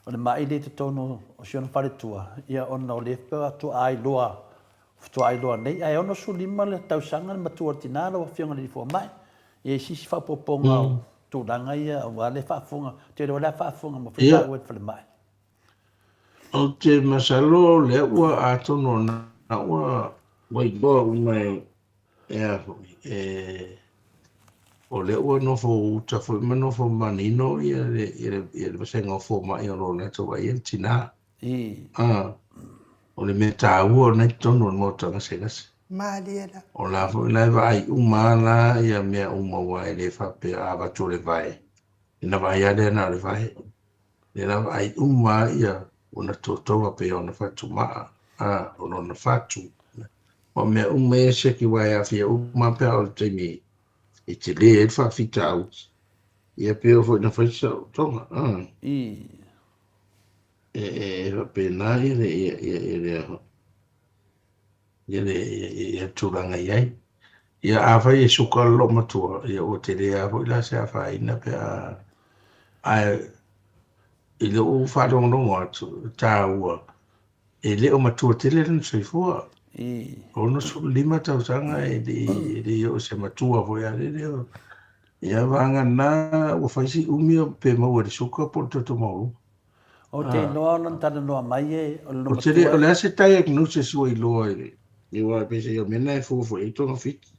Speaker 3: o le ma'i lea i totonu o si ona faletua, ia ona o lea faatoa iloa faatoa iloa nei, ae 65 le tausaga le matua o le tinā lau Afioga i le Alii Fomai. Ia i sisi faaopoopoga o tulaga ia aua le faafofoga, ou te iloa o le a faafofoga mai foi taua i le falemai.
Speaker 4: Ou te masalo o lea ua atonu o na ua ua iloa uma e e a foi e o lea ua nofo uta foi ma nofo manino ia le ia le ia le vasega o fomai o lo o latou vaaia le tinā. A, o le mea taua o lena i totonu o le maota gasegase.
Speaker 1: Malie la.
Speaker 4: O la foi la e vaai uma lava la ia mea uma aua e le faapea a avatu o le vae, ona vaai lava lea na o le vae. Lea la vaai uma lava ia ona totoga pei ona fatumaa, a, o lona fatu. O mea uma ia siaki aua e aafia uma lava pe a oo i le taimi e tele ai le faafitauli. Ia pe oo foi ina fai se saotoga, a. E, e, e faapena ia le, ia, ia, ia le, ia le, ia le tulaga i ai. Ia afai e suka le loomatua, ia ua tele lava foi la se afaina pe a, ae i lou faalogologo atu, e taua, e le o matua tele lona soifua. 65 tausaga e le i, e le i oo i se matua foi a lele. Ia vagana ua fai si umi pe maua i le suka po o le toto maualuga.
Speaker 3: Ou te iloa ona na talanoa mai e o le
Speaker 4: Ou te le, o le a se diagnosis ua iloa i le, aua e peiseai o mea na e fua foi i ai togafiti.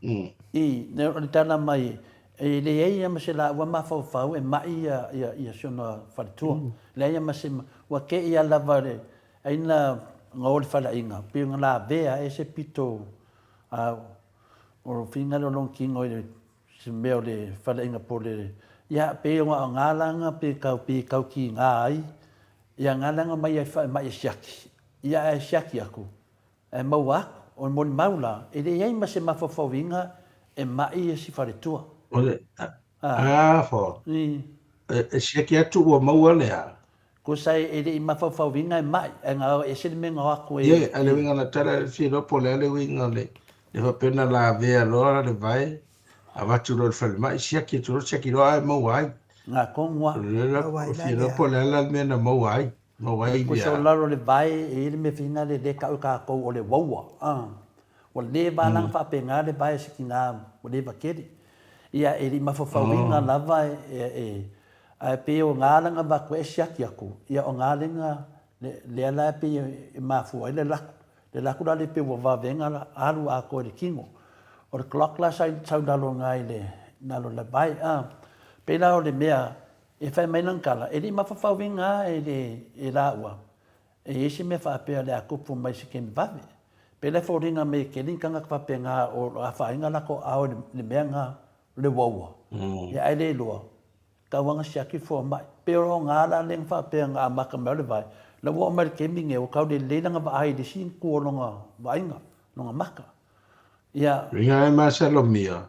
Speaker 3: Mm. I, o le tala mai, e leai lava ma se laua mafaufau e ma'i ia, ia, ia si ona faletua. Mm. Leai lava ma se, ua te i a lava le, ai na, na o le faleaiga, pei ona lavea e se pito, a, o finagalo o lona tino i le Se mea o le faleaiga po o le, ia, pei o ga langa pe kau, pe kau ki ga ai, ia ga langa mai ai faemai e siaki, ia ae siaki aku, ae maua aku, o le molimau la, e leai ma se mafaufauiga e ma'i e si faletua.
Speaker 4: O le, a, fo, e siaki atu ua maua le a?
Speaker 3: Kosa e le i mafaufauiga e ma'i, ae ga ese le mea ga o aku e.
Speaker 4: Ie, a le uiga na tala e fia iloa po o le a le uiga o le, le faapea na lavea loa le vae, avatu loa i le falemai, siaki atu loa, siaki loa ae maua ai.
Speaker 3: Nga kongua.
Speaker 4: O le la, o fia iloa po o le a la le mea na maua ai, maua ai
Speaker 3: le a. Kosa o lalo le vae e i ai le mea fina le le kau e kakou o le uaua, a. Ua leva la na faapena le vae a si tina ua leva tele. Ia e le i mafaufauina lava e, e, Ae pei o ga langa avatu ai e siaki atu, ia o ga lenga lea la e pei e mafua ai le laku. Le laku la lea pei ua vavega la alu atoa i le tino. O le clock la sa sau lalo i na i le lalo le vae a. Pei la o le mea e fai mai lana tala, e le i mafafauina a e le e laua, e i ai se mea faapea o le a tupu mai i se taimi vave. Pei la e foliga mai e tele ni tagata faapena o afaina latou ao i le mea na le uaua. Ia ae le iloa, tau ana siaki fomai. Pei o ga la lea na faapea na amata mai o le vae, la ua oo mai le taimi nei ua tau lelei lana vaai i le isi itu o lona vaaiga, lona maka. Ia.
Speaker 4: Uiga e masalomia,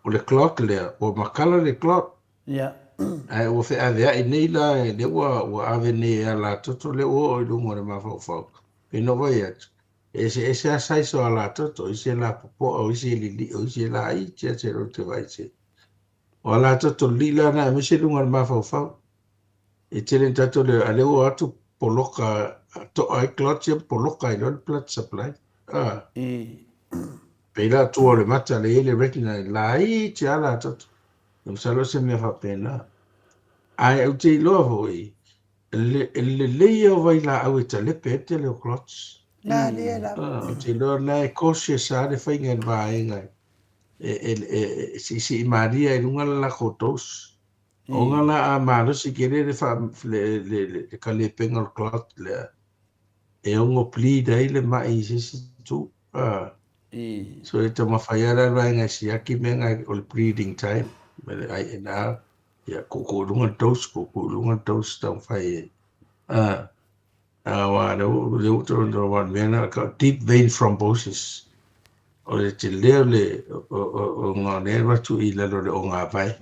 Speaker 4: o le clock lea, ua makala le clock.
Speaker 3: Ia.
Speaker 4: Ae ua feaveai nei la, lea ua, ua ave nei e alatoto, lea ua oo i luga o le mafaufau. Pei ona ou vaai atu, E eseese lava size o alatoto, o isi e lapopoa, o isi e lilii, o isi e laiti lava se ou te vaai se. O alatoto lilii la na aemaise luga o le mafaufau. E tele ni tatou le, a lea ua o atu poloka, to'a ai clots ia poloka ai loa le blood supply. Ah. Pei la tua o le mata lea i ai le retina, e laiti lava alatoto. E masalo o se mea faapena. Ae ou te iloa foi, E lelei ia o vailaau e talepe ai le tele o clots.
Speaker 1: Malie lava.
Speaker 4: Ou te iloa na e cautious lava le faiga i le vaega e, e, e, e siisii malie ai i luga le lakou dose. Ona la a malosi tele le, fa, le, le, le, le talepega o le clot lea, e ono bleed ai le mai i se isi itu. Ah. So e taumafai lava la le vaega e siaki mea na o le bleeding time, ma le INR. Ia, kuukuu i luga le dose, kuukuu i luga le dose taumafai e, a, aua lea ua, lea ua tau aua o le mea lena, deep vein thrombosis. O le tele o le, o, o, o ga lea e alu atu i lalo o le ogāvae.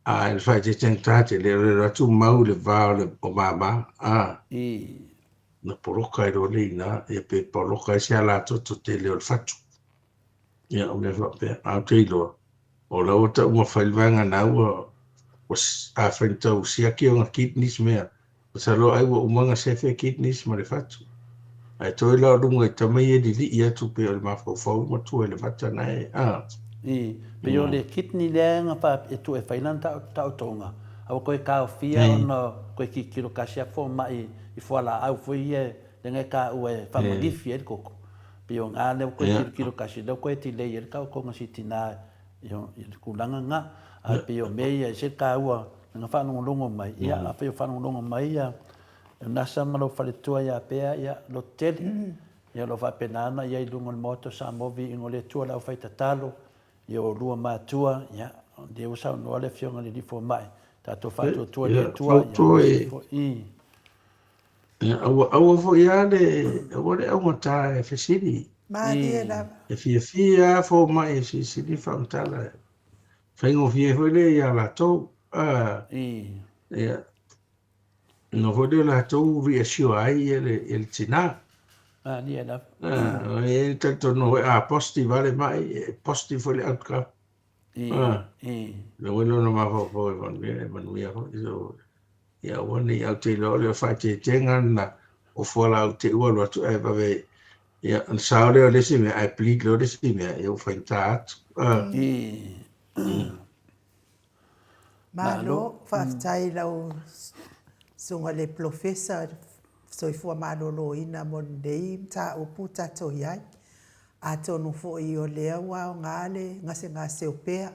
Speaker 4: A i le faaeteetega tele, o le alu atu mau i le va o le o māmā, a, na poloka ai loa le iina, ia pe poloka ai se alatoto tele o le fatu. Ia, o mea faapea. A ou te iloa. O la ua tau ma fai le vaega na ua ua afai na tau siaki ona kidneys mea, masalo ai ua uma ona sefe kidneys ma le fatu. Ae toe la o luga i tama ia e lilii atu pei o le mafaufau matua i le mata na e, a.
Speaker 3: I, pei o le kidney lea na fa e tuu e fai lana taotoga, a ua toe taofia ona toe tilotilo kasi a fomai i fualaau foi ia lea e taua e faamalifi ai le toto. Pei o na lea ua toe tilotilo kasi, lea ua toe delay ai le taotoga o si tina i le tulaga lena. Ae pei o mea ia e ese le taua na faalogologo mai, ia afai o faalogologo mai ia Nasa ma lou faletua ia Pea, ia loto tele. Ia o lo o faapena ona i ai i luga o le Maota o Samoa viiga o le Atua le aufai tatalo, ia oulua matua, ia o lea ua saunoa le Afioga i le Alii Fomai, tatou faatuatua i le Atua, ia aemaise foi i.
Speaker 4: Ia aua aua foi lava le aua le augata e fesili.
Speaker 1: Malie lava.
Speaker 4: E fiafia lava fomai e silisili faamatala e faigofie ai foi lea ia latou. A ia ona foi lea o latou reassure ai ia le ia le tina.
Speaker 3: Malie lava.
Speaker 4: A e i ai le talitonuga foi a positive lava le mai, e positive foi le outcome. Ua iloa lona mafaufau e manuia, e manuia foi. So, ia aua ne i au te iloa o le faaeteetega lena o fualaau te i ua alu atu ae vave ia ona sao lea o le isi mea ae bleed loa le isi mea ia ua faigata atu.
Speaker 1: Malo, faafetai i lau susuga i le Polofesa Soifua Maloloina mo lenei mataupu tatou i ai. Atonu foi o lea ua aoga le gasegase o Pea,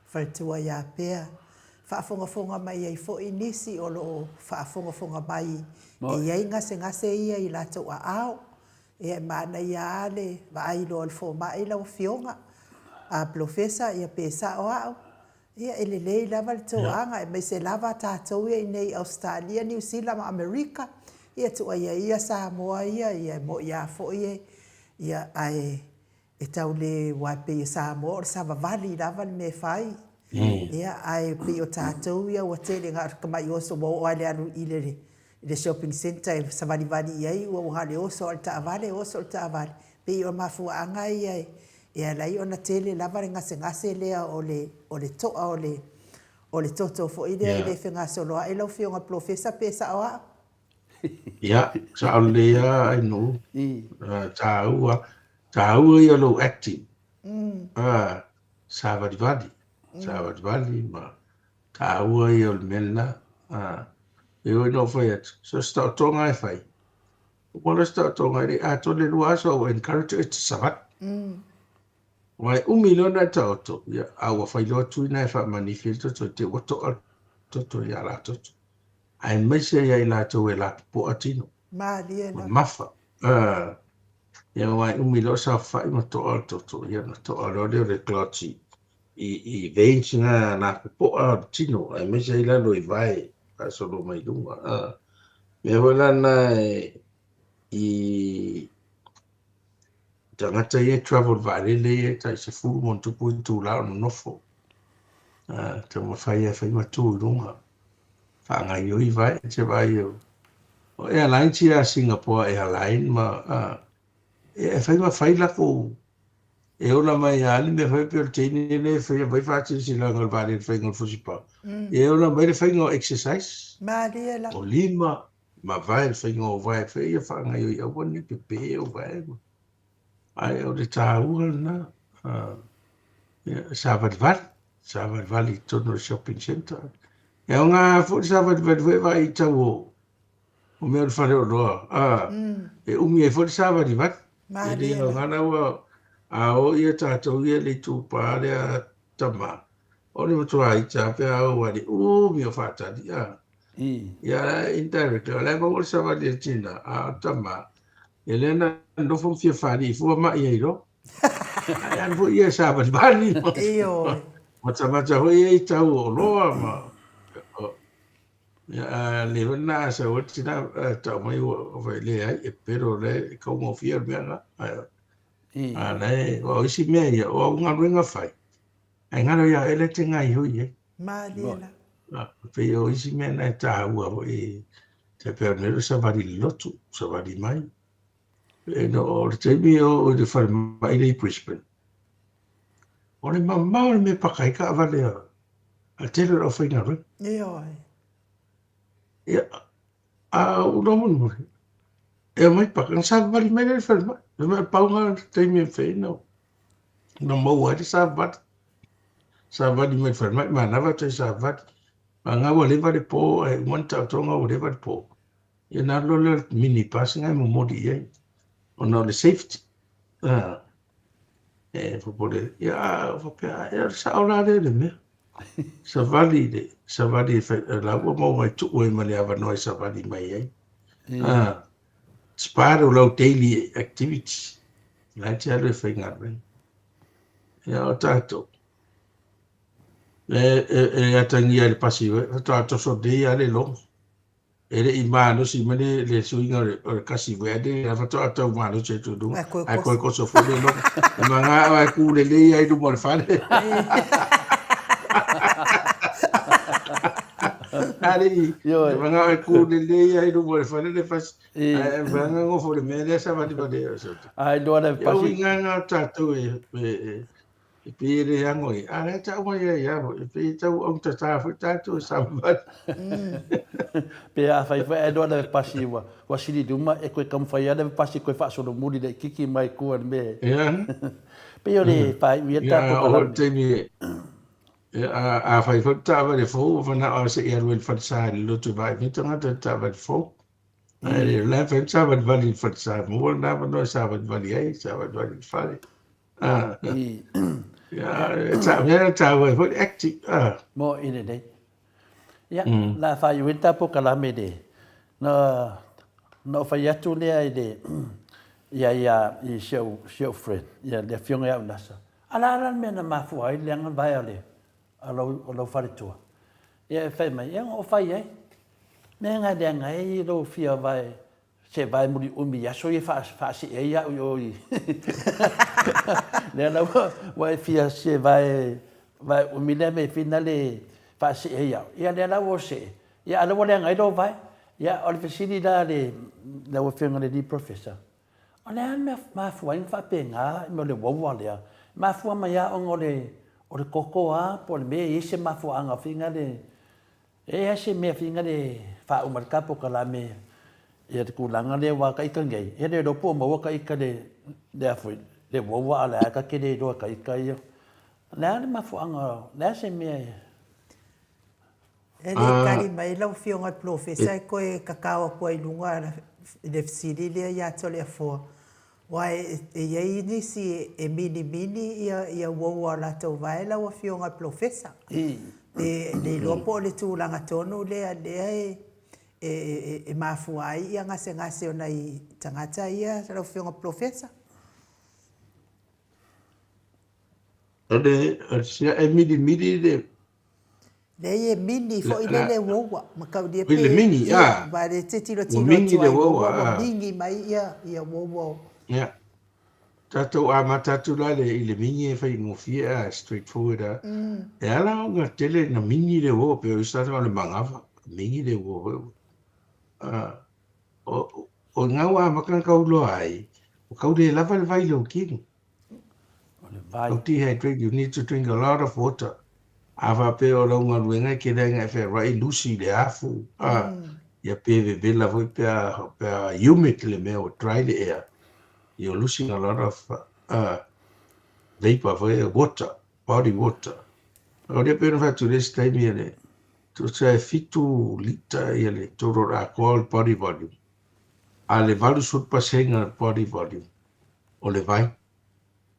Speaker 1: faletua ia Pea, faafogafoga mai ai foi nisi o lo o faafogafoga mai e i ai gasegase ia i latou aao. Ia e manaia lava le vaai loa o le fomai lau Afioga a Polofesa ia pe sao au, Ia, e lelei lava le toaga, aemaise lava tatou ia i inei i Ausetalia, Niu Sila ma Amerika, ia tuuaia ia Samoa ia, ia e mo'i lava foi e, ia, ae e tau le, aua e pei o Samoa o le savavali lava le mea e fai. Ia, ae pei o tatou ia ua tele na o le tamai oso, ua oo lava i le alu i le, i le shopping centre e savalivali i ai ua na o le oso lava o le taavale, oso o le taavale. Pei o mafuaaga ia e ala ai ona tele lava le gasegase lea o le o le to'a o le o le toto foi lea e le fegasoloa'i lau Afioga Polofesa pe sa'o a'u?
Speaker 4: Ia, sa'o lelei lava Ainuu. Taua, taua ia o lou acting. Savalivali, savalivali ma Taua ia o le mea lena. E ui ina ou fai atu, so o se taotoga e fai, uma loa se taotoga e le i atoa le lua aso a ua encourage oe e te savali. Aua e umi loa ona e taoto, ia, a ua fai loa tui na e faamanifi ai le toto i te i ua to'a le toto ia latoto. Aemaise ia i latou e lapopoa tino.
Speaker 1: Malie lava.
Speaker 4: Mamafa. Ia aua e umi loa saofai ma to'a le toto, ia ona to'a loa lea o le clots i, i veins na lapopoa o le tino, aemaise ai lalo i vae faasolo mai luga. Mea foi la na i tagata ia e travel vaalele ia e tai 10 ma ona tupu itula o nonofo. Taumafai e fai ma tu i luga. Faagaoioi vae, e te vaai o airlines ia a Singapore Airline ma e fai ma fai lakou e ola mai lava le mea fai pei o le teine lea e faia mai faasilasilaga o le vaalele faiga o le fusipao. E ola mai le faiga o exercise.
Speaker 1: Malie lava.
Speaker 4: O lima ma vae le faiga o vae fai ia faagaoioi aua ne i pepe ou vae. Ae o le taua lena savalivali, savalivali i totonu o le shopping centre. E aoga foi le savalivali foi e vaai i tau o mea o le faleoloa, e umi ai foi le savalivali. E le aoga la ua a o ia tatou ia i le itupa lea tama, o le matua ita lava pe a o ai le umi o faatali. Ia indirectly, o la e maua le savali a le tina, a o le tama, ia lea na nofo ma fia faalii fua mai ai loa. Ae alu foi ia e savalivali.
Speaker 1: Ioe.
Speaker 4: Matamata foi ia i tau o oloa ma... Ia, a le foi lena a sau ai le tina, tau mai ua fai leai, e pepelo o la e taugofie le mea lena. A la e, o isi mea ia, o au galuega fai, ae galo ia oe la e te gaoioi ai.
Speaker 1: Malie la.
Speaker 4: E pei o isi mea na e taua foi, tai pei o le mea lea o le savali i le lotu, savali mai. E no, o le taimi o i le falemai lea i Brisbane. O le mamao o le mea e paka ai taavale a le tele o le aufaigaluega.
Speaker 1: Ioe.
Speaker 4: Ia, a ou iloa mulimuli, e omai paka, ona savavali mai lea i le falemai. Fai mai, pau lena o le taimi e mafai ai ona maua ai le savavali. Savavali mai le falemai, manava toe savavali. Vagana ua leva le po, ae uma ni taotoga ua leva le po, ia ona alu loa lea o le mini bus lena e momoli i ai, ona o le safety. E popole, ia a ou faapea, a o le sao la lea i le mea. Savali le, savali e fai, la ua maua mai tuu ai ma le avanoa e savali mai ai. It's part of lau daily activities. La e te alu e faigaluega. Ia o tatou, e, e, e atagia i le pasi, faatoa toso nei lava le logo. E le i malosi mai le, le suiga o le, o le kasi verde, la faatoa tau malosi atu i luga, ae koe koso foi le logo. E manga o e ku lelei ai luma o le fale. Alii, e manga o e ku lelei ai luma o le fale le pasi. Ae manga ngofo le mea lea sa vali vali o soto.
Speaker 3: Ai loa le
Speaker 4: pasi. Ia uiga nga tatou e, e, e E pei e le ano ai, a lea tau mai ai ia foi, e pei e tau autatā foi tātou e savavali.
Speaker 3: Pe a fai foi ae loa le pasi ua, ua sili luma e koe taumafai lava le pasi koe faasolomuli laitiiti mai tua i le mea e.
Speaker 4: Ia.
Speaker 3: Pei o le faaiu ia le
Speaker 4: tatou kalame. Ia, o le taimi e, a, a fai foi le taavale fou, ua manao lava se i alu ai i le falesa i le lotu e vaai mai tagata i le taavale fou. Ae le o la e fai le savalivali i le falesa, maua lena avanoa e savalivali ai, savalivali i le fale. Ia, taua ai foi le acting.
Speaker 3: Mo i lelei. Ia, la faaiu ai le tatou kalame le, na, na ou fai atu lea i le, ia, ia, i si au, si au friend, ia, le afioga ia Unasa. A la la le mea na mafua ai le leaga vae o le, a lou, o lou faletua. Ia, e fai mai, ia, na ou fai ai. Mea na leaga ai lou fia vae Se vae muli umi i aso ia e faasee ai au i o i. Lea la ua e fia se vae vae umi lea me fina le faasee ai au. Ia lea la ua see. Ia a lea ua leaga ai lou vae. Ia o le fesili la a le lau Afioga i le alii Professor, o le a le mea mafua ai ona faapena mea o le uaua lea? E mafua mai lava ona o le o le toto lava po o le mea e i ai se mafuaaga foi lea E i ai se mea fina le faauma le ta polokalame ia le tulaga lea aua ta ita nei, e le iloa po o maua ta ita le le a foi le uaua a o le a ta te le iloa e ta ita ia. O le a le mafuaaga, o le a se mea e.
Speaker 1: E le i tali mai lau Afioga i le Polofesa e toe tatao atu ai i luga i le fesili lea ia Toleafoa, Aua e i ai nisi e minimini ia uaua o latou vae lau Afioga i le Polofesa. Pe le iloa po o le tulaga tonu lea lea e mafua ai ia gasegase o nai tagata ia lau Afioga i le Polofesa.
Speaker 4: O le e milimili le
Speaker 1: Leai e mini foi lele le uoua mataulia
Speaker 4: pe le mini
Speaker 1: a aua le te tilotilo atu ai uoua ua mingi mai ia ia uoua o
Speaker 4: ia tatou amata atu la le i le mingi e faigofie a straight forward a e ala ona tele na mingi le uoua pe o isi tagata o le manava mingi le uoua a o o ina ua amata ona tau iloa ai ua tau le lava le vai i lou tino.
Speaker 3: O le vai.
Speaker 4: Tau dehydrate, you need to drink a lot of water. A faapea o lau galuega e tele ai ona e fealuai lusi i le afu, a, ia pe vevela foi pe a, pe a humid le mea ua dry le ea, you're losing a lot of vapour foi, water, body water. O lea pei ona fai atu i le isi taimi, e tusa e 7 lita ia le total atoa o le body volume, a le 80 pasene o le body volume o le vai.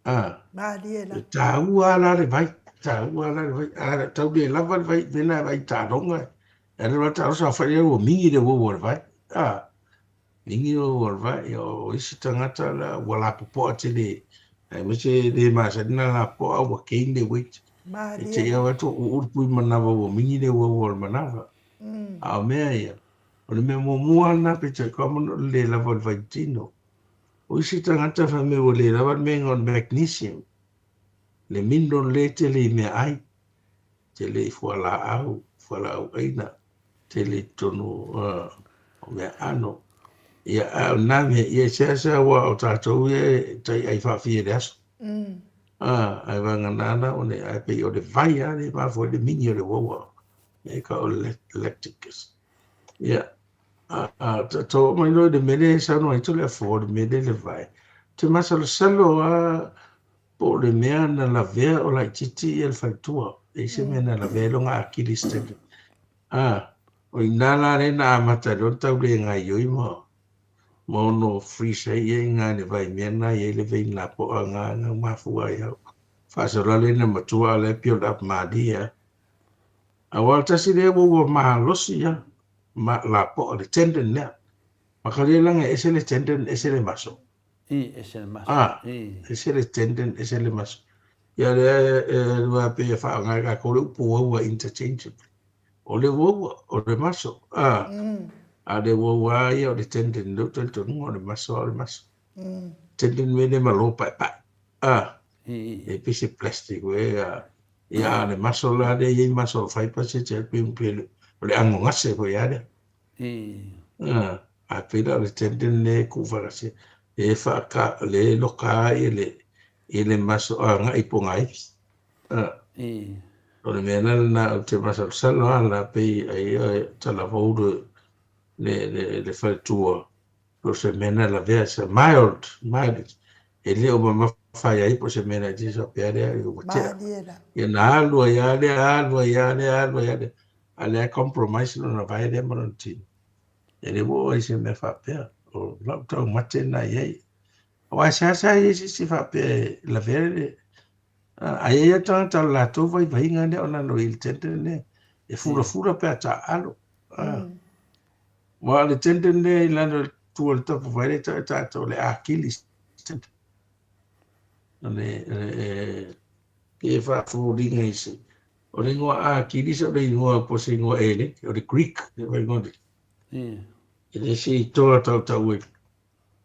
Speaker 4: A,
Speaker 1: Malie
Speaker 4: la. E taua la le vai, taua la le vai. A tau le lava le vai, mena e vai taaloga. E alu la taaloga, saofai lea ua mingi le uou o le vai. A, mingi le uou o le vai. O isi tagata la, ua lapopoa tele. Aemaise le masani na lapopoa ua gain le weight.
Speaker 1: Malie.
Speaker 4: E te i au atu ua uu le pui manava ua mingi le uou o le manava. A o mea ia, o le mea muamua lena peitai common o le le lava o le vaitino. O isi tagata fai mai ua le lava le mea o le magnesium, le mineral lea e tele i meaai, tele i fualaau, fualaau aina, tele i totonu o meaano. Ia, a o lena mea, ia e seasea aua o tatou ia e tai ai faafia i le aso. Ae vagana la o le, ae pei o le vai lava lea e mafua ai le mingi o le uaua e ka o le lactic. Ia, to oo mai loa i le mea lea e saunoa ai Toleafoa, o le mea lea le vai. Ou te masalosalo lava po o le mea na lavea o laitiiti ia le faletua. E i ai se mea na lavea ai lona Achilles tendon. O i ina la lea na amata ai loa ona tau le gaoioi ma ma ono freeze ai ia i ina i le vaimea lena e i ai le vein lapoa na na mafua ai au. Faasolo lea ina matua a o la e build up malie lava. Aua o le tasi lea ua ua malosi lava ma lapoa le tendon lea. Makalia leaga e ese le tendon ese le muscle.
Speaker 3: I, ese le muscle. Ah,
Speaker 4: I. Ese le tendon ese le muscle. Ia lea e alu lava pei e faaaoga e tatou le upu uaua interchangeably. O le uaua, o le muscle, a, a o le uaua lava ia o le tendon, i lou talitonuga o le muscle lava o le muscle. Tendon mea lea e malo paepae, a, e pei se plastic ea, ia, a o le muscle la lea e i ai muscle fibers e te pei o le anogase foi lava lea. A, ae pei la o le tendon lea e tuufaatasia, lea e faaka, lea e loka ai le, i le muscle agai i pogaifi. O le mea la lena ou te masalosalo lava la pei ai talavou le le le le faletua po o se mea na lavea se mild mild e le o mamafa ai ai po o se mea laitiiti faapea lea ua tea. Ia na alu ai lava lea alu ai lava lea alu ai lava lea a o lea e compromise lona vae lea ma lona tino. E le ua oo ai se mea faapea. O lau taumate lena i ai. Aua e seasea i ai se isi faapea e lavea le A i ai lava tagata o le latou vaivaiga lea o lalo i le tendon lea, e fulafula pe a taaalo. Aua o le tendon lea i lalo i tua o le tapuvae lea e tau e tatou o le Achilles tendon. O le, e faafoliga i se, o le igoa Achilles o le igoa po o se igoa Eleke, o le Greek le igoa lea. E le se itoa tautau ai.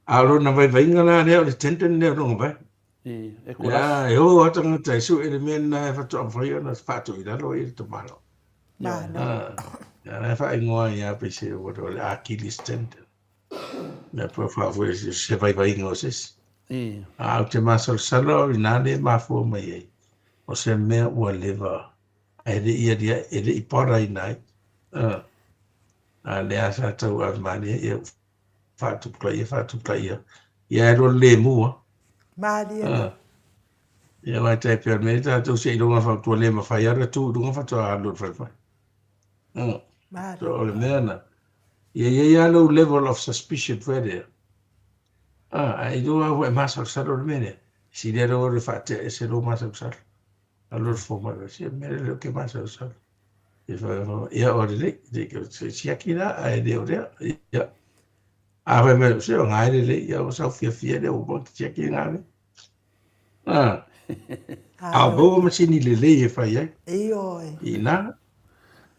Speaker 4: A o lona vaivaiga la lea o le tendon lea o lona vae.
Speaker 3: E
Speaker 4: Ia, e o lava tagata e sue le mea lena e faatoa mafai ona faatu i lalo ai le tamaloa.
Speaker 1: Malo.
Speaker 4: Ia, la e faaigoa ai lava pei se o le Achilles tendon. Mea po faafoe se vaivaiga o se isi. A ou te masalosalo au inā lea e mafua mai ai, o se mea ua leva ae le i aliae, e le i bother-ina ai. A lea sa tauave malie, ia faatupulaia, faatupulaia. Ia e lua lemu a.
Speaker 1: Malie la.
Speaker 4: Ia aua e tai pea o le mea lea tatou seiloga faapea le mafai lava ona tu i luga faatoa alu i le falemai.
Speaker 1: Malie.
Speaker 4: So o le mea lena, ia i ai lava lou level of suspicion foi lea. Ae iloa lava ua e masalosalo i le mea lea, sili lava lou alu e faatea ese lou masalosalo. Alu i le fomai, se mea lea ou te masalosalo. Ia ua lelei, se i siaki la, ae le o lea. Ia, a fai mai, se o na e lelei, ia ua sau fiafia lea ua uma ona siaki na mea. A o maua masini lelei e fai ai.
Speaker 1: Ioe.
Speaker 4: I ina.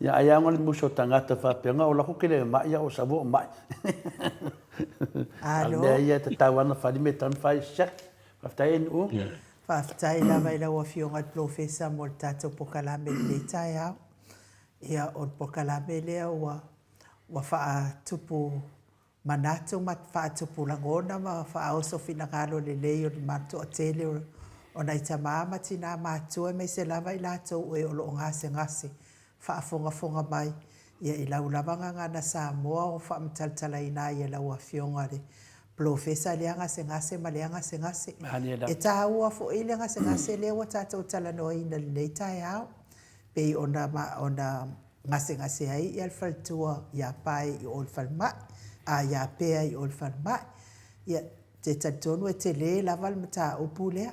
Speaker 3: Ia, ai lava le musu o tagata faapea, na o lako ke le mai, ia o sau o mai. A o le mea ia e tatau lava ona fai le mea e tatau ona fai, siaki. Faafetai e Nu'u.
Speaker 1: Faafetai lava i lau Afioga i le Polofesa mo le tatou polokalame i lenei taeao. Ia, o le polokalame lea ua ua faatupu manatu ma faatupu lagona ma faaoso finagalo lelei o le toatele o nai tama ma tina matutua aemaise lava i latou e o lo o gasegase faafogafoga mai ia i lau lava gagana Samoa o faamatalatalaina ai e lau Afioga le Polofesa lea gasegase ma lea gasegase. E taua foi le gasegase lea ua tatou talanoaina i lenei taeao, pei ona ona gasegase ai le faletua ia Pae i o i le falemai, a ia Pea i o i le falemai. Ia, te talitonu e tele lava le mataupu lea,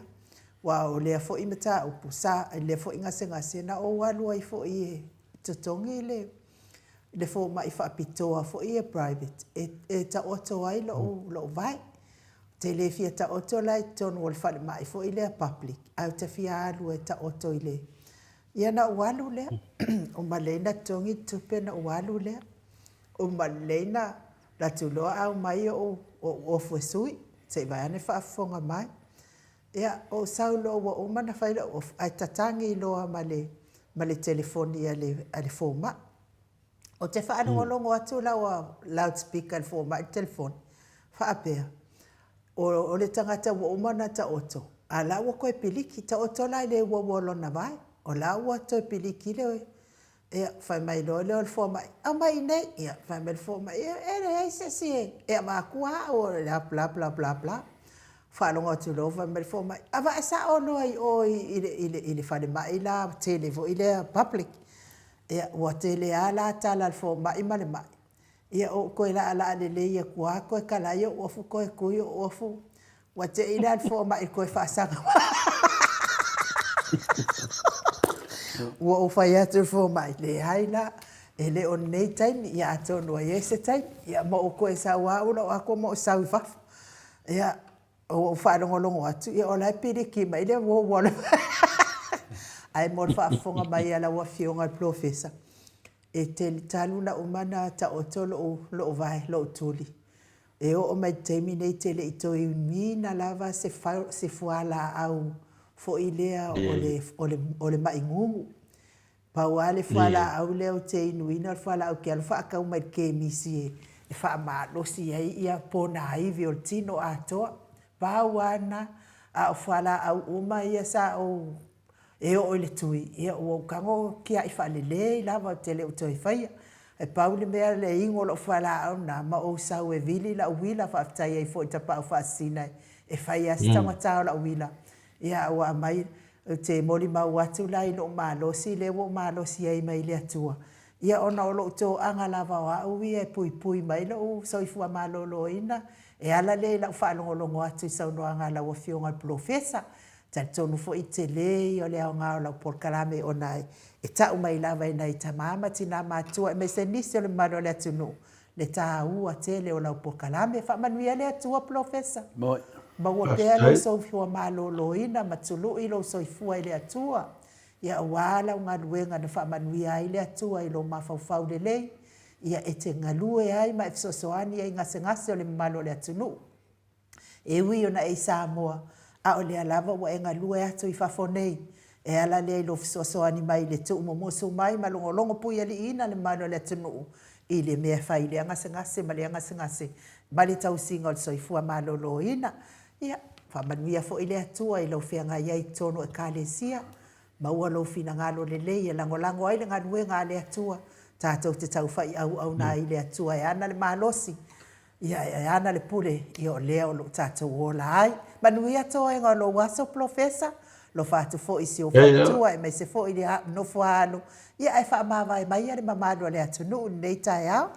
Speaker 1: aua o lea foi mataupu sa, lea foi gasegase na ou alu ai foi e totogi le le fomai faapitoa foi ia private e taoto ai lou lou vae. Ou te le fia taoto la i totonu o le falemai foi lea public, ae ou te fia alu e taoto i le Ia na ou alu lea, uma lelei na totogi le tupe na ou alu lea. Uma lelei na alu atu loa aumai ou ofu e sui, se i vaai ane faafofoga mai. Ia, ou sau loa ua uma ona fai lau ofu, ae tatagi loa ma le ma le telefoni a le a le fomai. Ou te faalogologo atu la ua loudspeaker e le fomai le telefoni, faapea, o le tagata ua uma ona taoto. A la ua toe piliki, taoto la i le uaua o lona vae, o la ua toe piliki le, ia, fai mai loa lea o le fomai, aumai i inei, ia, fai mai le fomai, ia, e leai se isi e avatua au o le a bla bla bla bla. Faalogo atu loa fai mai le fomai, avae sao loa i o i le, i le, i le falemai la tele foi lea public. Ia, ua tele lava la tala a le fomai ma le mai, Ia ou toe laalaa lelei atu lava toe talai ou ofu toe tui ou ofu. Ua te i la le fomai toe faasaga mai. Ua ou fai atu i le fomai, leai la, e le o lenei taimi, ia atonu e i ai se taimi. Ia ma ou toe sau lava au lau atoa ma ou sau i fafo. Ia, ua ou faalogologo atu, ia o la e piliki mai le uo ua Ae mo le faafofoga mai a lau Afioga i le Polofesa, E tele talu ona uma ona taoto lou, lou vae, lou tuli. E oo mai i le taimi nei te le i toe inuina lava se, se fualaau foi lea o le, o le, o le mai gugu. Pau lava le fualaau lea ou te inuina o le fualaau ou te alu faatau mai i le kemisi e, e faamalosi ai ia ponaivi o le tino atoa. Pau lava lena. A o fualaau uma ia sa ou E oo i le tui, ia ua ou tago tiai faalelei lava ou te le o toe faia. Ae pau le mea le igo o lau fualaau lena ma ou sau e vili lau uila, faafetai ai foi i tapaau faasisina e fai lava si taugata o lau uila. Ia ua aumai, ou te molimau atu la i lou malosi lea ua ou malosi ai mai le Atua, ia ona o lou toaga lava o au ia e puipui mai lou soifua maloloina, e ala lea i lau faalogologo atu i saunoaga a lau Afioga i le Polofesa, Talitonu foi tele ia o le aoga o lau polokalame ona e tau mai lava e nai tama ma tina matutua aemaise nisi o le mamalu o le atunuu le taua tele o lau polokalame. Faamanuia le Atua Polofesa. Maua pea lou soifua maloloina ma tului lou soifua i le Atua ia aua lau galuega na faamanuia ai le Atua i lou mafaufau lelei ia e te galue ai ma e fesoasoani ai i gasegase o le mamalu o le atunuu. E ui ona e i Samoa, a o lea lava ua e galue atu i fafo nei. E ala lea i lou fesoasoani mai i le tuumumusu mai ma logologo puialiiina le mamalu o le atunuu i le mea e fai i lea gasegase ma lea gasegase ma le tausiga o le soifua maloloina. Ia, faamanuia foi le Atua i lou feagai ai i totonu o Ekalesia. Maua lou finagalo lelei e lagolago ai le galuega a le Atua, tatou te taufai auauna ai i le Atua e ana le malosi Ia, e ana le pule, ia o lea o lo o tatou ola ai. Manuia toega o lou aso, Polofesa. Alofa atu foi i si ou faletua aemaise foi le nofo a alo, ia ae faamavae maia le mamalu o le atunuu i lenei taeao.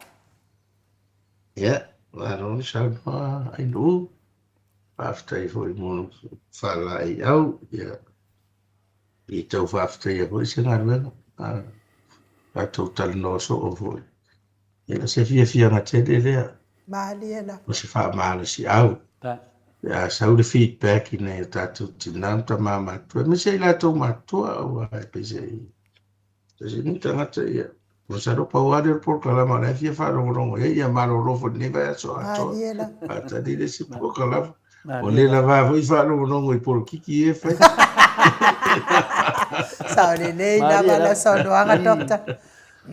Speaker 4: Ia, malo le saunoa Ainuu. Faafetai foi mo le faalaeiau. Ia, i tau faafetaia foi se galuega. Tatou talanoa soo foi. Ia, o se fiafiaga tele lea.
Speaker 1: Malie lava.
Speaker 4: O se faamalosiau. Pe a sau le feedback i nai o tatou tina ma tama matutua, aemaise i latou matutua, aua e peiseai, peiseai ni tagata ia. Masalo pau lava lea o le polokalama o la e fia faalogologo i ai, ia malolo foi i lenei vaiaso atoa.
Speaker 1: Malie lava.
Speaker 4: Faatali le isi polokalama. Ua le lava foi faalogologo i polokiki ia e fai.
Speaker 1: Sao lelei lava lau saunoaga, Doctor.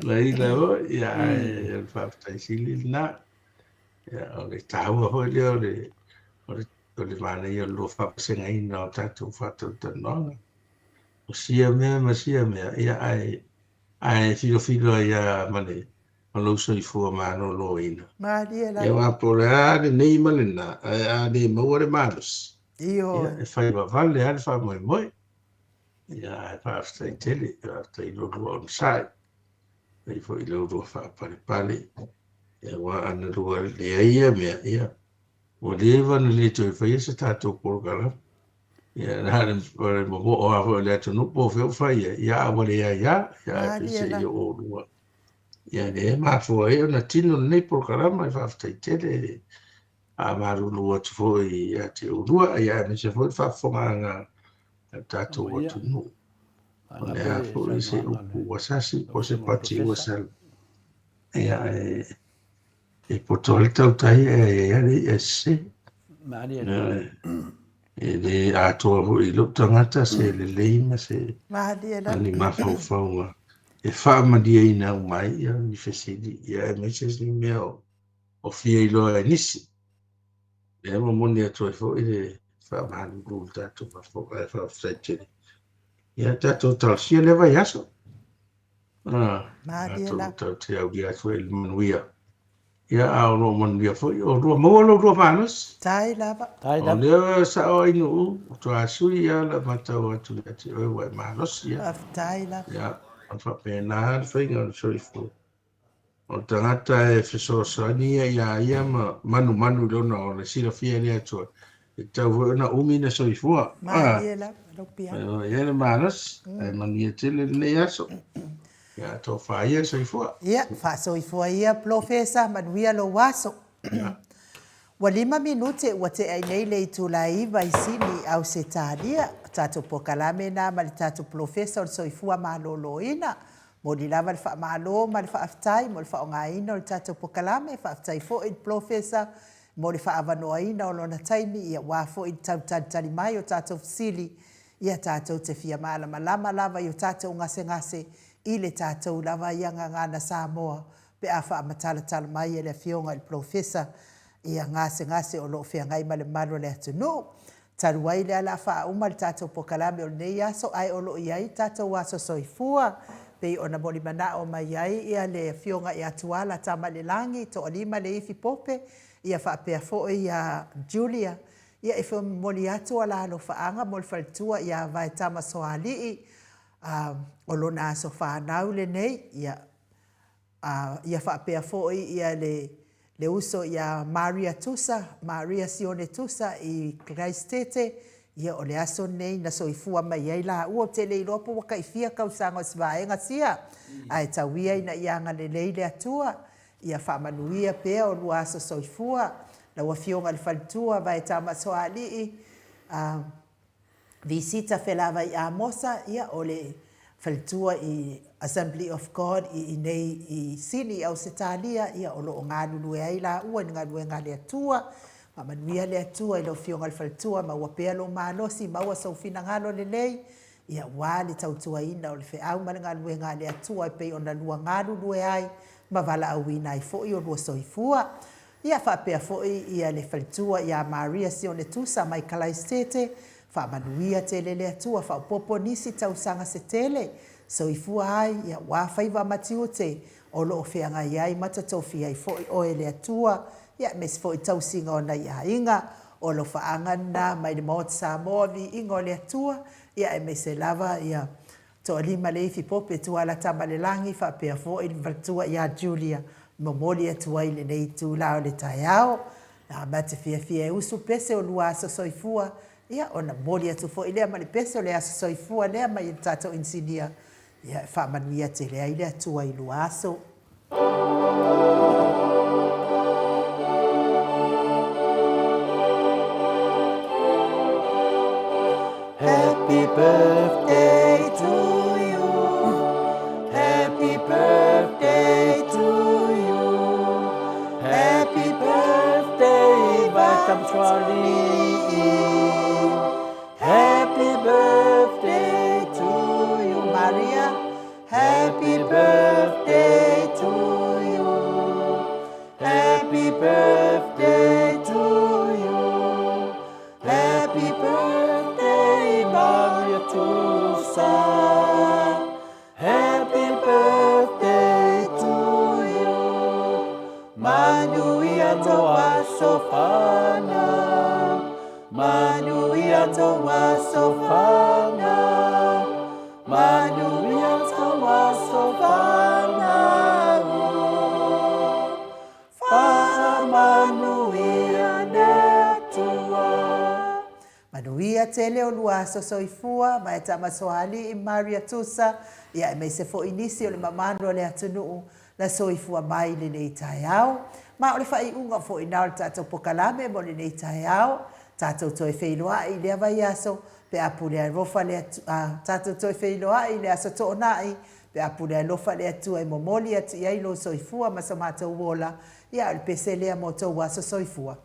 Speaker 4: Laila foi, ia, ae o le faafetai sili lena. Ia, o le taua foi lea o le, o le, o le manaia o le lua faavasegaina o tatou faatalatalanoaga. O sia mea ma sia mea, ia, ae, ae filofilo ai lava ma le, ma lou soifua maloloina.
Speaker 1: Malie lava.
Speaker 4: Ia, aua po o le a lenei ma lena, ae a le maua le malosi,
Speaker 1: Ioe.
Speaker 4: ia, e fai vavale lava le faamoemoe. Ia, ae faafetai tele, faafetai i lo lua onosai, faafetai foi i lo lua faapalepale. Ia, aua ana lua leai ia mea, ia, ua leva ona le toe faia se tatou polokalame. Ia, na o le momoo lava foi o le atunuu po o fea ua fai ai, ia, a ua leai lava, ia, ae peiseai o oulua. Ia, lea e mafua ai ona tino lenei polokalame, faafetai tele. Faamalulu atu foi ia te oulua, ia aemaise foi le faafofogaaga a le tatou atunuu. O le a foi se upu ua sasi po o se pati ua sala, ia e, e poto ai le tautai ae i ai lava le i'a sese. E le atoa foi i lou tagata se lelei ma se ma ni mafaufauga e faamalieina uma ai ia ni fesili, ia aemaise ni mea o o fia iloa e nisi. Lea e momoli atu ai foi le Faamalulu i le tatou faafofoga ae faafetai tele. Ia tatou talosia lea vaiaso. Ah,
Speaker 1: Malie
Speaker 4: atonu
Speaker 1: lava.
Speaker 4: tatou te aulia atu ai i le manuia. Ia, a o lo o manuia foi, o lua maua lo lua malosi.
Speaker 1: Tai lava.
Speaker 3: Tai
Speaker 4: O
Speaker 3: lava.
Speaker 4: lea sao ai nuu, faatoa sui lava lau matau atu ia te oe ua e malosi. Ia,
Speaker 1: Faafetai lava.
Speaker 4: ia, o faapena le faiga o le soifua. O le tagata e fesoasoani ia ia ia ma manumanu i lona ola, e silafia e le Atua, e tatau foi ona umi na soifua. Ah,
Speaker 1: Malie lava lou piamo.
Speaker 4: e i ai le malosi, ae manuia tele lenei aso. Ia, tofa ia soifua.
Speaker 1: Ia, faasoifua ia Polofesa, manuia lou aso.
Speaker 4: Ia.
Speaker 1: Ua lima minute ua tea i nei le itula e iva i Sini i Ausetalia. O tatou polokalame na ma le tatou Polofesa o le Soifua Maloloina. Momoli lava le faamalo ma le faafetai mo le faaaogaina o le tatou polokalame. Faafetai foi i le Polofesa mo le faaavanoaina o lona taimi ia aua foi le tau talitali mai o tatou fesili ia tatou te fia malamalama lava i o tatou gasegase i le tatou lava ia gagana Samoa pe a faamatalatala mai e le Afioga i le Polofesa ia gasegase o lo o feagai ma le mamalu o le atunuu. Talu ai lea o le a faauma le tatou polokalame o lenei aso ae o lo o i ai tatou aso soifua pei ona molimanao mai ai ia le Afioga ia Tuala Tamalelagi, Toalima Leifi Pope ia faapea foi ia Julia ia e momoli atu a la alofaaga mo le faletua ia Vaetama Soalii a o lona aso fanau lenei ia A ia faapea foi ia le le uso ia Maria Tusa, Maria Sione Tusa i Karaisitete, ia o le aso lenei na soifua mai ai laua, ou te le iloa po ua tai fia tausaga o si vaega sia, ae tau ia ina ia agalelei le Atua, ia faamanuia pea o lua aso soifua, lau Afioga i le Faletua Vaetama Soalii, a. Visita Felavai Amosa, ia o le faletua i Assembly of God i inei i Sini i Ausetalia, ia o lo o galulue ai laua i le galuega a le Atua. Faamanuia le Atua i lau Afioga i le faletua, maua pea lou malosi, maua sou finagalo lelei, ia aua le tautuaina o le feau ma le galuega a le Atua e pei ona lua galulue ai ma valaauina ai foi o lua soifua. Ia faapea foi ia le faletua ia Maria Sione Tusa mai Kalaisete, faamanuia tele le Atua faaopoopo nisi tausaga se tele, soifua ai ia ua faiva ma tiute o lo o feagai ai ma totofia ai foi oe e le Atua, ia aemaise foi tausiga o nai aiga. O alofaaga lena mai le Maota Samoa viiga o le Atua, ia aemaise lava ia Toalima le ifi pope Tuala Tamalelagi faapea foi le faletua ia Julia momoli atu ai lenei itula o le taeao. A ma te fiafia e usu pese o lua aso soifua, ia ona momoli atu foi lea ma le pese o le aso soifua lea mai e le tatou inisinia, ia e faamanuia tele ai le Atua i lua aso. Happy birthday to you Happy birthday to you Happy birthday Vatamswali Happy birthday to you Maria Happy birthday to you Happy birthday to you Happy birthday Maria Tusa Happy birthday to you Manuia tō aso whānau Manuia tō aso whānau Manuia tō aso whānau Whakamanuia le Atua. Manuia tele o lua aso soifua, ma e tama Soalii Maria Tusa, ia aemaise foi nisi o le mamalu o le atunuu na soifua mai i lenei taeao. Ma o le faaiuga foi na o le tatou pokalame mo lenei taeao, tatou toe feiloai i lea vaiaso pe a pule alofa le Atua, tatou toe feiloai i le aso Toonai pe a pule alofa le Atua e momoli atu i ai lou soifua ma so matou ola, ia a o le pese lea mo tou aso soifua.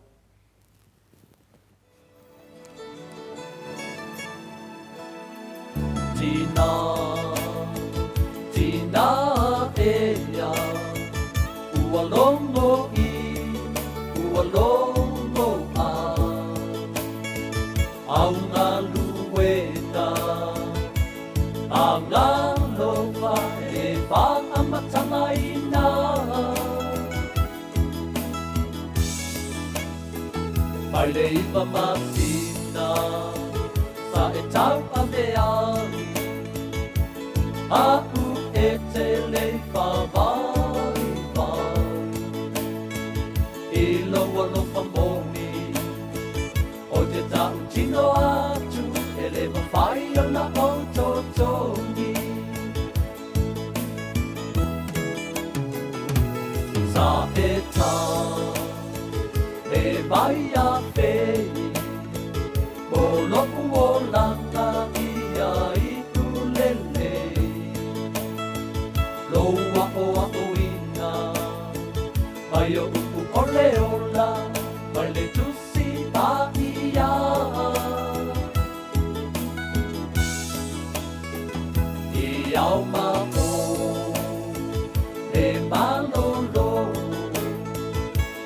Speaker 2: Tina, tina ea, ua logo i, ua logo a.
Speaker 5: Au galuega Agalofa e faamatagaina. Mai le iva masina sa e tauave ai, Aʻu e te lei whāwaiwai I lou alofa moni O te tautino atu e le mawhai ona ou totogi. Sa e tā me mai a whei Mo loʻu olaga ia iʻu lelei Lou aʻoaʻoina mai o upu ʻole ola mai le Tusi Paʻia. I ao ma o le malolo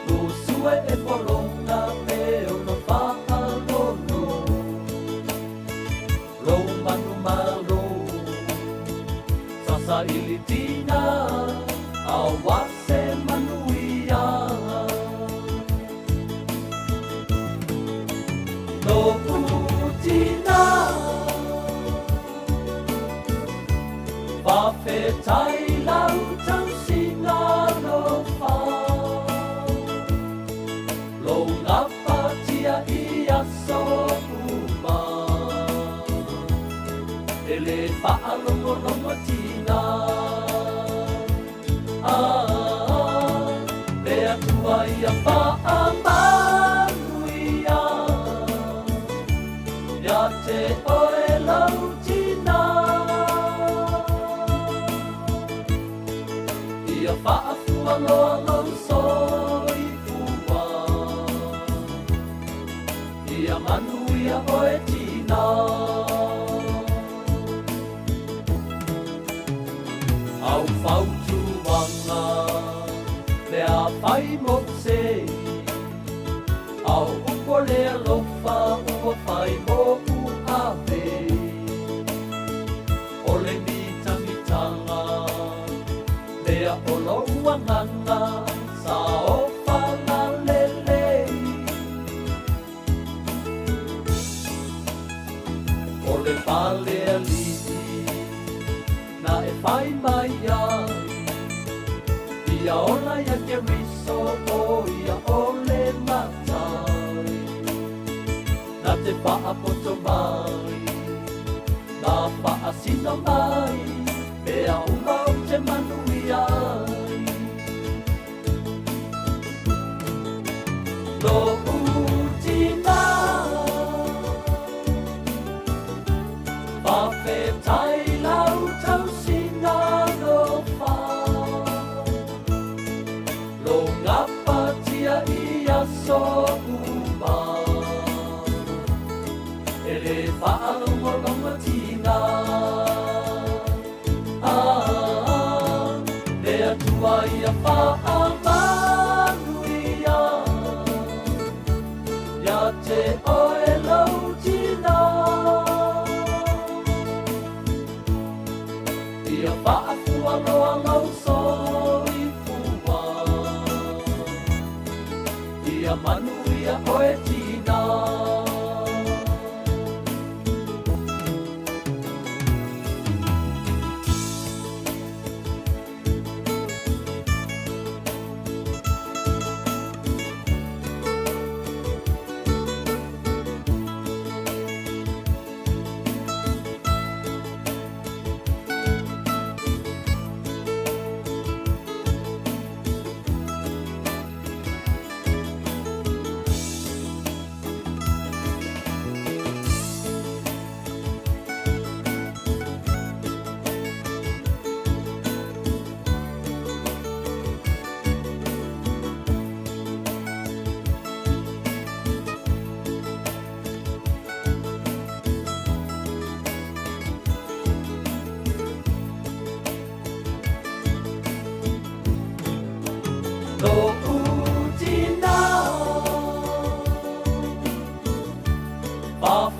Speaker 5: Lusue e pologa me ona faalolo Lou manumalo sa saili tina Aua se manuia Loʻu tina Faafetai lau tausiga alofa Lou gapatia i aso uma E le faalogologotina Ah, le Atua ia faamanuia Ia te oe lau tina Ia faafualoa lou soifua Ia manuia oe tina. Au fautuaga mea fai moʻu sei Au upu o le alofa ua fai moʻu avei O le mitamitaga mea o lou agaga sa ofaga lelei O le fale aliʻi na e fai mai ai Ia ola ia Keriso ʻo ia ʻo le Matai Na te faapoto mai na faasino mai Mea uma ou te manuia ai Loʻu tina Faafetai lau tausiga alofa Lou gapatia i aso uma E le faalogologotina Ah, le Atua ia faamanuia Ia te oe lou tina Ia faafualoa lou soifua Ia manuia oe tina.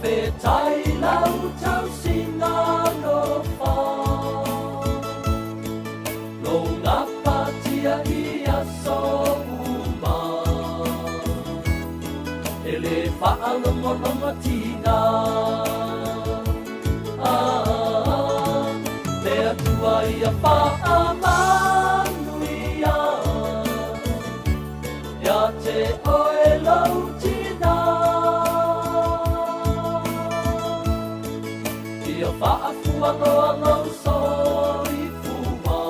Speaker 5: Faafetai lau tausiga alofa, Lou gapatia i aso uma, E le faalogologotina. Ah, Le Atua ia faamanuia Ia te oe lou tina. Ia faafualoa lou soifua,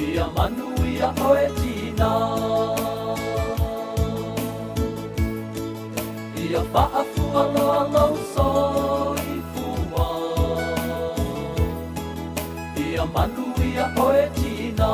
Speaker 5: Ia manuia oe tina. Ia faafualoa lou soifua, Ia manuia oe tina.